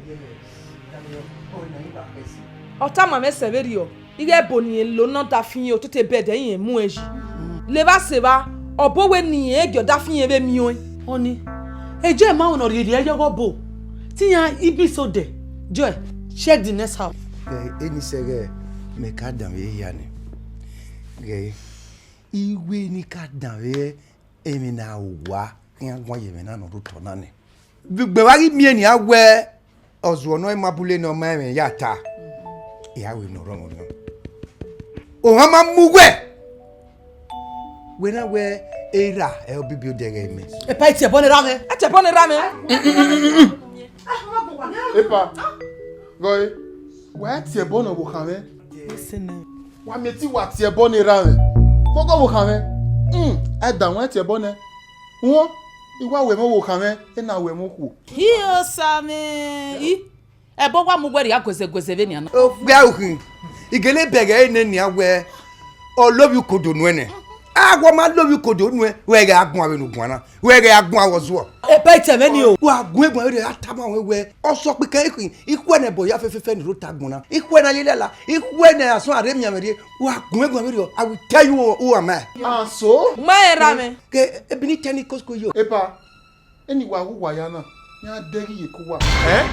Ọ tama mwẹ sẹ vberriọ, ighẹ ẹbo ne irẹn lo ne ọdafẹn irẹn otete bẹdẹ irẹn mu ẹn yi. Levba sevba, ọbo wẹ ne irẹn gie ọdafẹn irẹn vbe miẹn ọẹn. Ọni, e Joy ma wẹ ne ọ rhirhi ẹyọghọ bo, te iran ibiso dẹ. Joy, check the next house. Ẹ, eni sẹ ghẹ, mẹ ka danmwẹ ehia nẹ. Ghẹ, iwe ni ka danmwẹ emwi ne a ru uwa khian guan ye ẹmwẹ na ne ọ rre otọ na nẹ. Vbe ugbẹn vbe a ghi miẹn nian wẹ ọzuọ ne ọ ma bule ne ọ ma ẹmwẹ ya ta, I gha ru emwi ne ọ rọnmwẹ orhiọn. Ohan ma mu uwẹ, wẹ na wẹ erha ẹ ọ bibi odẹ ghẹ mẹ. Epa, i tie ẹbọ ne erha mwẹ. Ẹ tie ẹbọ ne erha mwẹ. Epa, gọe, wa tie ẹbọ ne ọvbokhan mwẹ. Wa miẹn te wa tie ẹbọ ne erha mwẹ. Fọgọ ọvbokhan mwẹ. Hmm, ẹdẹ wọn tie ẹbọ nẹ. Wọn, I wa wẹ ẹmwẹ ọvbokhan mwẹ, ena wẹ ẹmwẹ okhuo. Hi osa mwẹ, i, ẹbọ wa mu wẹ rhia guẹzẹguẹzẹ vbenian na. Okpia ukhin, I gele bẹghe ẹre nene nian wẹ, ọ lovbi ukodo nuẹn nẹ. A wẹ ọ ma lovbi ukodo nuẹn, wẹ ghẹ a guan vbene u guan na, wẹ ghẹ a guan vbe ọzuọ. Epa, i tie mwẹ ni o. Wa gu eguan vberriọ, a tama ruẹ wẹ, ọ sẹ ọkpikẹ ikhin, I khuẹ ne ẹbọ hia fẹfẹfẹ ni rre ota agbọn na. I khuẹ ne a ye lala, I khuẹ ne asọn a rre miẹn mwẹ rrie. Wa gun eguan vberriọ, I will tell you who am I. Ah, so? Ma erha mwẹ. Ke ebi ni tẹ ni kosko yo. Epa, eni wa wu uwa ya na, iran dẹghe iyeke uwa. Eh?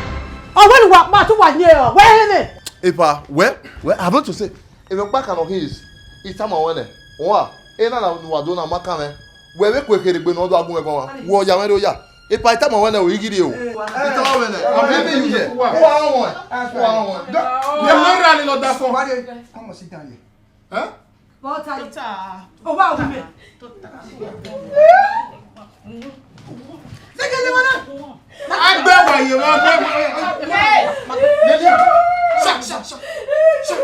Ọ wẹ ne uwa kpa te uwa ye ọ, wẹ hẹ mwẹ. Epa, wẹ, wẹ, I want to say, emwi ọkpa kan nọ khin is, I tama ruẹ nẹ, uwa, ena na ne uwa do na ma kan mwẹ, wẹ vbe ku ekherhe egbe ne ọ do a gu mwẹ guan, wẹ ọ ya mwẹ rre oya. Epa, I tama ruẹ nẹ, o i ghi rrie o. I tama ruẹ nẹ, a mwẹ vbe ye, uwa rọnmwẹ, uwa rọnmwẹ. Mẹ ne erha ni nọ da fọn. Come on, sit down here. Huh? Bọ́tà. Tota. Ọwọ́ àwọn ọmọ ẹ̀. Tota. Ṣé kí ẹ lè wọ́n náà? Agbẹ́ wàyè wọn, agbẹ́ wàyè wọn. Ṣá, ṣá, ṣá. Ṣá,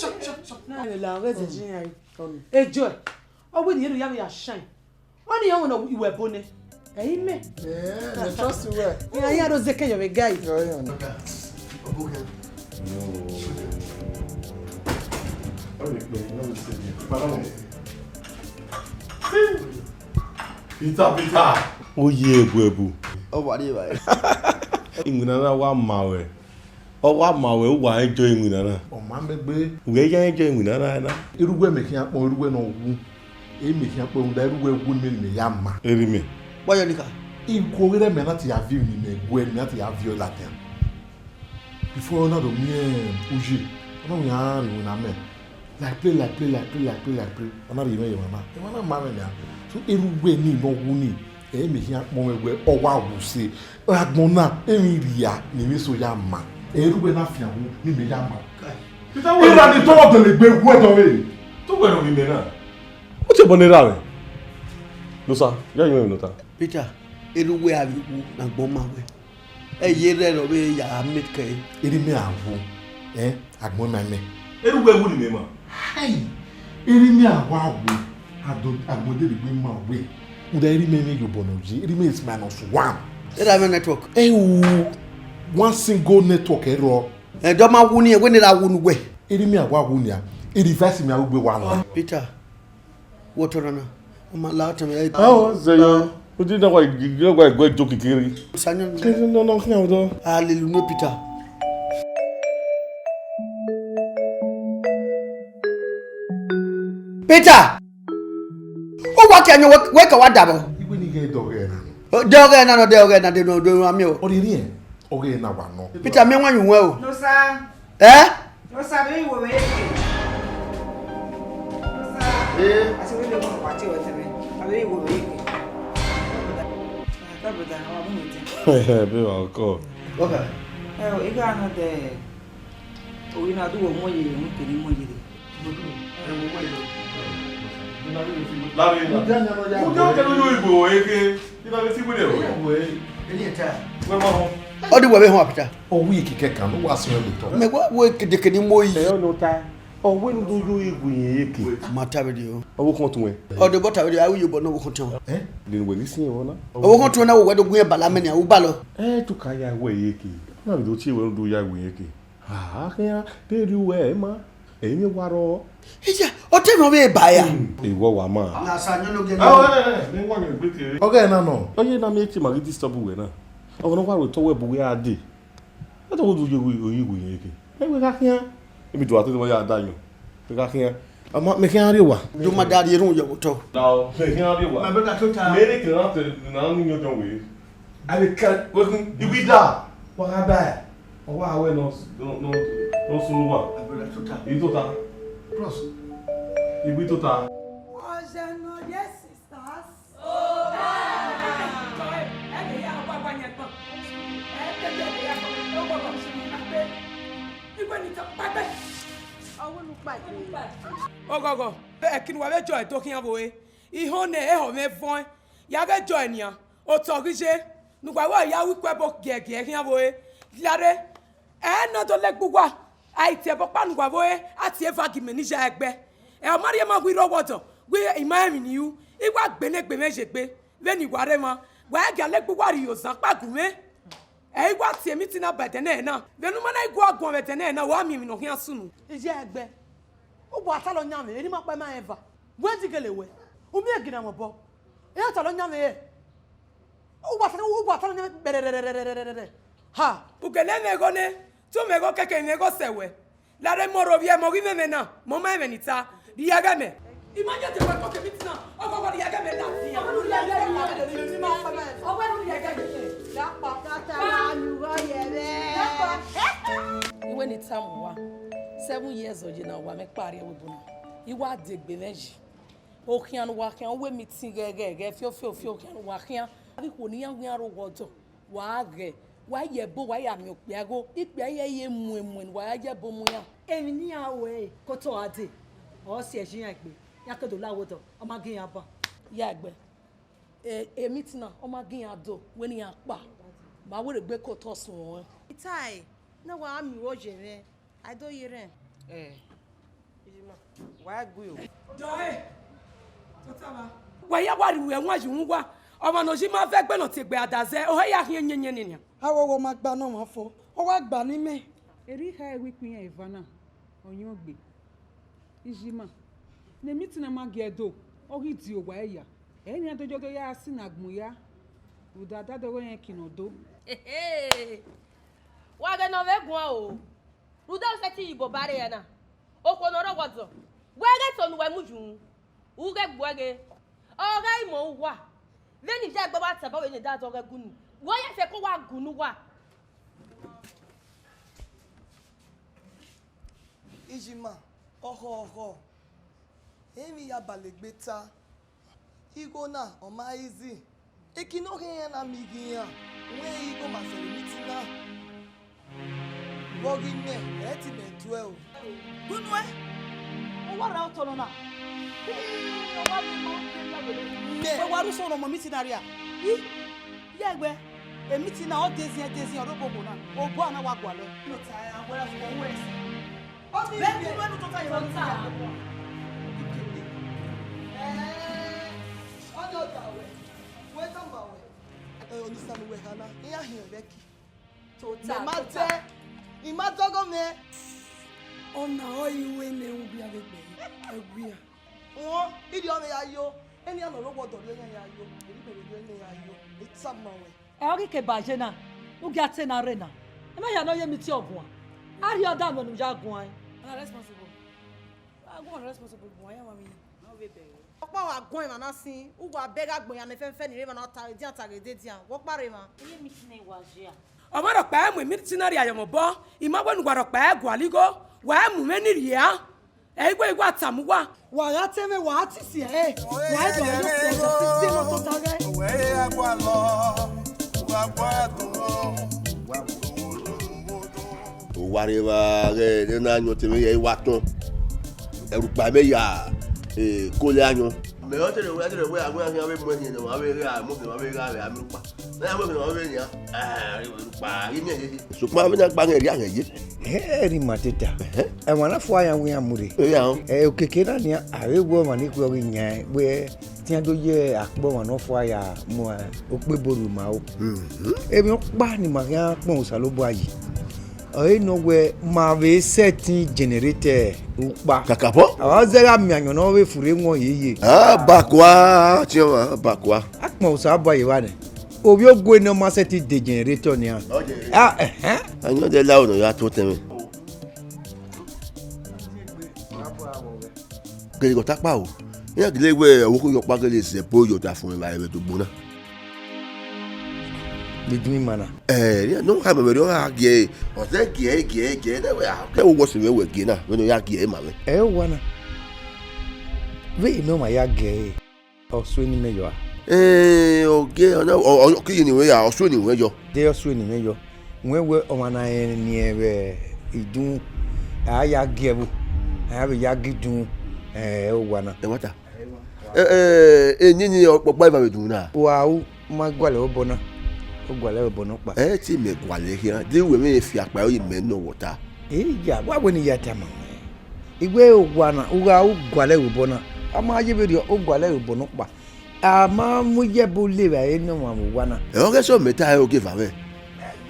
ṣá, ṣá, ṣá. Náà lè la ọ̀rẹ́ ẹ̀jẹ̀ yín ayé. Ẹ jọ ẹ̀, ọwọ́ ènìyàn ló yá mi yà ṣáìn. Wọ́n ní ìyàwó náà ìwẹ̀ bó ni. Ẹ̀yin mẹ́. Yeah, I trust you well. Ìyá yín àròzé kẹyọ̀ rẹ̀, guys. Yeah, yeah. Peter, Peter. Ó yé ebu ebu. Ó wà ní ìbàyẹ̀. Iwinna na wa ma ruẹ, ọ wa ma ruẹ, uwa rẹn jọ iwinna na. Ọ ma mẹ gbe. Wẹ ya rẹn jọ iwinna na na. Erha uwẹ mẹ khian kpọn, erha uwẹ ne ọ wu. E mẹ khian kpọn, rhunmwuda erha uwẹ wu ne mẹ ne mẹ ya ma. Erha mẹ. Wẹ ya ọnii kha? Ikhuo ghi rre mẹ na te ya viọ emwi ne imẹ guẹ, mẹ na te ya viọ ladian. Before ọ na do miẹn uyi, ọ na wian rhie iwinna mẹ. Like play, like play, like play, like play, like play. Ọ na rhie mwẹ ye emwa na. Emwa na ma mwẹ nia. So erha uwẹ nii ne ọ wu nii, ẹ i mẹ khian kpọnmwẹ wẹ ọ wa wu se. Agbọn na, emwi rhia ne emwi eso ya ma. Erha uwẹ na fian wu ne imẹ ya ma. Peter, wẹ Erha ni tọghọ dẹlegbe wẹ dọvbe. Te uwẹ rhọnmwẹ imẹ na. Ọ tie ẹbọ ne erha mwẹ? Nosa, ya yẹn emwi ne ọ ta. Peter, erha uwẹ avbe wu ne agbọn ma wẹ. Ẹ ye rre ne ọ vbe ya make ẹre. Erha imẹ a wu, ẹ, agbọn ma imẹ. Erha uwẹ wu ne imẹ ma. Hai! Erha imẹ a wa wu, ado, agbọn dede gbe ma wẹ. Uda erha imẹ mwẹ ye obọ ne ọ ye, erha imẹ is minus one. Erha mwẹ network. Ẹ o, one single network ẹ rrọọ. Ẹdẹ ọ ma wu ni, wẹ ne erha wu ne uwẹ. Erha imẹ a wa wu nia, e device mẹ a ru gbe wa la. Peter, wẹ otọ na na, ọ ma la otọ mwẹ. Ọ zẹ yọ. Udi na wa gigi wa gbe joke kiri. Sanyọ. Kiri no no khian do. Hallelujah, Peter. Peter! Ọ wa ke ayọn wẹ, wẹ ka wa davbọ. Iwe ni ghe dọghẹ na. Dọghẹ na nọ, dọghẹ na de nọ, de nọ, ami o. Ọ rhie riẹn, ọghẹ na wa nọ. Peter, miẹn wan yu wẹ o. Nosa. Ẹ? Nosa, vbe iwo vbe ye ke. Nosa. Ee. Asi vbe le mo wa tie wẹ tẹmẹ. A vbe iwo vbe ye ke. Ka brother, how are you? Be wa ko. Okay. Ẹ o, ega nọ de. Oyi na du wo mo ye, mo kere mo ye. Lare na. Mo jẹ́ ọ̀kẹ́ lórí ìbò èké. Nígbà tí wọ́n lè wọ̀. Ọ di wẹ vbe họn apita. Ọ wi kikẹ kan, ọ wa sẹ ọmọ tọ. Mẹ wa wo kedekede mo yi. Ẹ, ọ nọ ta. Ọ wẹ ne u do yo igue yẹn yeke. Ma ta vbe de o. Ọvbokhan tun wẹ. Ọ de bọ ta vbe de, a wi yo bọ ne ọvbokhan tun. Ẹ? Lẹnu wẹ ghi sin ẹvbo na. Ọvbokhan tun na wo wẹ do gun yẹn bala mẹ ni, a wu balọ. Ẹ, tu ka ya wẹ yeke. Na vbe do tie wẹ ne u do ya igue yeke. Ah, khian, te erriọ uwẹ ma, emwi wa rrọọ. Iye, ọ te mwẹ ọvbehe ba ya. Ewọ wa ma. Na sa yọn ne ogie. Ah, eh, eh, eh, ne wa yọn egbe kere. Ọghe na nọ. Ọ ye na miẹn te ima ghi disturb uwẹ na. Ọmwa ne ọ wa ru otọ wẹ bu uwẹ a dee. Ẹ tọ wẹ u ye oyi igue yeke. Ẹ wẹ gha khian. Emi do a te ma ya da yọn. Wẹ gha khian. Ama mẹ khian rrie owa. Do ma da rhie erhunmwu ye ọvbotọ. Na o, mẹ khian rrie owa. My brother, total. Mẹ ne kere na te na ni yọn jọn wẹ. A vbe ka, wẹ khin, iwi da, wa gha ba, ọ wa wẹ nọ, nọ, nọ, nọ sunu wa. My brother, total. Iwi tota. Bros. Iwi tota. Ọzẹ nọ ye sisters. Ọghọghọ, ẹki ne uwa vbe jọ ẹdẹ khian vbe ore, ihọn nẹ ehọ mwẹ vọẹn, ya ghẹ jọ ẹe nian, otọ ghi ye, ne uwa vbe ya ru ikun ẹbo giẹgiẹ khian vbe ore, lare, ẹ na do legbe uwa, a i tie ẹbọ ọkpa ne uwa vbe ore, a tie eva gie imẹ ne I ya ẹgbẹ. Ẹ, ọ ma rhie ma wẹ I rre ọwọdọ, wẹ I ma rẹn emwi ne I ru, I wa gbe ne egbe mwẹ ye egbe, vbene I wa rre emwa, wa i gia legbe uwa rhie ozan ọkpa gu mwẹ. Ẹ i wa tie meeting na ba ẹdẹ nẹ na, vbene u ma na i gu aguọn vbe ẹdẹ nẹ na, wa miẹn emwi ne ọ khian sunu. Iye ẹgbẹ, u wa talọ yan mwẹ, erha ima ọkpa ima rẹn eva. Wẹ di gele wẹ, u miẹn gele mwẹ obọ. Ẹ talọ yan mwẹ, u wa talọ, u wa talọ yan mwẹ bẹrẹrẹrẹrẹrẹrẹ. Ha! U gele mwẹ igho nẹ, te u mwẹ igho kẹkẹ, mwẹ igho sẹ wẹ. Lare mọ rhovbiẹ, mọ ghi mwẹ ẹmwẹ na, mọ ma ẹmwẹ ni ta, rhie ẹghẹ mẹ. I ma ye de wẹ kọke meeting na, ọghọghọ rhie ẹghẹ mẹ ladian. Ọwẹ ne u rhie ẹghẹ mẹ. Ọwẹ ne u rhie ẹghẹ mẹ. Ya kpa. Tata wa yu gha ye ẹmwẹ. Ya kpa. Iwe ni tama uwa, seven years ọ ye ne uwa mwẹ kpa rrie ẹvbo ebo na. I wa degbe mwẹ yi. Okhian ne uwa khian, uwu meeting ghẹghẹghẹ, fiofio, okhian ne uwa khian. Avbe ikhuo ne iran wian rre owa ọdọ. Wa ghẹ, wa ye ẹbo, wa ya miẹn okpia igho, ikpia hia ye muẹn muẹn ne uwa ya ye ẹbo mu iran. Emwi ne iran ru ẹre, ke otọ gha dee, ọ si ẹe ye iran egbe, iran ke do la ẹvbo odọ, ọ ma gie iran ban. Ya egbe, e, e meeting na, ọ ma gie iran do, wẹ ne iran kpa, ma wẹ rhe gbe ke otọ suẹn ọnrẹn. I tae, ne wa miẹn uwu oye mwẹ. A i do ye rẹn. Eh, Ijima, wa gui o. Dọe, tota ma. Wa ya wa rhie ẹwaẹn ye uhunmwu uwa. Ọmwa ne oyi ma vẹ egbe ne ọ tie egbe a da zẹ, ọ hẹ ya khian yẹnyẹn nian. Awowo ma gba ne ọmwa fo, ọ wa gba ne imẹ. Erha ikha ẹvbo ikpia iran eva na, ọ yọn gbe. Ijima, ne meeting na ma gie do, ọ ghi di owa ẹre ya. Ẹ i nian do yo do ya si ne agbọn ya, rhunmwuda dadogho rẹn kin ne ọ do. Wa ghe ne ọ vbe guan o, rhunmwuda u sẹtin ye iboba rre na, okhuo ne ọ rre ọghuọdọ, wẹ ghẹ tọn ne uwẹ mu yu, u ghẹ gbuẹ ghe, ọ gha imọ uwa, vbene ivbi ẹgbẹ wa taba vbene da dọghẹ gunu, wẹ ọ ya fẹ ke wa gunu uwa. Ijima, ọkhọ ọkhọ, emwi ya bale egbe ta. Igho na, ọ ma easy. Eki ne ọ khian na miẹn ighe iran, wẹ igho ma zẹvbe meeting na. Vbe ọ ghi miẹn, ẹ i ti mẹ duẹ o. Gunu ẹ, ọ wa ra otọ nọ na. Mẹ. Wẹ wa ru sẹ ọmọ meeting na rria? I, ya ẹgbẹ, meeting na ọ deziẹn deziẹn ọre obọ na, obọ a na wa gualọ. Vbe ẹvbo unu tota ye vbe tota. Ẹẹ, ọ ni ọda wẹ, wẹ tama wẹ. Ẹ, Onisami wẹ khana, iran hiọn vbe ẹki. Tota, mẹ ma tota. Dẹ, I ma dọghe mwẹ. Ọna ọre I ru nẹ, uwia vbe gbe ẹwia. Wọn, I rhie ọmwẹ ya yo, enian ne ọ rre owa ọdọ rhie ọnrẹn ya yo, erriọ mẹ vbe rhie ọnrẹn ya yo, I tama wẹ. Ẹ, ọ ghi ke ba ye na, u gia te na rre na. Ẹmwẹ hia ne ọ ye meeting ọguan. A rhie ọda nuẹn ne u ya guan. Una responsible. A guan responsible guan, ya wa mi. Ọkpa wa guan emwa na sin, uwa bẹghe agbọn yan ne fẹnfẹn ni rre emwa na ta edian ta ghe edian. Wẹ ọkpa rre emwa. Eye meeting ne wa ye a? Ọ ma rhọkpa mu meeting na rhie ayọmwẹ obọ, I ma wẹ ne uwa rhọkpa gualọ igho, wa mu mwẹ ni rhia. Ẹ i wẹ I wa tama uwa. Wa gha te mwẹ, wa gha te isi ẹre, wa i dọghe yo sẹ, sẹ, sẹ, sẹ, no tota ghẹ. Uwa rre evba ghẹ ne na yọn te mwẹ ye, I wa tọn. Ẹrukpa mẹ ya, eh, kole ayọn. Mẹ ọ te rẹ wẹ, a te rẹ wẹ, a wẹ a khian vbe mu ẹhin ne wa vbe gha mu, ne wa vbe gha vbe a mu kpa. Na ya mu ẹhin ne wa vbe nian. Eh, kpa, ghi miẹn ye. Sokpan avbe na gba ghẹ rhia ghẹ ye. Ẹ, ẹre ima teta. Ẹhẹn. Ẹmwẹ na fua ya wẹ iran mu rre. Ẹ ya o. Ẹ, okeke na nian, a vbe wẹ ọmwa ne ikhuo ghi yan wẹ tian do ye akpọ ọmwa ne ọ fua ya mu okpebo rhie ma o. Mhm. Emwi ọkpa ne ima khian kpọnmwẹ Osanobua yi, ọre nọ wẹ ma vbe sẹtin generator ukpa. Kakabọ? A wa zẹ gha miẹn ayọn ne ọ vbe furre wọn yeye. A bakua, chiọmwa, a bakua. A kpọnmwẹ Osanobua ye evba nẹ. Ovbi ogue ne ọ ma sẹtin de generator nian. Ọ ye. A, ẹhẹn. Ayọn de la ọnọ ya to tẹmwẹ. Gele ghe ọta kpa o. Iran gele wẹ ọvbokhan iyọkpa gele zẹ ẹbọ ye ọta fun evbare vbe ẹdogbo na. Vbe idin ima na. Ẹ, iran ne ọ gha mẹ vberriọ gha gie ẹre. Ọ zẹ gie ẹre, gie ẹre, gie ẹre, ne wẹ, a, ke wo wọ sẹ mwẹ wẹ gie na, vbene ọ ya gie ẹre ma mwẹ. Ẹ, owa na. Vbene ọ ma ya gie ẹre. Ọ suẹn ne imẹ yọ a? Ẹẹn, ọ gie, ọ na, ọ, ọ, ọ ke ye ne iwẹ ya, ọ suẹn ne iwẹ yọ. De ọ suẹn ne imẹ yọ. Wẹ wẹ ọmwa na rẹn ni vbe idun, a ya gie ẹvbo, a ya vbe ya gie idun, ẹ, owa na. Ẹmwata. Ẹ, ẹ, eni ni ọkpọkpa eva vbe idun na. Wa u ma gualọ obọ na, u gualọ obọ nọkpa. Ẹ te mẹ gualọ khian, de wẹ mwẹ fi akpa ro ye mẹ nọ wọta. Eya, wa wẹ ne I ya tama mwẹ. I wẹ owa na, u gha u gualọ ẹre obọ na. A ma ye vberriọ, u gualọ ẹre obọ nọkpa. A ma mu iyẹbo le evbare ne ọmwa vbe owa na. Ẹ, ọ ghẹ sẹ mẹ ta ẹre ogieva mwẹ.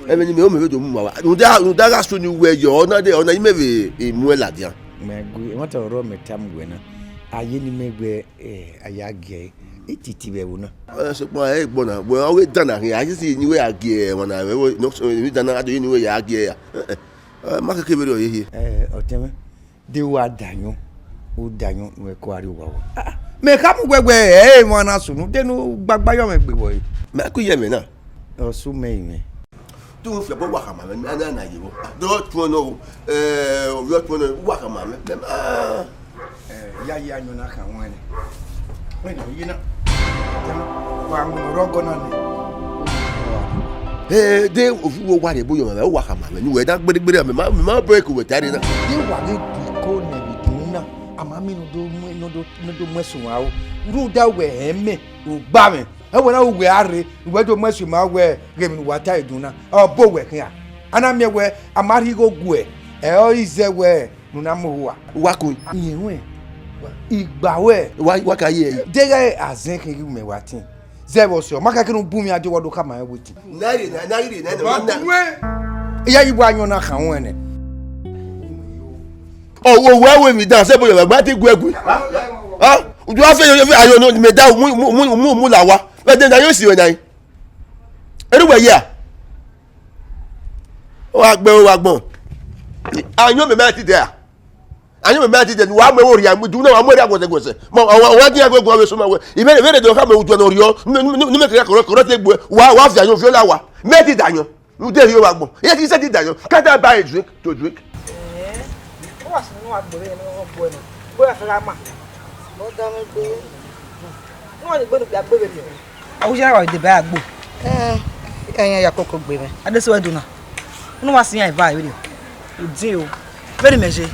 Ẹmwẹ ne imẹ ho mẹ vbe do mu ma wa. Rhunmwuda, rhunmwuda gha so ne uwẹ yọ, ọ na de, ọ na imẹ vbe mu ẹn ladian. Mẹ gu, ẹmwata ọrọre mẹ tama uwẹ na. A ye ne imẹ wẹ, ẹ, a ya gie ẹre, I titi vbe ẹvbo na. Ẹ, sokpan ẹ i gbọ na, wẹ ọ ghe dan na khian, a ye si ne uwẹ ya gie ẹmwẹ na, vbe ẹvbo, nọ, so, emwi dan na, a do ye ne uwẹ ya gie ẹre ya. Ẹ, ẹ, ẹ, ma keke vberriọ ye hiẹ. Ẹ, ọtẹn mwẹ. De wa da ayọn, u da ayọn ne uwẹ ko gha rrie owa ruẹ. Ah, mẹ khama uwẹ wẹ, ẹ, emwa na sunu, de ne u gbagba yọ mwẹ gbe vbọ re? Mẹ ku ye ẹmwẹ na. Ọ sẹ mẹ imẹ. Te u fi ẹbọ wa khama mwẹ, mẹ na na ye vbọ. Do tuẹn nọ o, ẹ, ovbi ọtuẹn nọ, wa khama mwẹ. Mẹ ma. Ẹ, ya ye ayọn na khan wọn nẹ. Wẹ nọ ye na. Wa mu ọrọgọ na nẹ. Ẹ, de ofu wo wa rhie ebo yọ mwẹ, wa khama mwẹ, ne uwẹ da gberegbere, mẹ ma, mẹ ma break uwẹ ta rre na. De wa ghi du iko nẹ vbe idun na, a ma miẹn ne ọ do mu, ne ọ do, ne ọ do mu ẹse uwa ro. Rhunmwuda wẹ hẹ mẹ, u gba mwẹ. Ẹ wẹ na, uwẹ a rre, uwẹ do mu ẹse ma wẹ ghe emwi ne uwa ta idun na, ọ bọ wẹ khian. A na miẹn wẹ a ma rhie igho guẹ, ẹ, ọ i zẹ wẹ ne u na mu owa. Wa kun. Iyẹn ruẹn, igba ruẹ. Wa, wa ka ye ẹre. Deghẹ azẹn khin ghi mẹ wa tin. Zẹ vbe ọsẹ, ọ ma kẹkẹ ne u bun mwẹ, a de wa do khama ẹn wetin. Na rre, na, na rre, na, na, na. Iya yi wa ayọn na khan ruẹn nẹ. Ọ, wo, wo, wo mi dan, sẹ bo yọ, gba ti gu ẹgu. Ha? Udu afe yo, yo, ayo no, mẹ da, mu, mu, mu, mu, mu la wa. Vbe de na yo si wẹ na yi. Erha uwẹ ye a? Wa gbe wa gbọn. Ayọn mẹ ma ti dẹ a. Ayọn mẹ ma ti dẹ, wa mu ẹvbo rhia, mu du na, wa mu ẹre guọsẹ guọsẹ. Ma wa wa wa dia gbe guan vbe sọ ma wẹ. Ivbe ivbe de do kha mẹ udu ne ọ rhiọ. Nu mẹ kẹrẹ kọrọ kọrọ te gbe. Wa wa fi ayọn fi la wa. Mẹ ti da ayọn. Ude rhie wa gbọn. Yes, he said ti da ayọn. Can't I buy a drink to drink? Eh, ọ wa sunu wa gbe vbe ne ọ gbe na. Gbe ya fẹ gha ma. Ọ da mwẹ gbe. Ne ọ gbe ne ya gbe vbe. Awuya wa de ba agbo. Eh, ẹyẹn ya koko gbe mwẹ. Adesuẹduna. Unu wa si yan eva vbe. Udin o. Vbene mẹ ye,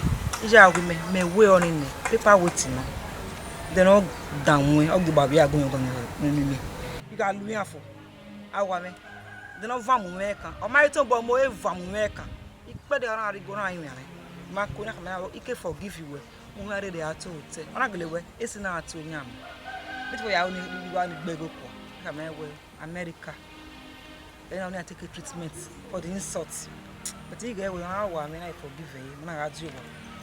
iye a gu mẹ, mẹ wẹ ọnii nẹ, paper weight nọ. Then ọ dan wẹn, ọ gbe ba vbe agbọn yọ ọgọ nẹ, mẹ, mẹ, mẹ. I gha lu iran fo, a wa mwẹ. Then ọ van mu mwẹ kan. Ọ ma re tọn bọ, mo e van mu mwẹ kan. Ikpẹdẹ ọna rhie igho na rinmwian rẹ. Ma ko na khama ike forgive you wẹ. Mo ma rere a to hotel. Ọ na gele wẹ, esi na a to yan mẹ. Bit wẹ ya ni wa ni gbe igho kua. Khama wẹ America. Then I take a treatment for the insult. But he get wẹ, a wa mwẹ na forgive him. Na gha di owa.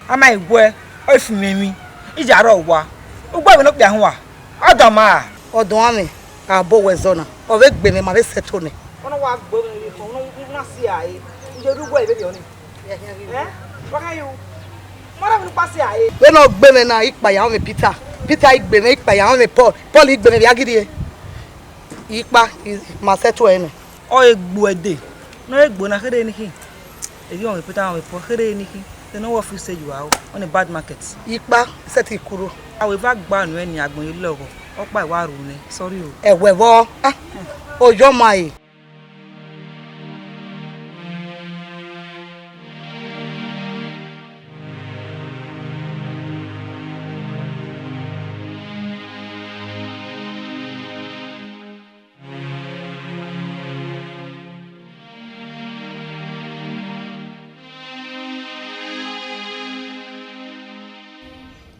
A ma wẹ, ọ fi mwẹ emwi. Ija rọ wa. Ugbo ẹvbo ne okpia hua. Ọ dọ ma. Ọdọ mwẹ, a bọ wẹ zọ na. Ọ vbe gbe mwẹ, ma vbe settle nẹ. Ọ na wa gbe mwẹ vbe kọn, ọ na si a e. Ije ru wẹ vbe rionii. Eh? Wa kha yu. Ma ra vbe kpa si a e. Vbene ọ gbe mwẹ na, ikpa ya mwẹ Peter. Peter i gbe mwẹ, ikpa ya mwẹ Paul. Paul i gbe mwẹ vbe agirie. Ikpa, i ma settle ẹre nẹ. Ọ egbe ẹdẹ. Ne ọ egbe na kherhe ni khin. Eghi ọmọ Peter ọmọ Paul kherhe ni khin. Then ọ wọ fi se you are on a bad market. Ikpa, sẹtin kuro. A wẹ eva gba nuẹn ni agbọn ye lọghọ. Ọkpa i wa ru nẹ. Sorry o. Ẹwẹ vbọ. Ah, oyọ ma e.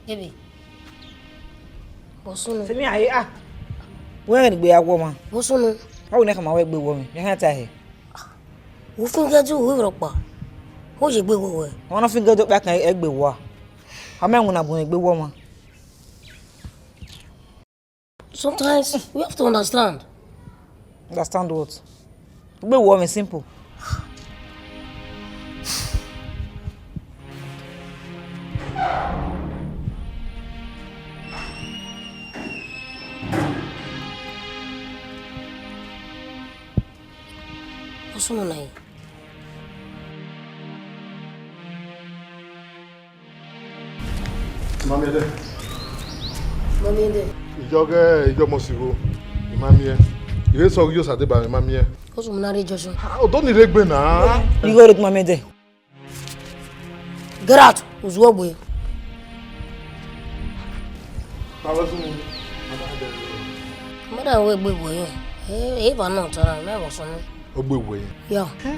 Baby, vbọ sunu? Sẹ emwi a re a. Wẹ rẹn gbe ya wọ ọmwa. Vbọ sunu? Ọ wẹ ne khama wẹ gbe wọ mwẹ, ya khian ta hẹ. Wo fin gẹdẹ u rhọkpa. Wo ye gbe wọ wẹ. Ọmwa ne ọ fin gẹdẹ ọkpa kan ẹ gbe wọ a. A ma winna bu rẹn gbe wọ ọmwa. Sometimes we have to understand. Understand what? Gbe wọ mwẹ simple. Vbọ sunu na? I ma miẹn dẹ. I ma miẹn dẹ. Iyọghẹ, iyọmọ sigho, I ma miẹn. I vbe sẹ ọghe Iyosa deba mwẹ, I ma miẹn. Vbọ sunu na rre junction? Ah, odọ ni rre egbe na. Igho rre egbe, I ma miẹn dẹ. Get out, uzuogbe. Madam wẹ egbe wẹ yẹn. Eh, eva nọ tara, mẹ vbọ sunu. Ọ gbe wẹ yẹn? Ya. Eh?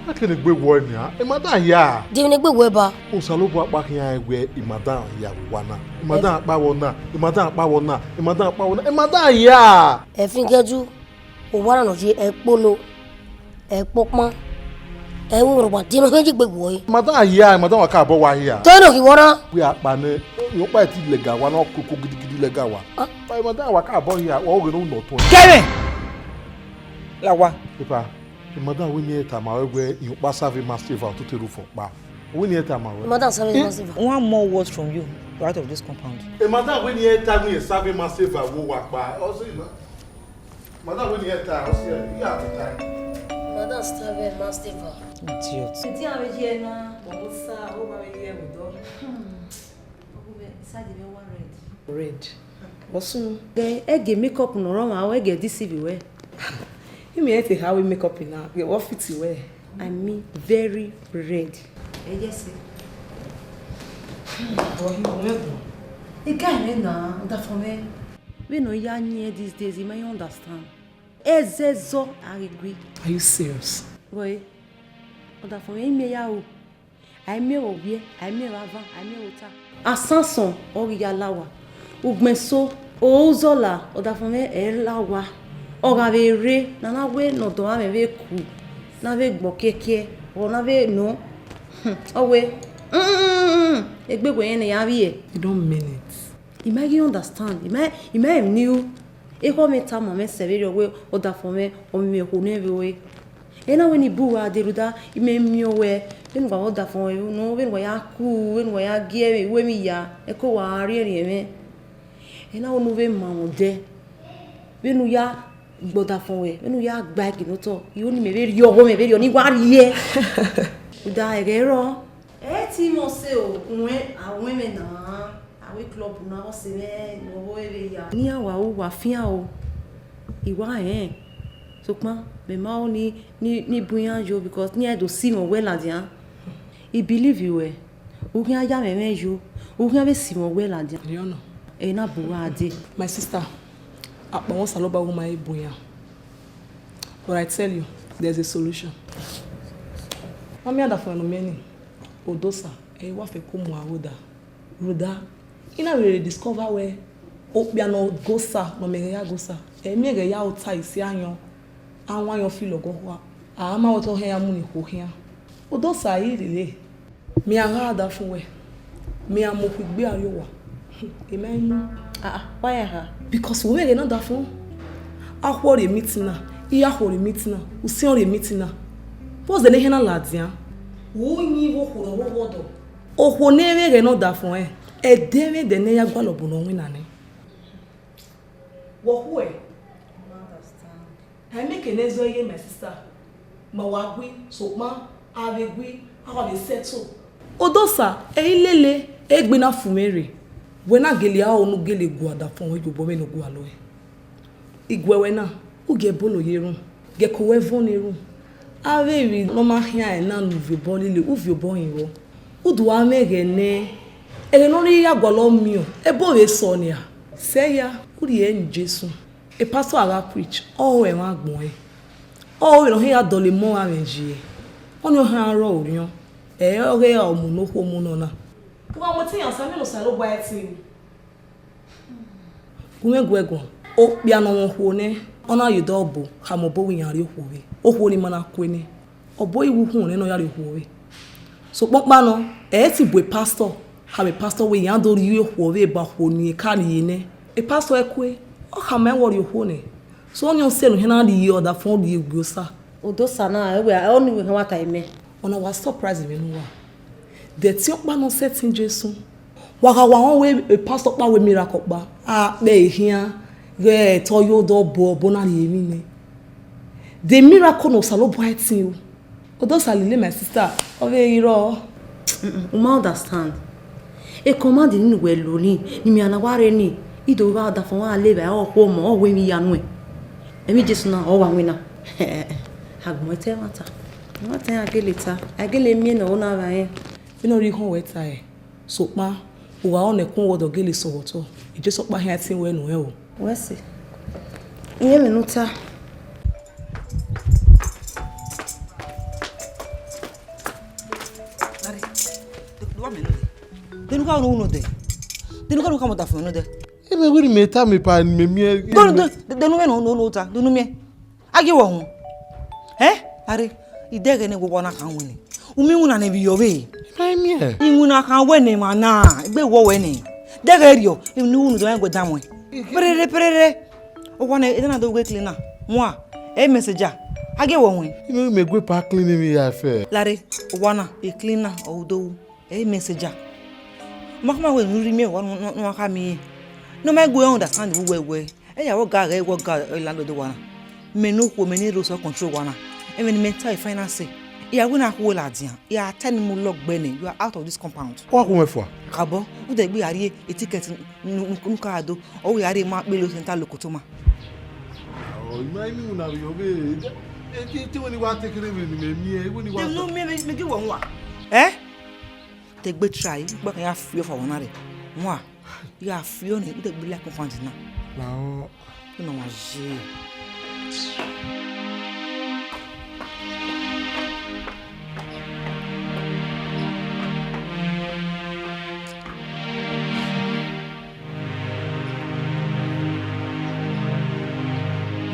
A kene egbe wẹ nian, I ma dan ya. De ne egbe wẹ ba? Osanobua ọkpa khian wẹ I ma dan ya vbe owa na. I ma dan kpa vbọ na, I ma dan kpa vbọ na, I ma dan kpa vbọ na, I ma dan ya. Ẹfin gẹdu. Owa na nọ ye ẹkpolo, ẹkpokpan, ẹvbo rhọkpa, de ne ọ khian ye egbe wẹ ẹre. Madam hia, madam wa ka bọ wa hia. Te ne ọ ghi wọ na? Wẹ a kpa nẹ, ọkpa ti lẹga wa na, ọ koko gidigidi lẹga wa. Ah. Madam wa ka bọ hia, wa oghe ne u nọ tọn. Kẹmwẹ! La wa. Epa, madam wẹ ne ẹ tama wẹ wẹ, ọkpa save ma save otute ru fọ kpa. Wẹ ne ẹ tama wẹ. Madam save ma save. One more word from you, you're out of this compound. Madam wẹ ne ẹ ta wẹ save ma save wo wa kpa. Ọ sẹ na. Madam, wẹ ne ẹ ta, ọ sẹ, I ya te ta. Madam, save ma save. Idiot. Edi a vbe ye na. Ọmọ sa, ọ ma vbe ye ẹvbo dọ. Hmm. Ọghe sa de vbe wa red. Red. Ọsun. Then, ẹ gẹ makeup nọ rọ ma, ẹ gẹ deceive wẹ. I mean, ẹ te ha wẹ makeup na, ghẹ wọ fit wẹ. I mean, very red. Ẹ yes, sir. Hmm. Ọ hi wẹ gbọ. Ẹ ga ẹmwẹ na, ọdafẹn mwẹ. Vbene ọ ya yin these days, I ma understand. Ẹzẹzọ a ghi gui. Are you serious? Wẹ, ọdafẹn mwẹ, I miẹn ya ro. A i miẹn vbe ọ wiẹ, a i miẹn vbe avan, a i miẹn vbe ota. Asansan ọ ghi ya la owa. Ugbẹn eso, oro uzọla, ọdafẹn mwẹ ẹ la owa. Ọ gha vbe rre, ne a na wẹ ne ọdọ mwẹ vbe ku, ne a vbe gbọ kiẹkiẹ, ọ na vbe nọ. Hmm, ọ wẹ, hmm, egbe wẹ rẹn ne ya vbiẹ. You don't mean it. I ma ghi understand. I ma, I ma emwi ne u. Ekhọe mwẹ tama mwẹ sẹ vberriọ wẹ ọdafẹn mwẹ, ọ miẹn okhuo nẹ vbe ore. Ena wẹ ne I bu uwa dee rhunmwuda, I mẹ miẹn wẹ, vbene uwa vbe ọdafẹn ruẹ nọ, vbene uwa ya ku, vbene uwa ya gie ẹmwẹ, iwu emwi ya, ẹko wa rhiẹnrhiẹn mwẹ. Ena wẹ ne u vbe ma mwẹ odẹ, vbene u ya gbe ọdafẹn ruẹ, vbene u ya gba ẹki ne otọ, I ho ne imẹ vbe rhie ọghomwẹ vberriọ ne I wa rhie. Rhunmwuda ẹghẹ rrọọ. Ẹ ti mọ sẹ o, uwẹ, a wẹ mwẹ na, a wẹ club na, ọ sẹ mwẹ ne ọ vbe ya. Ne iran wa ru, wa fian o, I wa rẹn, sokpan mẹ ma ho ni, ni, ni bu iran yo, because ne iran do si mwẹ owẹ ladian. I believe ruẹ, u khian ya mwẹ ẹmwẹ yo, u khian vbe si mwẹ owẹ ladian. Riọna. Ẹ na bu uwa dee. My sister, akpawẹ Osanobua wu ma he bu iran. But I tell you, there's a solution. Ma miẹn ọdafẹn ne u miẹn nii, Odosa, ẹ i wa fẹ ko mu aro da. Rhunmwuda, I na vbe discover wẹ okpia ne ọ ghe Osa, ne ọ miẹn ẹghẹ ya ghe Osa, ẹ i miẹn ẹghẹ ya ota isi ayọn, a wan ayọn filo ọgọkhua, a ma wẹ te ọ hẹn ya mu ne ikhuo khian. Odosa, I rhirhi lele. Mẹ iran gha da fun wẹ, mẹ iran mu okhuo igbe arriọ owa. I ma inu. Ah, ah, why ya kha? Because wẹ ẹghẹ ne ọdafẹn, a khuo rrie meeting na, I ya khuo rrie meeting na, u siẹn rrie meeting na. Vbọzẹ ne ehẹn na ladian? Vbe u yin vbe okhuo ne ọ vbe ọdọ? Okhuo ne ẹ i mwẹ ẹghẹ ne ọdafẹn, ẹdẹ mwẹ ẹdẹ ne ya gualọ bu ne ọ winna nẹ. Wẹ ọ khuẹ? I make ene zọ ye, my sister. Ma wa gui, sokpan a vbe gui, a wa vbe settle. Odosa, ẹ i lele, egbe na fu mwẹ rre. Wẹ na gele aro ne u gele gua ọdafẹn ruẹ ye obọ mwẹ ne u gualọ ẹe. I guẹ wẹ na, u gie ẹbolo ye erhunmwu, gie ẹko ruẹ vọn ne erhunmwu. Avbe emwi ne ọ ma khian ẹre na ne u viọ obọ lele, u viọ obọ hin vbọ. U do gha mwẹ ẹghẹ nẹ, ẹghẹ ne ọ rhirhi ya gualọ miẹn, ẹbọ vbe sọ nia. Sẹ hia, u rhie ẹre ne Jesu. E pastor a gha preach, ọ ho ẹmwẹ agbọn ẹre. Ọ ho vbene ọ hia ya dọlọ emọ gha mwẹ yi ẹe. Ọnii ọ hia rrọọ orhiọn, ẹ i re ọghe ọmọ ne okhuo mu nọ na. U gha mu ẹtin yan Osa, mẹ ne Osanobua ẹtin. Gu mwẹ guẹ guan, okpia ne ọ mwẹ okhuo nẹ, ọ na ye odẹ ọbo khama obọ wẹ iran rrie okhuo vbe, okhuo ni ma na kue nẹ, obọ i wu uhunmwu nẹ ne ọ ya rrie okhuo vbe. Sokpan ọkpa nọ, ẹ i sẹtin bu e pastor khama e pastor wẹ iran do rrie okhuo vbe ba okhuo ni ka rrie nẹ. E pastor ẹkue, ọ khama ẹn wẹ ọ rrie okhuo nẹ. So ọnii ọ sẹ ne u hia na rrie ọdafẹn rrie egbe Osa. Odosa na, ẹ wẹ, ọnii wẹ hẹn wa ta imẹ. Ọna wa surprise mwẹ ne uwa. De ẹtin ọkpa ne ọ sẹtin Jesu? Wa gha wa rẹn wẹ e pastor ọkpa wẹ miracle ọkpa, a kpẹ ẹre khian, ghẹ te ọ ye odẹ ọbo, ọbo na rhie emwi nẹ. De miracle ne Osanobua ẹtin o. Odosa lele, my sister, ọ vbe ghi rrọọ. Mm-mm, u ma understand. E command ni ne uwẹ lo ni, ne imẹ na wa rre ni, I do gha ọdafẹn wa le vbe ọ khu ọmọ, ọ hu emwi ya nuẹn. Emwi Jesu na, ọ wa winna. Agbọn ẹtẹ ẹmwata. Ẹmwata iran gele ta, a gele miẹn ne ọ na vba rẹn. Vbene ọ rhie ihọn ruẹ ta ẹre, sokpan, u gha rẹn ne ẹkun wẹ ọdọ gele sẹ ọvbokhan, Jesu ọkpa khian ẹtin ruẹ nuẹn o. Wẹ sẹ, I rẹn ẹmwẹ ne u ta. Larry, do, do wa mẹ nodẹ. Denu ka unu nodẹ. Denu ka unu ka mọ da fun nodẹ. Ebe wiri mẹ ta mẹ pa ni mẹ miẹn. Do, do, do, denu mẹ no, no, no ta. Denu mẹ. A gie wẹ uhunmwu. Ẹ? Larry, I dẹghe ne wẹ owa na khan wẹ nẹ. U miẹn iwinna ne vbe yọ vbe? I ma miẹn. Iwinna khan wẹ nẹ emwa na, egbe wọ wẹ nẹ. Dẹghe rriọ, emwi ne u ru ne u do rẹn guẹ dan muẹn. Perere, perere. Owa na, ede na do ghe cleaner. Wan, ẹ i messenger. A gie wẹ uhunmwu. I ma mẹ gue pa clean emwi ya fẹ. Larry, owa na, e cleaner, ọ u do ru. Ẹ i messenger. Ma khama wẹ ne u rhie miẹn owa ne, ne, ne u kha miẹn. Ne ọ ma gue understand vbe uwẹ wẹ. Ẹ ya vbe ọga ghẹ vbe ọga landlord owa na. Mẹ ne okhuo, mẹ ne rose control owa na. Ẹmwẹ ne imẹ ta e finance. I ya wẹ ne a khuẹ ladian. I ya ta ne mu lọgbẹ nẹ, you are out of this compound. Wa khu mwẹ fua. Kabọ, u de gbe ya rhie e ticket nu, nu, nu ka do. Ọ wẹ ya rhie ma kpele center lokotoma. Ọ, I ma inu na vbe yọ vbe. E, e, e, te wẹ ni wa te kere vbe ni mẹ miẹn, e wẹ ni wa. Te nu miẹn, mẹ, mẹ gi wẹ hua. Ẹ? Te gbe try, gba kan ya fi ọfa wana rẹ. Hua. Ya fi ọnẹ, u de gbe like compound na. Lahọ. Ina wa je.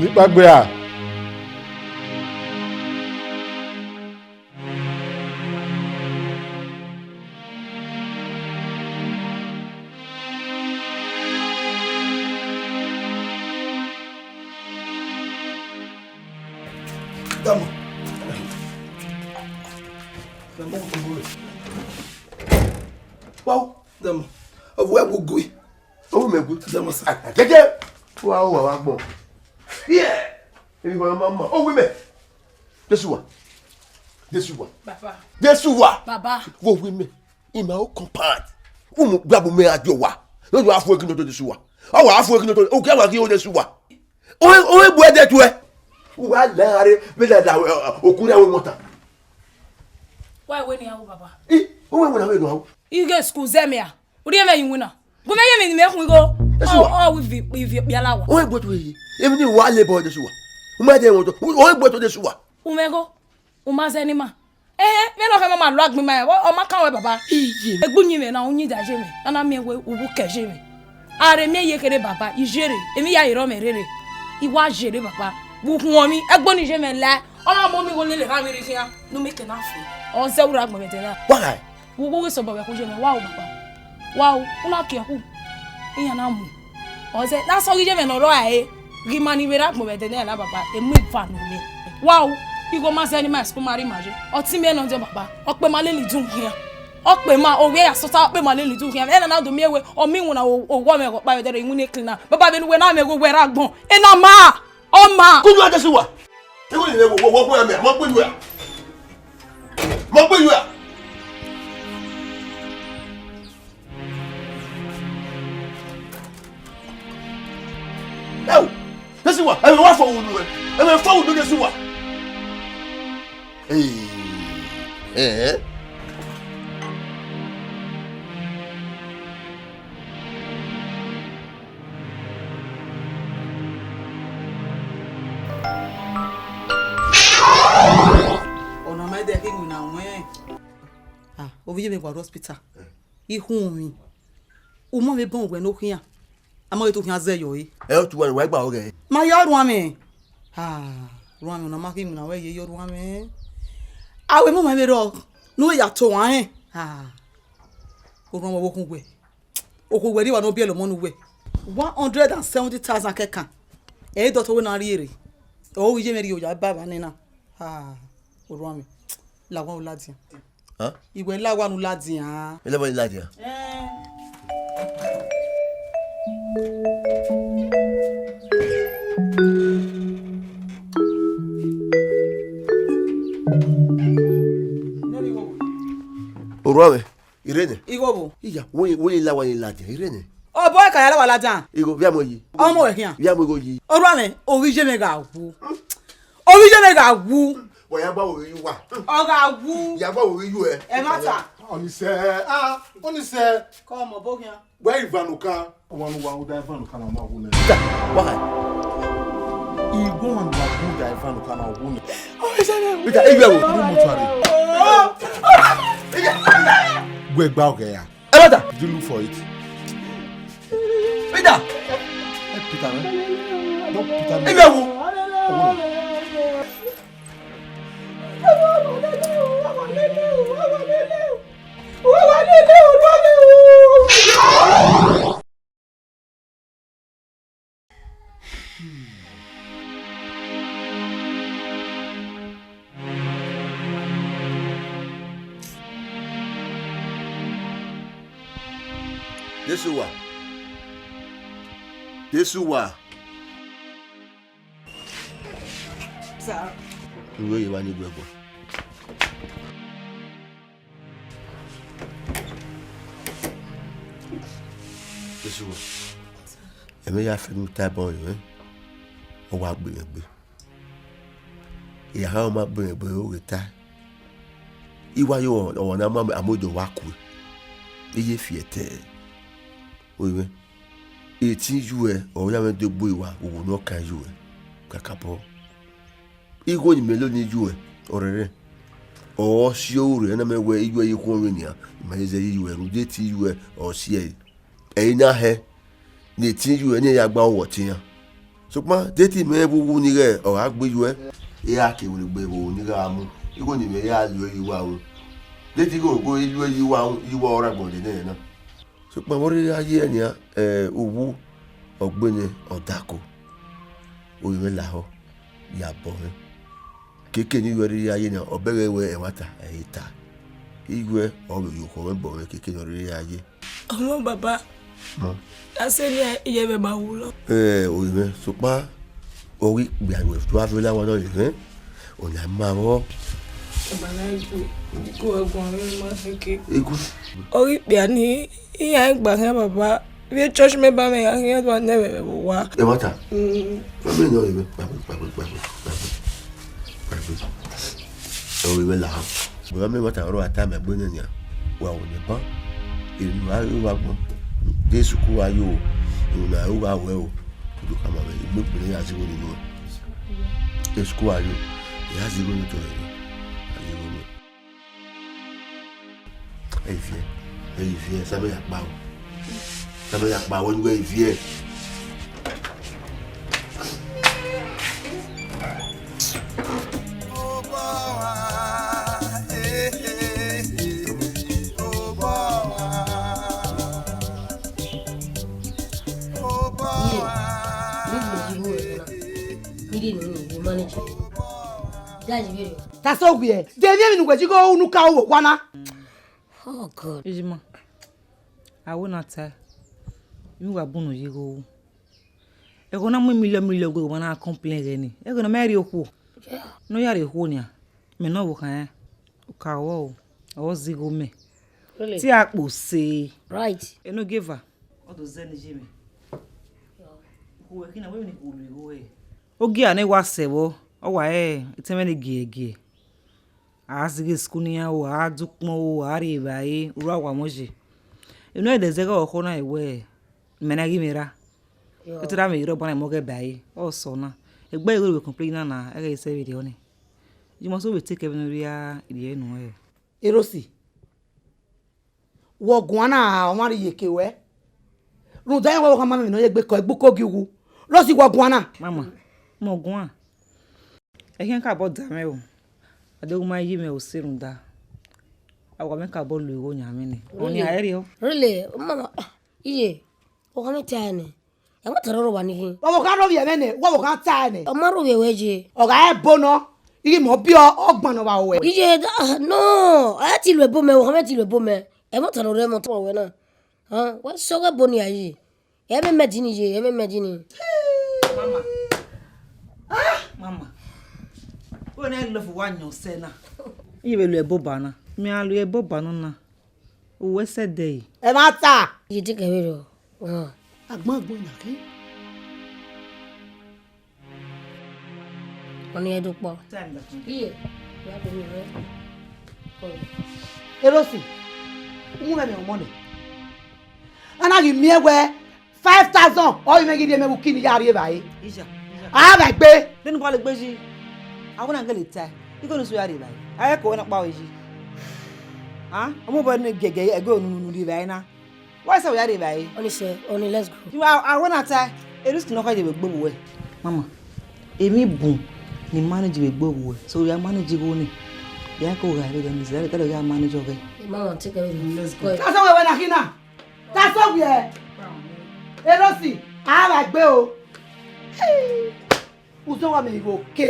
Ni kpagbe a. Dama. Wow. Dama. Ọvọ ẹwu gui. Ọvọ mẹ gui. Dama sa. Gẹgẹ. Wa wa wa gbọn. Yeah. Èmi kò máa ma. Ó wí mẹ. Jésù wà. Jésù wà. Bàbá. Jésù wà. Bàbá. Wo wí mẹ. Ìmọ̀ ó compound. Umu gbàgbọ́ mẹ àjọ wa. Lọ́jọ́ àfọ èkìnnà tó Jésù wà. Ọwọ́ àfọ èkìnnà tó. Òkè àwọn akíyó Jésù wà. Ohe ohe bu ẹdẹ tuẹ. Wa la are, me la la okun ya we mota. Wa we ni awo baba. I, ohe we na we do awo. Ighe school zẹ mẹ a. Uri ẹmwẹ yi winna. Gu mẹ ye emwi ne imẹ khun igho. Esuwa. Ọ wi vi vi kpia la wa. Ohe gbe tuẹ yi. Emwi ni wa le bọ de suwa. U ma de won to. Ohe gbe tuẹ de suwa. U mẹ gho. U ma zẹ ni ma. Ẹhẹn, vbene ọ khẹ ma ma lo agbọn ima rẹn, ọ ma kan ruẹ baba. Iye. Egbe uyinmwẹ na, uyinmwẹ da ye mwẹ, a na miẹn wẹẹ u vbe ukẹ ye mwẹ. A rhe miẹn ye kherhe baba, I ye rre, emwi ya rre mwẹ rere, I wa ye rre baba. Vbe ukhuọnmwi, ẹgbo ni ye mwẹ la, ọ na mu mi gho lele erha mwẹ rre khian, ne u miẹn ke na fe. Ọ zẹ u rre agbọn vbe ẹdẹ na. Why? Vbe uwu ghi sẹ obọ vbe ẹkhu ye mwẹ, wa o baba. Wa o, u na kie ẹkhu, iran na mu. Ọ zẹ, ne a sẹ ọghe iye mwẹ ne ọ rrọọ ẹre, ghi ma ni vbe rre agbọn vbe ẹdẹ nẹ na baba, emu eva ne ọ mwẹ. Wa o, igho ma zẹ ne ima school ma rre ima ye. Ọ te imiẹ ne ọ diọn baba, ọ kpe ma lele idun khian. Ọ kpe ma, ovbi ẹre ya sọta, ọ kpe ma lele idun khian. Ẹna na do miẹn wẹẹ, ọ miẹn iwinna owọ mwẹ ọkpa vbe ẹdẹrẹ iwinna clean na. Baba, vbene uwẹ na mwẹ igho wẹ rre agbọn, ena ma, ọ ma. Kunu Adesuwa. Igho ni wo wo wo mẹ, mo gbe yu a. Mo gbe yu a. Ẹo, Adesuwa, ẹmwẹ wa fọ unu ẹ, ẹmwẹ fọ unu Adesuwa. Ee, ẹẹ. Ọna ma dẹ khin iwinna wẹẹn. Ah, ovbi iye mwẹ wa rre hospital. I khunmwu. U ma vbe bọ wẹ ne okhian. A ma ghi tu khian zẹ yọ re. Ẹ, otu wa wa gba ọghẹ. Ma ya ọrhuanmwẹ. Ah, ọrhuanmwẹ ọna ma khin iwinna wẹẹn ye ọrhuanmwẹ. A wẹ mu ma vbe rrọọ, ne u ya to wan rẹn. Ah, ọrhuanmwẹ ọvbokhan wẹ. Okhuo wẹ rri wa ne ọ biẹlẹ ọmọ ne uwẹ. One hundred and seventy thousand kẹkan. Ẹ i dọtọ wẹ ne a rhie rre. Ọ ghi ye mwẹ rhie oya ba evba nena. Ah, orhuanmwẹ. La wa u ladian. Huh? Iwẹ la wa ne u ladian. Ẹ lẹ bọ ladian. Eh. Orhuanmwẹ. Irene. Igho vbo? Iya, wo ye, wo ye la wa ye ladian, Irene. Obọ ẹka ya la wa ladian. Igho, via mo yi. Ọmọ wẹ khian. Via mo igho yi. Orhuanmwẹ, ovbi iye mwẹ gha wu. Ovbi iye mwẹ gha wu. Wa ya gba wo yi wa. Ọ gha wu. Ya gba wo yi ẹ. Ẹ ma ta. Ọnise, ah, Ọnise. Kọ ọmọ bo khian. Wẹ Ivanuka. Ọmọ nu wa u da Ivanuka na ma wu nẹ. Peter, why? Igho ọmọ nu wa u da Ivanuka na wu nẹ. Peter, eyi ẹvbo. Ru mortuary. Wẹ gba ọghe ya. Ẹ bata. Did you look for it? Peter. Ẹ Peter, man. Don't Peter me. Eyi ẹvbo. Jesu wa. Jesu wa. Sir. Uwe ye wa ni gbe ẹbọ. Jesu wa. Ẹmwẹ ya fẹ ne u ta ẹbọ rẹ, ọ wa gbe mwẹ gbe. Iran ma gbe mwẹ gbe, ọ ghe ta. I wa ye ọmwa ne a ma amudo wa kue. I ye fi ẹtẹ. Oyi mwẹ, eti yuẹ, ọ ya mwẹ do gbe wa, uwu ne ọ kan yuẹ, kakabọ. Igho ni mẹ lo ni yuẹ, ọrẹrẹ. Ọ si ohu rre, na mẹ wẹ iyuẹ ye ikhuọnmwi nian, ima ye zẹ ye iyuẹ, rhunmwuda eti yuẹ, ọ si ẹre. Ẹ i na hẹ, ne eti yuẹ ne ya gba wọ ọtẹn iran. Sokpan, de te imẹ vbe uwu ni ghẹ ọ gha gbe yuẹ, I ra ke werriegbe vbe uwu ni gha mu, igho ni mẹ ya lu ẹre ye uwa ru. De te igho go lu ẹre ye uwa ru, ye uwa ọre agbọn dede nẹ na. Sokpan vbe ọ rhirhi gha ye nian, ẹ, uwu, ọ gbe nẹ, ọ dako. Orinmwẹ lahọ, ya bọ mwẹ. Keke ne I ru ẹre ya ye nian, ọ bẹghe wẹ ẹmwata, ẹ i ta. Iwẹ ọ vbe ye okhọ mwẹ bọ mwẹ keke ne ọ rre ya ye. Ọmọ baba, Hmm. A sẹ ne iye mwẹ ma wu lọ. Ẹ, orinmwẹ, sokpan, ọ ghi kpia wẹ do avbe la wa nọ, ẹ? Ọna ma vbọ. Baba na ju, ju ẹguan mwẹ ma keke. Egu. Ọ ghi kpia ni, iran gba khian baba. Vbe church member mwẹ gha khian do nẹ vbe vbe owa. Ẹ ma ta. Mm. Ọ vbe nọ ẹ, gbagbe, gbagbe, gbagbe, gbagbe. Gbagbe. Ọ vbe la. Baba mẹ ma ta ọrọ a ta mẹ gbe nẹ nian. Wa wo nẹ ban. Enu a ru agbọn. Jesu ku wa yo. Enu na ru wa wẹ o. Kudu ka ma vbe igbe gbele ya zigho ni nuẹn. Jesu ku wa yo. Ya zigho ni tọ rẹ. Ya zigho ni. Ẹ i viẹ, ẹ i viẹ, Samuel ya kpa o. Samuel ya kpa o, ẹ i viẹ. Iye, mi vbe yi ru ẹre na. Mi rhie nọ ne I manage. Daddy vberriọ. Tasọ wiẹ, de emwi emwi ne uwẹ zigho unu ka ru vbe owa na. Oh God. Ejima, a wẹ ne a ta, I wa bun unu ye igho ru. Ẹghẹ ne a mu million million gbe owa na complain ẹghẹ ni. Ẹghẹ ne ọ ma rhie okhuo. Yeah. Ne ọ ya rhie okhuo nian, mẹ ne ọvbokhan rẹn, ọ ka ruẹ o, ọ zẹ igho mẹ. Really? Te a kpo se. Right. Enogieva, ọ do zẹ ne iye mwẹ. Uwẹ khin na, wẹ vbene I gu lu igho ẹre. Ogia ne wa sẹ vbọ, ọ wa re etẹn mwẹ ne giẹgiẹ. A zighi school ne iran ru, a dẹ ukpọn ru, a rri evbare, urhu a wa mwẹ oye. Enu ẹdẹ zẹghe ọkhọ na wẹẹ, mẹ na ghi mwẹ ra. Yo. Ọ te ra mwẹ rre ọba na, mẹ ọghẹ ba ẹre, ọ sẹ ọna. Egbe igho vbe complain na na, ẹghẹ i sẹ vberriọ nẹ. You must always take ẹmwẹ ne ọ rhia rhie nuẹn. Erosi, wẹ ọ guan na, ọmwa rhie iyeke ruẹ. Rhunmwuda iran wẹ ọvbokhan ma mwẹ emwi ne ọ ye egbe kọ, egbe uko gie uwu. Erosi, wẹ ọ guan na. Mama, mẹ ọ guan. Ẹkhian kabọ da mwẹ o, a deghẹ u ma ye mwẹ ose rhunmwuda, a wa mwẹ kabọ lu igho yan mwẹ nẹ. Ọni a i rriọ. Really? Mama, ah, iye, ọvbokhan mwẹ ta ẹre nẹ. Ẹmwata rrọọ rre owa ni khin. Ọvbokhan rhovbiẹ mwẹ nẹ, wẹ ọvbokhan ta ẹre nẹ. Ọ ma rhovbiẹ ruẹ ye. Ọ gha re ebo nọ, I ghi mẹ ọ biẹ ọgbọn ne ọ vba ruẹ. Iye, ah, no, a ti lu ebo mẹ, ọvbokhan mwẹ ti lu ebo mẹ. Ẹmwata rrọọ rre ẹmwata ruẹ na. Hẹn, wẹ sẹ ọghe ebo nia ye. Ẹmwẹ mẹ di ni ye, ẹmwẹ mẹ di ni. Mama. Ah, mama. Wẹ ne I love wa yan ọsẹ na. Iye vbe lu ebo ba na. Mẹ a lu ebo ba nọ na. Uwẹ sẹ dẹ yi. Ẹmwata. Iye te kẹ vberriọ. Hẹn. Agbọn agbọn na khin. Ọni ẹdẹ ukpọ. Iye, ya do mi rẹ. Erosi, uwẹ mẹ ọmọ nẹ. A na ghi miẹn wẹ five thousand, ọ i mwẹ ghi rhie mẹ vbe uki ne I ya rri evbare. Ija, ija. A vba egbe. Deni wa le gbe yi. A wẹ na gele tae. Igho ne u so ya rri evbare. A i ko wẹ na kpa ue yi. A, ọmọ bọ ne giẹgiẹ ẹgbe unu rri evbare na. Why say we are by? Oni sẹ, Oni, let's go. You are, I wanna tie. Erusi nọ kha ye vbe gbe vbe uwẹ. Mama, emwi bun ne I manage vbe gbe vbe uwẹ. So ya manage igho ni. Ya ko gha vbe ghe ni, zẹ gha ya manage ọghẹ. Mama, take care of him. Let's go. That's how we went, Akina. That's how we are. Erosi, a vba egbe o. Uzọ wa mẹ igho ke.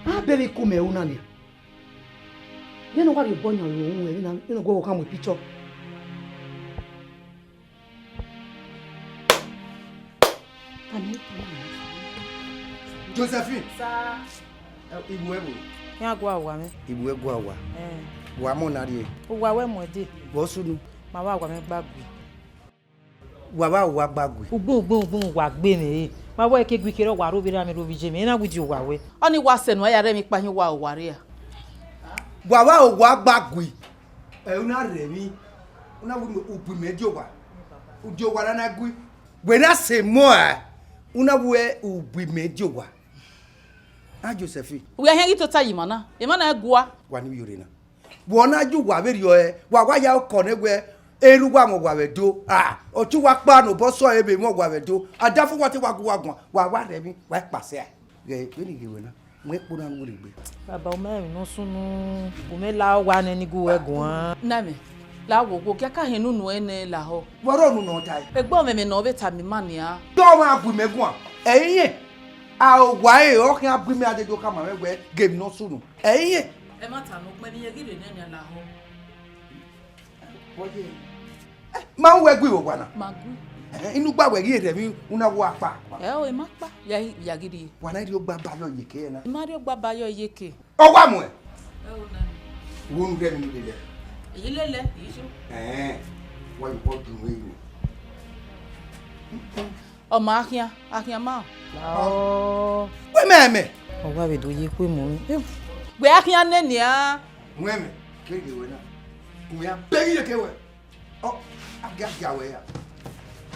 A bẹvbe iku mẹ ru na nia. Vbene ọ wa rhie obọ yan ru ohun ẹre na, vbene ọ gu ọvbokhan mu picture. Josephine. Sir. Ẹ, ibu ẹvbo? Iran gua owa mwẹ. Ibu ẹvbo gua owa? Ẹn. Wa mọ na rrie? Owa wẹ mu ẹdẹ. Vbọ sunu? Ma wa owa mwẹ gba gui. Wa vbe owa gba gui. Ugbẹn, ugbẹn, ugbẹn, wa gbe mwẹ re. Ma wẹ ke gui kherhe, wa ro vbe erha mwẹ, ro vbe iye mwẹ, I na gu die owa wẹ. Ọni wa sẹ ne uwa ya rẹ emwi kpa hin uwa owa rria. Wa vbe owa gba gui. Ẹ, u na rẹ emwi. U na wu ubu mẹ die owa. U die owa na na gui. Wẹ na sẹ emọ a. U na wu ubu mẹ die owa. A Josephine. Uwẹ hẹn ghi tota ye ima na. Ima na gua. Wa ni vbiorre na. Wẹ ọ na ye uwa vberriọ ẹre, wa wa ya okọ nẹ wẹ, erha uwa mwẹ owa vbe Ẹdo. Ah, ọtẹn uwa kpa ne obọ sẹ ọre vbe mwẹ owa vbe Ẹdo. Adafẹn uwa te wa gu uwa guan, wa wa rhie emwi, wa kpasẹ a. Ghẹ vbene I ghe wẹ na, mu ekpo na ru rre egbe. Baba, u ma rẹn emwi ne ọ sunu, u ma la owa nẹ ne I gu uwẹ guan. Na mẹ, la wo wo, gie a ka hẹn ne unu ẹnẹ lahọ. Vbe ọrọre unu nọ tae? Egbe ọmwẹmwẹ ne ọ vbe tama ima nian. Te ọmwa gu imẹ guan, ẹ i rẹn. A owa ẹre ọ khian bu imẹ a dede khama mwẹ wẹ, gie emwi ne ọ sunu. Ẹ i rẹn. Ẹmwata ne okpẹn ne irẹn ghi rre nẹ nian lahọ. Ma wẹ gui vbe owa na. Ma gui. Ẹhẹn, inu gba wẹ ghi rre emwi una wa kpa. Ẹ o, I ma kpa, ya, ya ghi rrie. Wa na rhie ogba ba yọ iyeke na. I ma rhie ogba ba yọ iyeke. Ọ wa muẹn. Ẹ o, nani. Wo nu rhie emwi nu lele. Iyi lele, iyi so. Ẹhẹn, wa yo kọ dun vbe yo. Ọ ma khian, a khian ma. Lao. Wẹ mẹ mẹ. Ọ wa vbe do ye ikhuemu. Wẹ a khian nene a. Wẹ mẹ, keghe wẹ na. Wẹ a bẹghi ye ke wẹ. Ọ, a gia gia wẹ ya.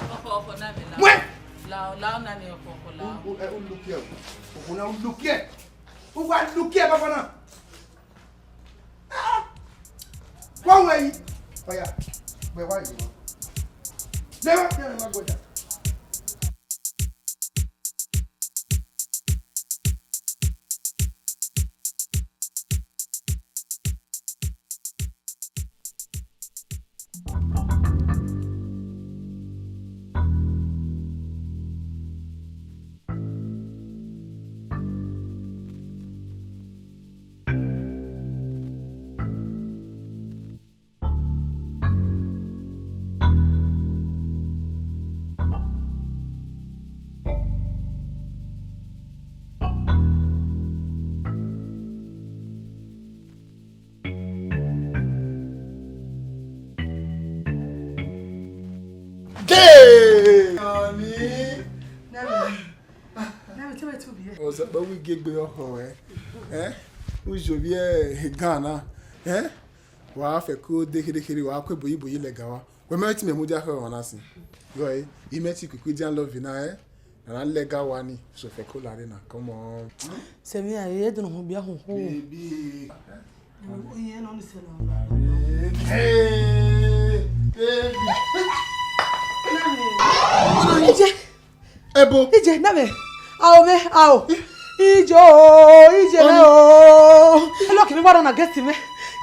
Ọkọ, ọkọ na mẹ la. Wẹ. Lao, lao na mẹ ọkọ, ọkọ lao. U, u, ẹ, u lukiẹ o. Ọkọ na u lukiẹ. U wa lukiẹ baba na. Ah! Wa wẹ yi. Ọya, wẹ wa yi. Lẹ wa, lẹ wa, ma gbọda. Gay! Honey. Ọzọkpa, wẹ i gie egbe ọkhọ ruẹ, eh? U zẹ ovbi e gan na, eh? Wa fẹko de kherhe kherhe, wa ku ebo yi, ebo yi lẹga wa. Wẹ mẹ te imẹ mudia khẹ ọmwa na sin. Yọ, eh, imẹ te ikuikui dia love na, eh? Na na lẹga wa ni, so fẹko lare na, come on. Sẹ emwi iran, e do nọ họn bia họn họn. Baby. Iye nọ ni sẹ na. Hey, baby. Ije. Ebo. Ije, name. Ao mẹ, ao. Ije o, ije mẹ o. Elo kẹmẹ wa na guest mẹ.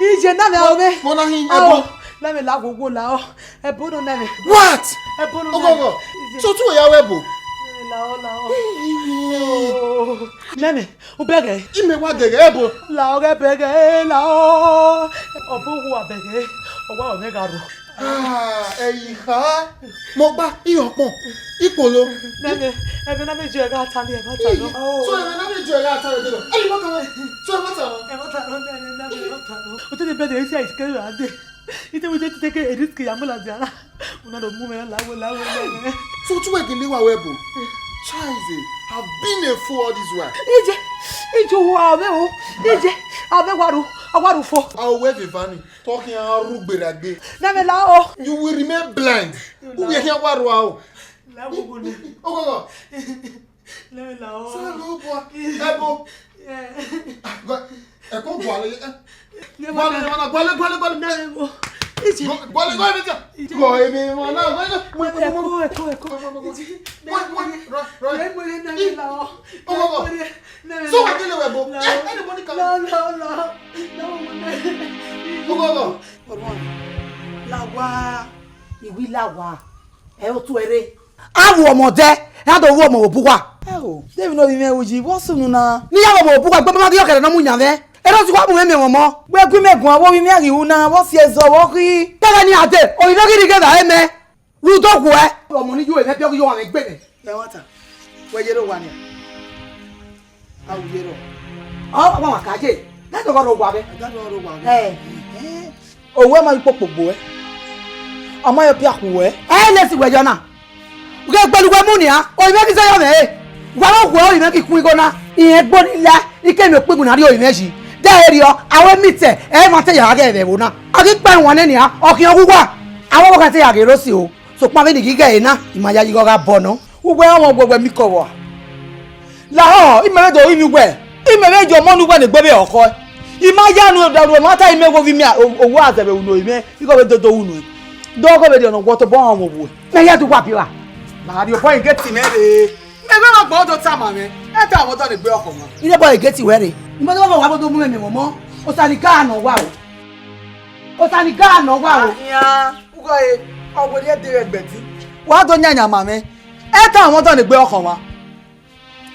Ije, name, ao mẹ. Mo na hin, ao. Ebo. Name la gogo la o. Ebo no name. What? Ebo no name. Ogogo. Ije. So tu ya we ebo. Name la o, la o. Hey, hey, hey. Name. U bẹghe. Imẹ wa dẹghe ebo. La ọghe bẹghe, la ọ. Ọ bu uwa bẹghe, ọ wa ọmẹ gha rro. Ah, ẹi kha. Mọkpa, iye ọkpọn, ikpolo. Nẹmẹ, ẹmwẹ na mẹ jọ ẹgha ta ni, ẹmwata nọ. So ẹmwẹ na mẹ jọ ẹgha ta ni, ẹmwata nọ. So ẹmwata nọ. Ẹmwata nọ, nẹmẹ, nẹmẹ, ẹmwata nọ. Otẹn ni bẹghe, isi a isikẹ ra de. Ite wẹ te te ke erisk ya mu ladian na. Una do mu mwẹ lawo, lawo, lawo. So tu wẹ gele wa wẹ ebo. Chaize, I've been a fool all this while. Ije, ije, uwa avbe o. Ije, avbe wa ru, a wa ru fo. A o wẹ veva ni, tọ khian ru gberagbe. Nẹmẹ la o. You will remain blind. U wẹ khian wa ru a o. Lawo, lawo. Ogogo. Lẹ́yìn làwọn. Sálọ bọ̀. Ebo. Ẹ kọ́ bọ̀ alẹ́ yẹn. Guale, guale, guale, guale. Guale, guale, guale. Guale, mi, mo na, guale. Eko, eko, eko. Wait, wait, right, right. Lẹ́yìn làwọn. Oh, oh, oh. So what do you know about? Anybody can. No, no, no. No, no. Oh, oh, oh. Ọ̀rọ̀ la wa, ìwí la wa. Ẹ o tu ẹre. A ru ọmọ dẹ, a do ru ọmọ vbe obuwa. Ẹ o, de emwi ne ovbi mwẹ ru yi, vbọ sunu na? Ne I ya vbe obuwa, egbe ma ghi ọkẹrẹ ne ọ mu yan mwẹ. Erha ọtẹn wa mu mwẹ miẹn ọmọ. Wẹ gu imẹ guan, vbe ovbi mwẹ ghi ru na, vbọ si ẹzọ, vbọ khin. Kẹghẹ ne a dee, ovbi mwẹ ghi rhie ghe vbe aro mẹ. Ru do guẹ. Ọmọ ni yo mwẹ biẹ, ọ ghi yo mwẹ egbe nẹ. Ẹ wa ta, wẹ yere owa nia. A ru yere ọ. Ọ wa wa ka ye. That's the word of wa. That's the word of wa. Eh. Eh. Owẹ ma ikpokpo gbo ẹ. Ọ ma yọ pia khu ẹ. Ẹ lesi wẹ yọ na. Ghe gbelu wẹ mu nia, ovbi mwẹ ghi zẹ yọ mwẹ re. Wa vbe ohu ovbi mwẹ ghi khu igho na. Irẹn gbo ni la, I ke miẹn okpigbu na rrie ovbi mwẹ yi. De ẹre rriọ, a wẹ meet ẹ, ẹ ma te ya gha ghẹ vbe ẹvbo na. A ghi kpa ẹwaẹn nẹ nia, ọ khian ghu uwa. A wẹ ọvbokhan te ya ghe rre osi o. Sokpan vbene I ghi ghe ẹre na, I ma yayi ighe ọ gha bọ nọ. Uwẹ ọmọ wẹ wẹ miẹn ikọ vbọ a? Lahọ, imẹ vbe do rinmwian uwẹ, imẹ vbe ye ọmọ ne uwẹ ne egbe vbe họhọ. I ma ya nu da ruẹ, ma ta imẹ wẹ ovbi mwẹ, o, owa zẹ vbe unu imẹ, igho vbe dodo unu. Do ghe vbe rhiọnọ wẹ tobọ ọmọ vbuẹ. Mẹ ya do wa biẹ ra? Ma rhie obọ igeti mwẹ rre. Mẹ vbe ma gbọ do tama mwẹ, ẹ ta wẹ ọdọ ne egbe ọkhọ mwa. Ire bọ igeti wẹ rre. Imẹ do wa do mu mwẹ mẹ ọmọ. Osa ni ga nọ wa o. Osa ni ga nọ wa o. Ahian, ugho e, ọ wẹ rhie de vbe ẹgbẹdin. Wa do yanyan ma mwẹ. Ẹ ta wẹ ọdọ ne egbe ọkhọ mwa.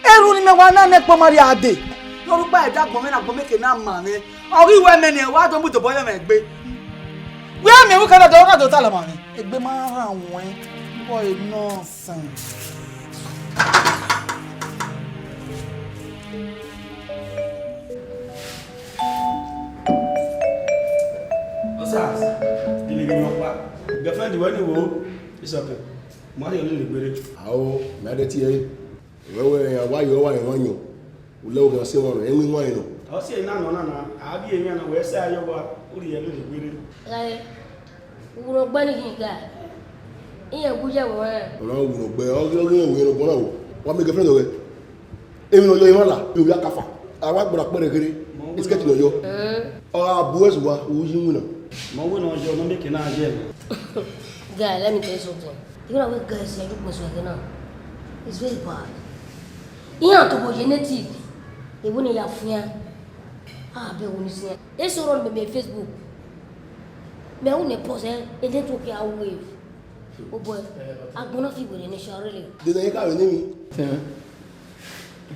Erhunmwu ne imẹ wa na nẹ ẹkpọ ma rhie a dee. Ne ọ rhie ukpa ẹdẹ agbọn mwẹ ne agbọn mwẹ ke na ma mwẹ. Ọ ghi wẹ mẹ nẹ, wa do mu dobọ yọ mwẹ egbe. Wẹ mẹ, wẹ ka na do, ka do ta la ma mwẹ. Egbe ma rhan wẹ. Boy, nonsense. Osas, gini gini ọkpa. Girlfriend wẹ ni wo, it's okay. Ma rhie ọni ne gbere. Ao, mẹ a de tie ẹre. Wẹ wẹ, a wa yọ, wa yọ, wa yọ. U lẹ ogan sẹ emwa nọ, ẹ i win iwan nọ. Ọ si ẹre na nọ na na, a biẹ emwi na, wẹ sẹ a yọ wa, u rhie ẹre ne gbere. Gha re, uwuro gbẹ ni khin ga, iran gu ye ẹvbo rẹ. Ọna uwuro gbẹ, ọ ghi, ọ ghi rẹn wẹ rọgbọ na wo. Wa mẹ girlfriend wẹ. Emwi ne ọ yọ emwa la, ovbi akafa. A wa gbọra kpẹrẹ kherhe, skirt ne ọ yọ. Ọ gha bu ẹse uwa, u yi iwinna. Ma wẹ ne ọ yọ, ne ọ miẹn ke na ye ẹre. Guy, let me tell you something. You know, we guys, you look so again now. It's very bad. Iran to go native. They wouldn't have fear. Ah, be wouldn't see. They so run me Facebook. Me who ne post eh, and then to a wave. Oh boy, I'm gonna feel with an issue really. Dede ka vbe ne emwi. Tẹn,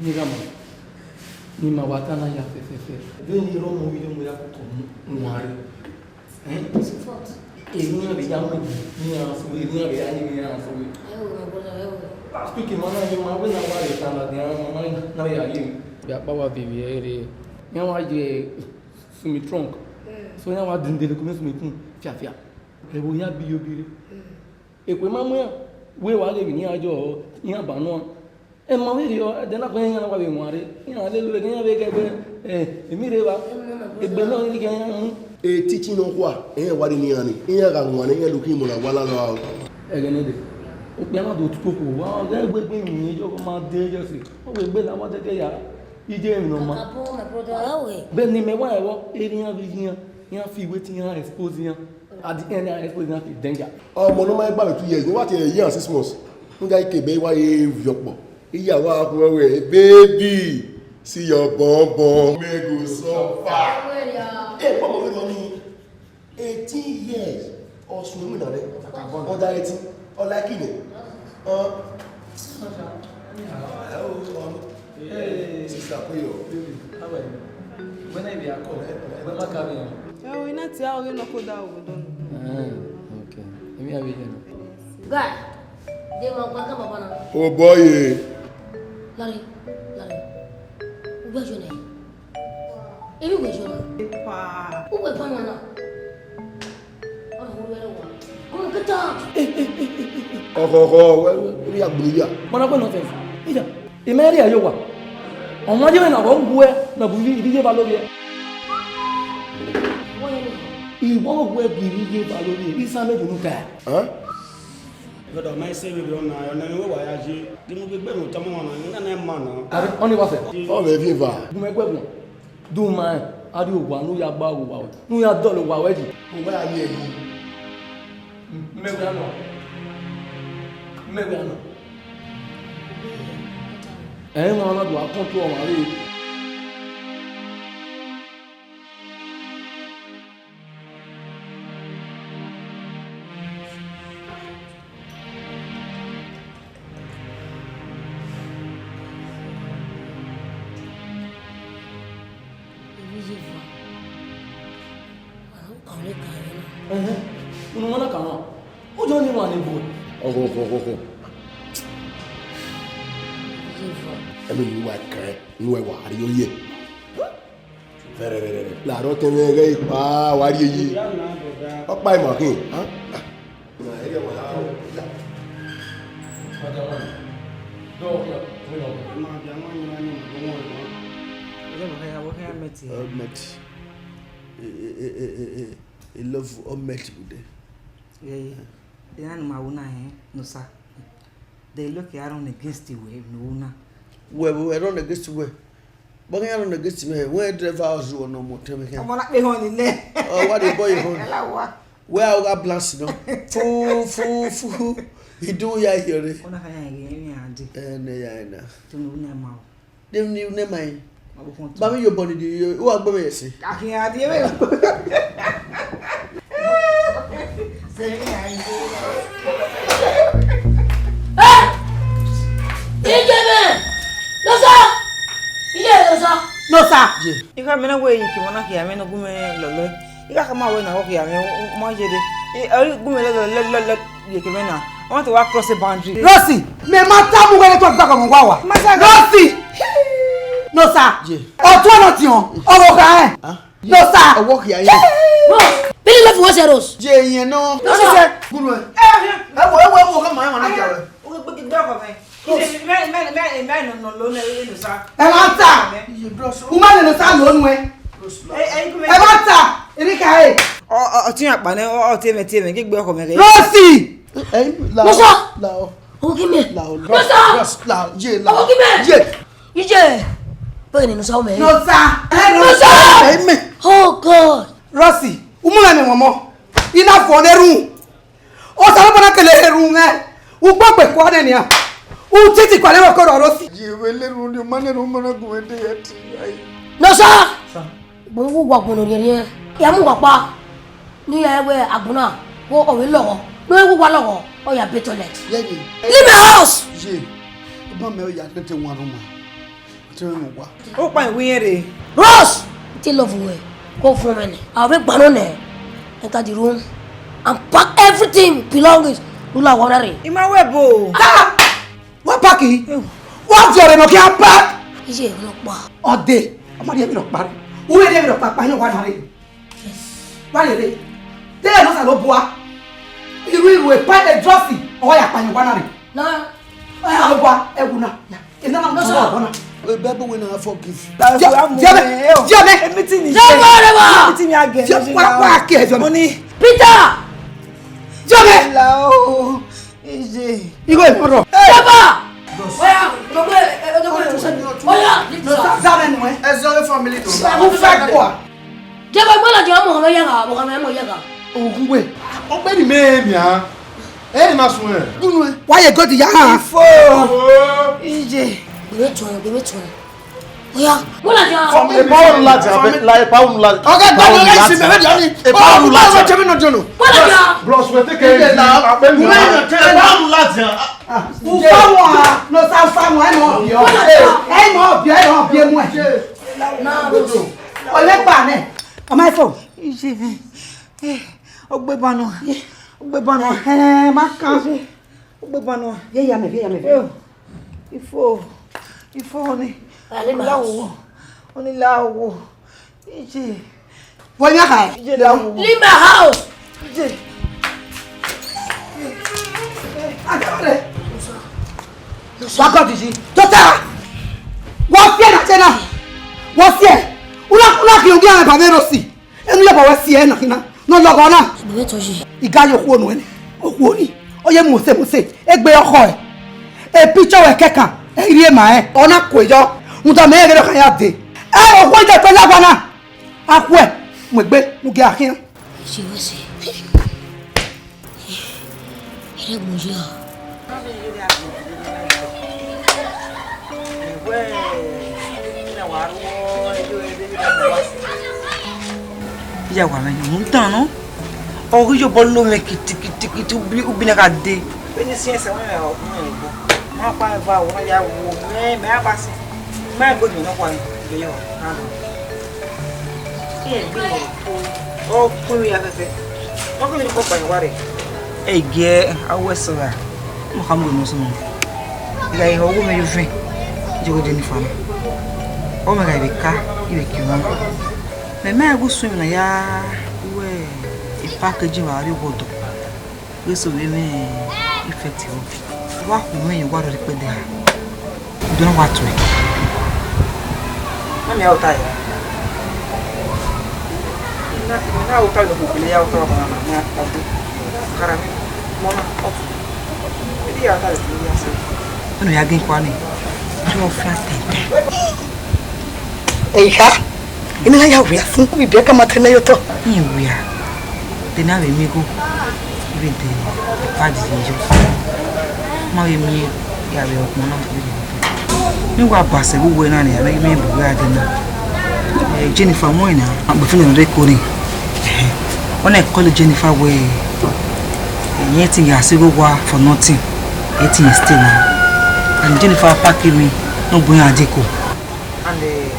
ne I gha ma, ne ima wa ta na ya fẹfẹfẹ. Vbene I rre ọmọ vbe iyọmọ ya koko mu, mu wa re. Ẹn? It's a fact. Emwi iran vbe ya mu, ne iran so, emwi iran vbe ya ye, emwi iran so. Ẹ wo, my brother, ẹ wo. Last week, emwa na ye, ma wẹ na wa re ta na, de ma ma na vbe ya ye. Vbe akpa wa viọ ivbi ẹre rre, iran wa ye sumi trunk. So iran wa dinde leke sumi kun fiafia. Ẹvbo iran bi yo bi rre. Ekue ma mu iran, wẹ wa ghe vbe iran yọ, iran ba nọ. Ẹ ma vberriọ, ẹdẹ na kue iran na wa vbe wan rre, iran lele ure, iran vbe ghe ẹgbẹ, eh, emwi rre evba, egbe nọ ni ghe iran ru. Etitin nọkhua, iran wa rre ne iran ni, iran gha wan ne iran do khin mu na wa la lọ aro. Ẹghẹ ne dẹ, okpia na do tutu okhuo, wa ghẹ wẹ egbe emwi yọ ma de yọ se, ọ wẹ egbe la wa dẹgẹ ya, iye emwi nọ ma. Kakabo, my brother, how we? Bẹghe ne imẹ wa ẹvbo, erriọ iran vbe iye iran, iran fi wetin iran expose iran. At the end, I expose that to danger. Ọmọ ne ọ ma gba vbe two years, ne wa tie a year and six months. Nga ikebe wa ye viọ kpọ. Iya wa khuẹ wẹ, baby, see your bum bum. Me go suffer. Eh, ọmọ vbe nọ ni eighteen years. Ọ sun iwinna rẹ. Under eighteen. Ọ like it. Ọ. Hey, sister Kuyo. Baby, how are you? When I be a call, when my coming? Ẹ o, iná tí a ò rí nọkọ dá òwe dọ́nù. Ah, okay. Èmi àbí yẹn. Guy, de ma gba ka baba na. Oh boy. Lari, lari. Ugbe jo ne. Èmi ugbe jo na. Epa. Ugbe pa na na. Ọna wo wẹrẹ wa. Come on, get down. Ọkhọ, ọkhọ, wẹ, wẹ, wẹ ya gbulu ya. Mana kwe nonsense. Ija. Imẹ rhie ẹre ye owa. Ọmwa ye mwẹ na vbe ọ wu ẹ na bu ivbi, ivbi ye eva lori ẹ. Iwọ wu ẹ bu ivbi ye eva lori ẹ, isan mẹ dunu ta. Hẹn? Brother, ma i sẹ vberriọ na, ọna mwẹ wa ya ye. Di mu gbe egbe ne u tama ọmwa na, na na ma na. Are, ọni wa sẹ. Ọ vbe viọ eva. Gu mẹ gbe ẹguọn. Du ma rẹn, a rhie owa ne u ya gba owa ruẹ, ne u ya dọlọ owa ruẹ yi. Owa ya miẹn yi. Mẹ wẹ a nọ. Mẹ wẹ a nọ. Ẹ i mwẹ ọmwa na do a control ọmwa vbe. Ivbi ye eva. Ọkàn lè kà yẹn na. Ẹhẹn, unu wọn na kà wọn. Ó jọ ní wọn ni bò. Ọgọ, ọgọ, ọgọ, ọgọ. Ivbi ye eva. Ẹnu ni wa kẹrẹ, nu ẹ wa rí ó yẹ. Fẹrẹrẹrẹ. Làárọ̀ tẹ́wẹ́ rẹ ipa wa rí èyí. Ọ̀pá ìmọ̀ kí n. All met. Eh, eh, eh, eh, eh, eh, I love all met today. Yeah, yeah. Iran ma wo na hẹn, no sir. They look around against the way, no na. Wẹ, wẹ run against wẹ. Bọ ghi run against me, wẹ driver house wọ nọ mọ tẹ me khian. Ọmọ na pe họn ni nẹ. Ọ wa de boy họn. Ẹ la wa. Wẹ a gha blast nọ. Fu, fu, fu. Idu ya hiọ re. Ọna ka ya ghe mi ande. Ẹ ne ya na. Tunu na ma o. Dem ni ne mai. Ba mi yo bọ ni di yo, wa gbe me yesi. Akin adi me. Ijebe! Nosa! Iye Nosa! No Ye. I khama na wẹ iyeke mwa na khian mwẹ ne ọ gu mwẹ lọlọe. I gha khama wẹ na ọ khian mwẹ, u ma ye dee. I, ọ gu mwẹ lọlọe, lọlọe, lọlọe, iyeke mwẹ na. I want to wa cross a boundary. Rosi, mẹ ma ta mu wẹ ne tọ gba kọmọ wa wa. Ma sa ga. Rosi! No, sir. Ye. Ọtuẹn nọ tiọn, ọvbokhan rẹn. Ah. No, sir. Ọwọ khia ye. Rose, bili love what's Rose? Ye, ye, no. No, sir. Guru ẹ. Ẹ wo, ẹ wo, ẹ wo, ọmọ ẹ wọn na jà rẹ. O gbe gbe ọkọ mẹ. Ẹ ma ta. Iye bros. U ma nene sa lo nu ẹ. Ẹ ma ta. Erika ẹ. Ọ, ọ, ọ tiẹn akpa nẹ, ọ, ọ tiẹn mẹ, tiẹn mẹ, gbe ọkọ mẹ rẹ. Rosi. Ẹ, la. Musa. La o. Ọwọ kẹ mẹ. La o. Musa. Bros, la o. Ye, la o. Ọwọ kẹ mẹ. Ye. Iye. Bẹ́ẹ̀ ni Musa ọmọ ẹ. Musa. Ẹ, Musa. Musa. Ẹ mẹ. Oh God. Rosi, u mu na mẹ mọmọ. I na fọ ne run. Osanobua na kele erhunmwu mwẹ, u gbogbe kua nẹ nian, u titi kua ne vbe ọkọ rọ Rosi. Ye vbe le erhunmwu ni, ọ ma na erhunmwu na gu mwẹ de ya ti ya yi. No, sir. Sir. Gbẹn uwu wa gbẹn orhiẹnrhiẹn, ya mu uwa kpa, ne iran wẹ agbọn na, wẹ ọ vbe lọghọ, ne ọ i wu uwa lọghọ, ọ ya be toilet. Ye, ye. Leave my house! Ye, iban mẹ ọ ya tete wan rhoma. Tell me what. Okpa iwinna rre. Rose! I te love wẹ, go phone mwẹ nẹ. A vbe gba nọ nẹ. Enter the room and pack everything, belongings. Rula wa na rre. I ma wẹ bo. Ah! Wa pack yi. Wa fi ọrẹ nọ kí a pack. Iye nọ kpa. Ọdẹ, ọmọ rẹ mi nọ kpa. Uwẹ rẹ mi nọ kpa, kpa yẹn wa na rre. Yes. Wa rere. Te ẹ nọ Osanobua. Iru iru epa ẹdrọsi, ọ ya kpa yẹn wa na rre. Na. Osanobua, ẹ wu na. Ena na tọrọ ọbọ na. Ebe bu wẹ na forgive. Diẹ mẹ, diẹ mẹ. Emi ti ni. Diẹ mẹ, diẹ mẹ. Emi ti ni agẹ. Diẹ wa wa ke diẹ mẹ. Oni. Peter. Diẹ mẹ. La o. Iye. Igho ẹ mọrọ. Jaba. Oya, oya, oya. Za mẹ nu ẹ. Ẹ zọ family to. U fẹ kua. Jaba, gbọ́dọ̀ jẹ́ ọmọ ọmọ yàrá, ọmọ ọmọ yàrá. Ogun wẹ. Ọgbẹni mẹ ẹ mìa. Ẹ na sun ẹ. Wa ye godi ya ha. Ifo. Iye. Gbẹmẹ tun, gbẹmẹ tun. Oya. Wọ́n lajẹ. Epa unu lajẹ, la epa unu lajẹ. Ọgá gbàgbé ọgá ìsinmi ẹ̀rọ ìyá mi. Epa unu lajẹ. Ọjọ́ mi náà jọ̀nà. Wọ́n lajẹ. Bros, we take it easy. Epa unu lajẹ. Ufa wọn, no sa ufa wọn, ẹ mọ ọbìọ. Ẹ mọ ọbìọ, ẹ mọ ọbìọ emu ẹ. Ọlẹ́pàá nẹ. Ọmọ ẹ fọ. Iye. Eh, ogbe banu. Ogbe banu. Ẹ ma kan. Ogbe banu. Ye ya mẹ, ye ya mẹ. Yo. Ifo. Ifo ni. Ale ma. Lawo. Oni lawo. Ije. Wọ ya ha. Ije lawo. Leave my house. Ije. Adore. Wa God ji. Tota. Wa fi na tena. Wa fi. Una, una ki ugi ame ba me rosi. Enu ya ba wẹ si ẹre na khin na, ne ọ lọghọ na. Ẹgbẹmwẹ tọ yi. I ga ye okhuo nuẹn, okhuo ni, ọ ye mose mose, egbe ọkhọ ẹ. E picture wẹ kẹkan, ẹ i rhie ma rẹn, ọ na kue yọ, rhunmwuda mẹ rẹn ghe ne ọ khan ya dee. Ẹ okhuo i dẹ fẹ lagua na, a khuẹ, mu egbe, mu gie a khian. Ẹ si wẹ sẹ. Ẹrẹgbọn yi a. Iyawa mwẹ, mu dan nọ. Ọ ghi yobọ lo mwẹ kitikiti, ubi, ubi na gha dee. Vbene I siẹn sẹ, wẹ ọ kpẹn ẹgbọ. Ma kpa ẹvbo, ọ na ya wo mẹ, mẹ a ba sẹ. Ma ẹgbẹ nọ kua, iye yọ, na do. Ọ kpẹn ya fẹfẹ. Ọ kpẹn ni kpọkpa ya wa rre. Ẹ i gie awẹ sẹ ra, mo kha mu unu sunu. I gha ho ọghe mẹ ye ovẹn, je ghe Jennifer na. Ọ mẹ gha vbe ka, I vbe kie wan. Mẹ ma gu suẹn na ya wẹ e package wa rrie obọ dọ. Wẹ so vbe mwẹ effect vbọ. Wa khu mwẹ yẹn wa rhọrọ ikpẹdẹ ha. Udu na wa tuẹ. Mami a ota ya. Na, na ota lo ko bele ya ota wa na na ota. Kara mi. Mo na off. Edi ya ota lo ya se. Unu ya gin kwa ni. Unu off ya tete. Eha, ina ya wia fun ku bi ka ma tene yo to. Iye wia. De na vbe miẹn igho, vbe de pa dede yọ. Ma vbe miẹn, ya vbe ọkpọn na vbe de. Ne wa ba sẹ vbe uwu na ni, a vbe miẹn bu wẹ a de na. Eh, Jennifer mu na, a gbe fun de ko ni. Ọ na call Jennifer wẹ, eh, irẹn te ya sẹ igho wa for nothing. Irẹn te ya stay na. And Jennifer pack mi, ne ọ bu iran deko. And, eh,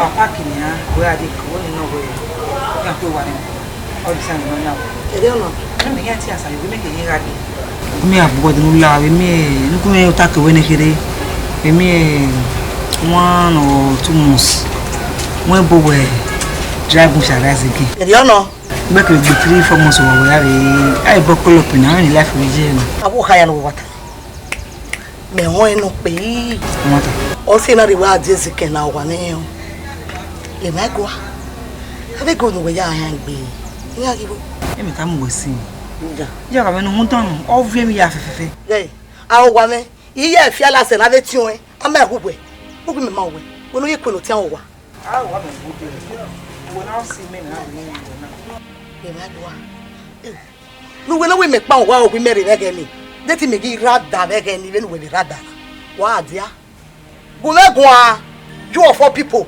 Papa kini a, wẹ a de ko, wẹ nọ wẹ, ya ko wa ni. Ọ di sa ni nọ ya. Ẹdẹ ọnọ. Ẹmẹ ya ti asa yo, mẹ ke ye gha di. Mẹ a bu ọdẹ nu la, mẹ, nu ku mẹ ota ke wẹ ne kherhe. Mẹ, one or two months. Wẹ bo wẹ drive mu sha rise again. Ẹdẹ ọnọ. Mẹ ke gbe three, four months wa wẹ a re, a re bọ kọlọ pina, a re life rẹ ye na. Abo kha ya no wa ta. Mẹ họn ẹn nọ kpe. Ọ ma ta. Ọ sẹ na rre wa die ezi kẹn na owa nẹ ọ. Emwa ẹguae. Avbe ẹguae ne uwẹ ya rẹn gbe. Iran ghi vbo? Emwi ta mu wẹ sin. Ja. Ya gha mwẹ ne uhunmwu dan nọ, ọ viọ emwi ya fẹfẹfẹ. Ghẹ, a owa mwẹ, iye ẹfiala sẹ ne a vbe tiọnrẹn, a ma hu wẹ. Uwu mẹ ma wẹ, wẹ ne u ye kue ne otian owa. A wa mẹ gbe ude, uwẹ na si mẹ na vbe ne uwẹ na. Emwa ẹguae. Ne uwẹ ne wẹ mẹ kpa owa, ọ wẹ mẹ rre vbe ẹghẹ ni. De te mẹ ghi rha da vbe ẹghẹ ni vbene uwẹ vbe rha da na. Wa dia. Gu mwẹ guan, you of all people.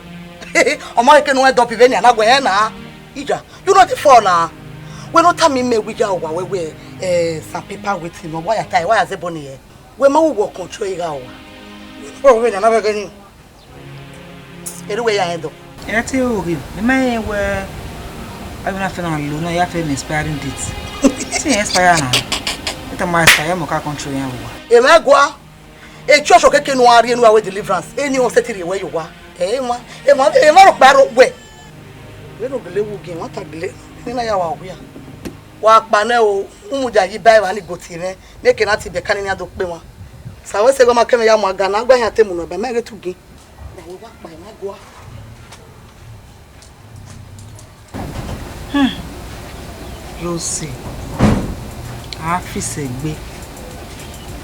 Ọ ma khẹke ne u ẹdẹ ọpẹ vbene a na wẹ ẹn na. Ija, you no dey fall na. Wẹ ne ọ tama mẹ wẹ ya owa wẹ wẹ, eh, some paper waiting, wa ya ta, wa ya zẹ ẹbọ ni hẹ. Wẹ ma wu wọ control igha owa. Ọ vbene a na vbe ẹghẹ ni. Erha uwẹ ya rẹn dọ. Ẹ te ro ghe, mẹ ma rẹn wẹ, a vbe na fẹ na lo na ya fẹ ne expiring date. Te expire na. Ita ma expire, mọ ka control yan owa. Emwa ẹguae, e church ọ keke ne u a rhie ne u a wẹ deliverance, eni ọ sẹtin rhie wẹ ye owa. Ẹ, emwa, emwa, emwa rhọkpa rre wẹ. Vbene u gele wu gi, emwa ta gele, ne na ya wa wia. Wa kpa nẹ o, u mudia ye iba evba ni go tie mwẹ, ne ke na ti bẹka ne iran do kpe emwa. Sa wẹ sẹ wẹ ma kẹ mwẹ ya mu aga na, a gba iran te mu nọ, ẹbẹ ma ghe tu gin. Ẹ, wa kpa emwa ẹguae. Hmm. Rose, a fi sẹ egbe,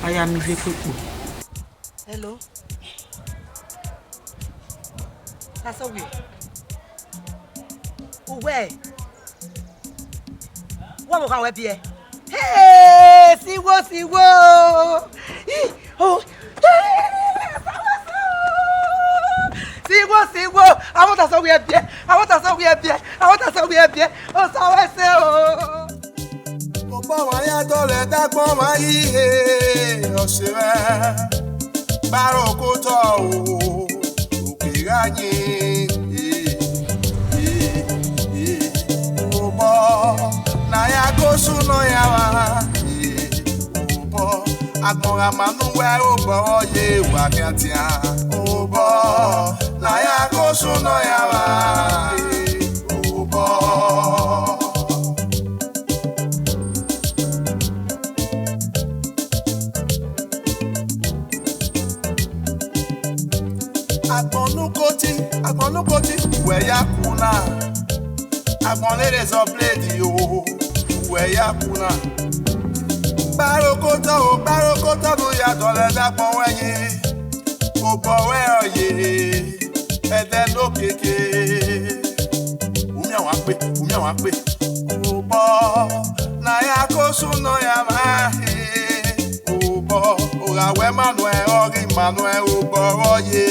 a ya miẹn ivie kpokpo. Hello. Tasọ wẹ. Uwẹ. Wẹ vbe okhan wẹ biẹ. Hey, siwo, siwo. Ih, oh. Siwo, siwo. Avọta sẹ wẹ biẹ. Avọta sẹ wẹ biẹ. Avọta sẹ wẹ biẹ. Osa wẹ sẹ o. Obọ wa ya dọlẹ dagbọn ma yi he, ọse mwẹ, ba ro kotọ o, oke gha yin, eh, eh, eh, obọ, ne a ya go sunu ya vba, eh, obọ, agbọn gha ma nu wẹ obọ ye wa khian tian, obọ, ne a ya go sunu ya vba, eh, obọ. Agbọn ne ukoti, agbọn ne ukoti, wẹ ya ku na. Agbọn ne rre zọ blade o, wẹ ya ku na. Kparokotọ o, kparokotọ ne u ya dọlẹ dagbọn wẹ yi. Obọ wẹ ọ ye, ẹdẹ ne okeke. Umian wa kpe, umian wa kpe. Obọ, ne a ya ko sunu ya ma he. Obọ, ogha wẹ Emmanuel, ọ ghi Emmanuel, obọ rọ ye.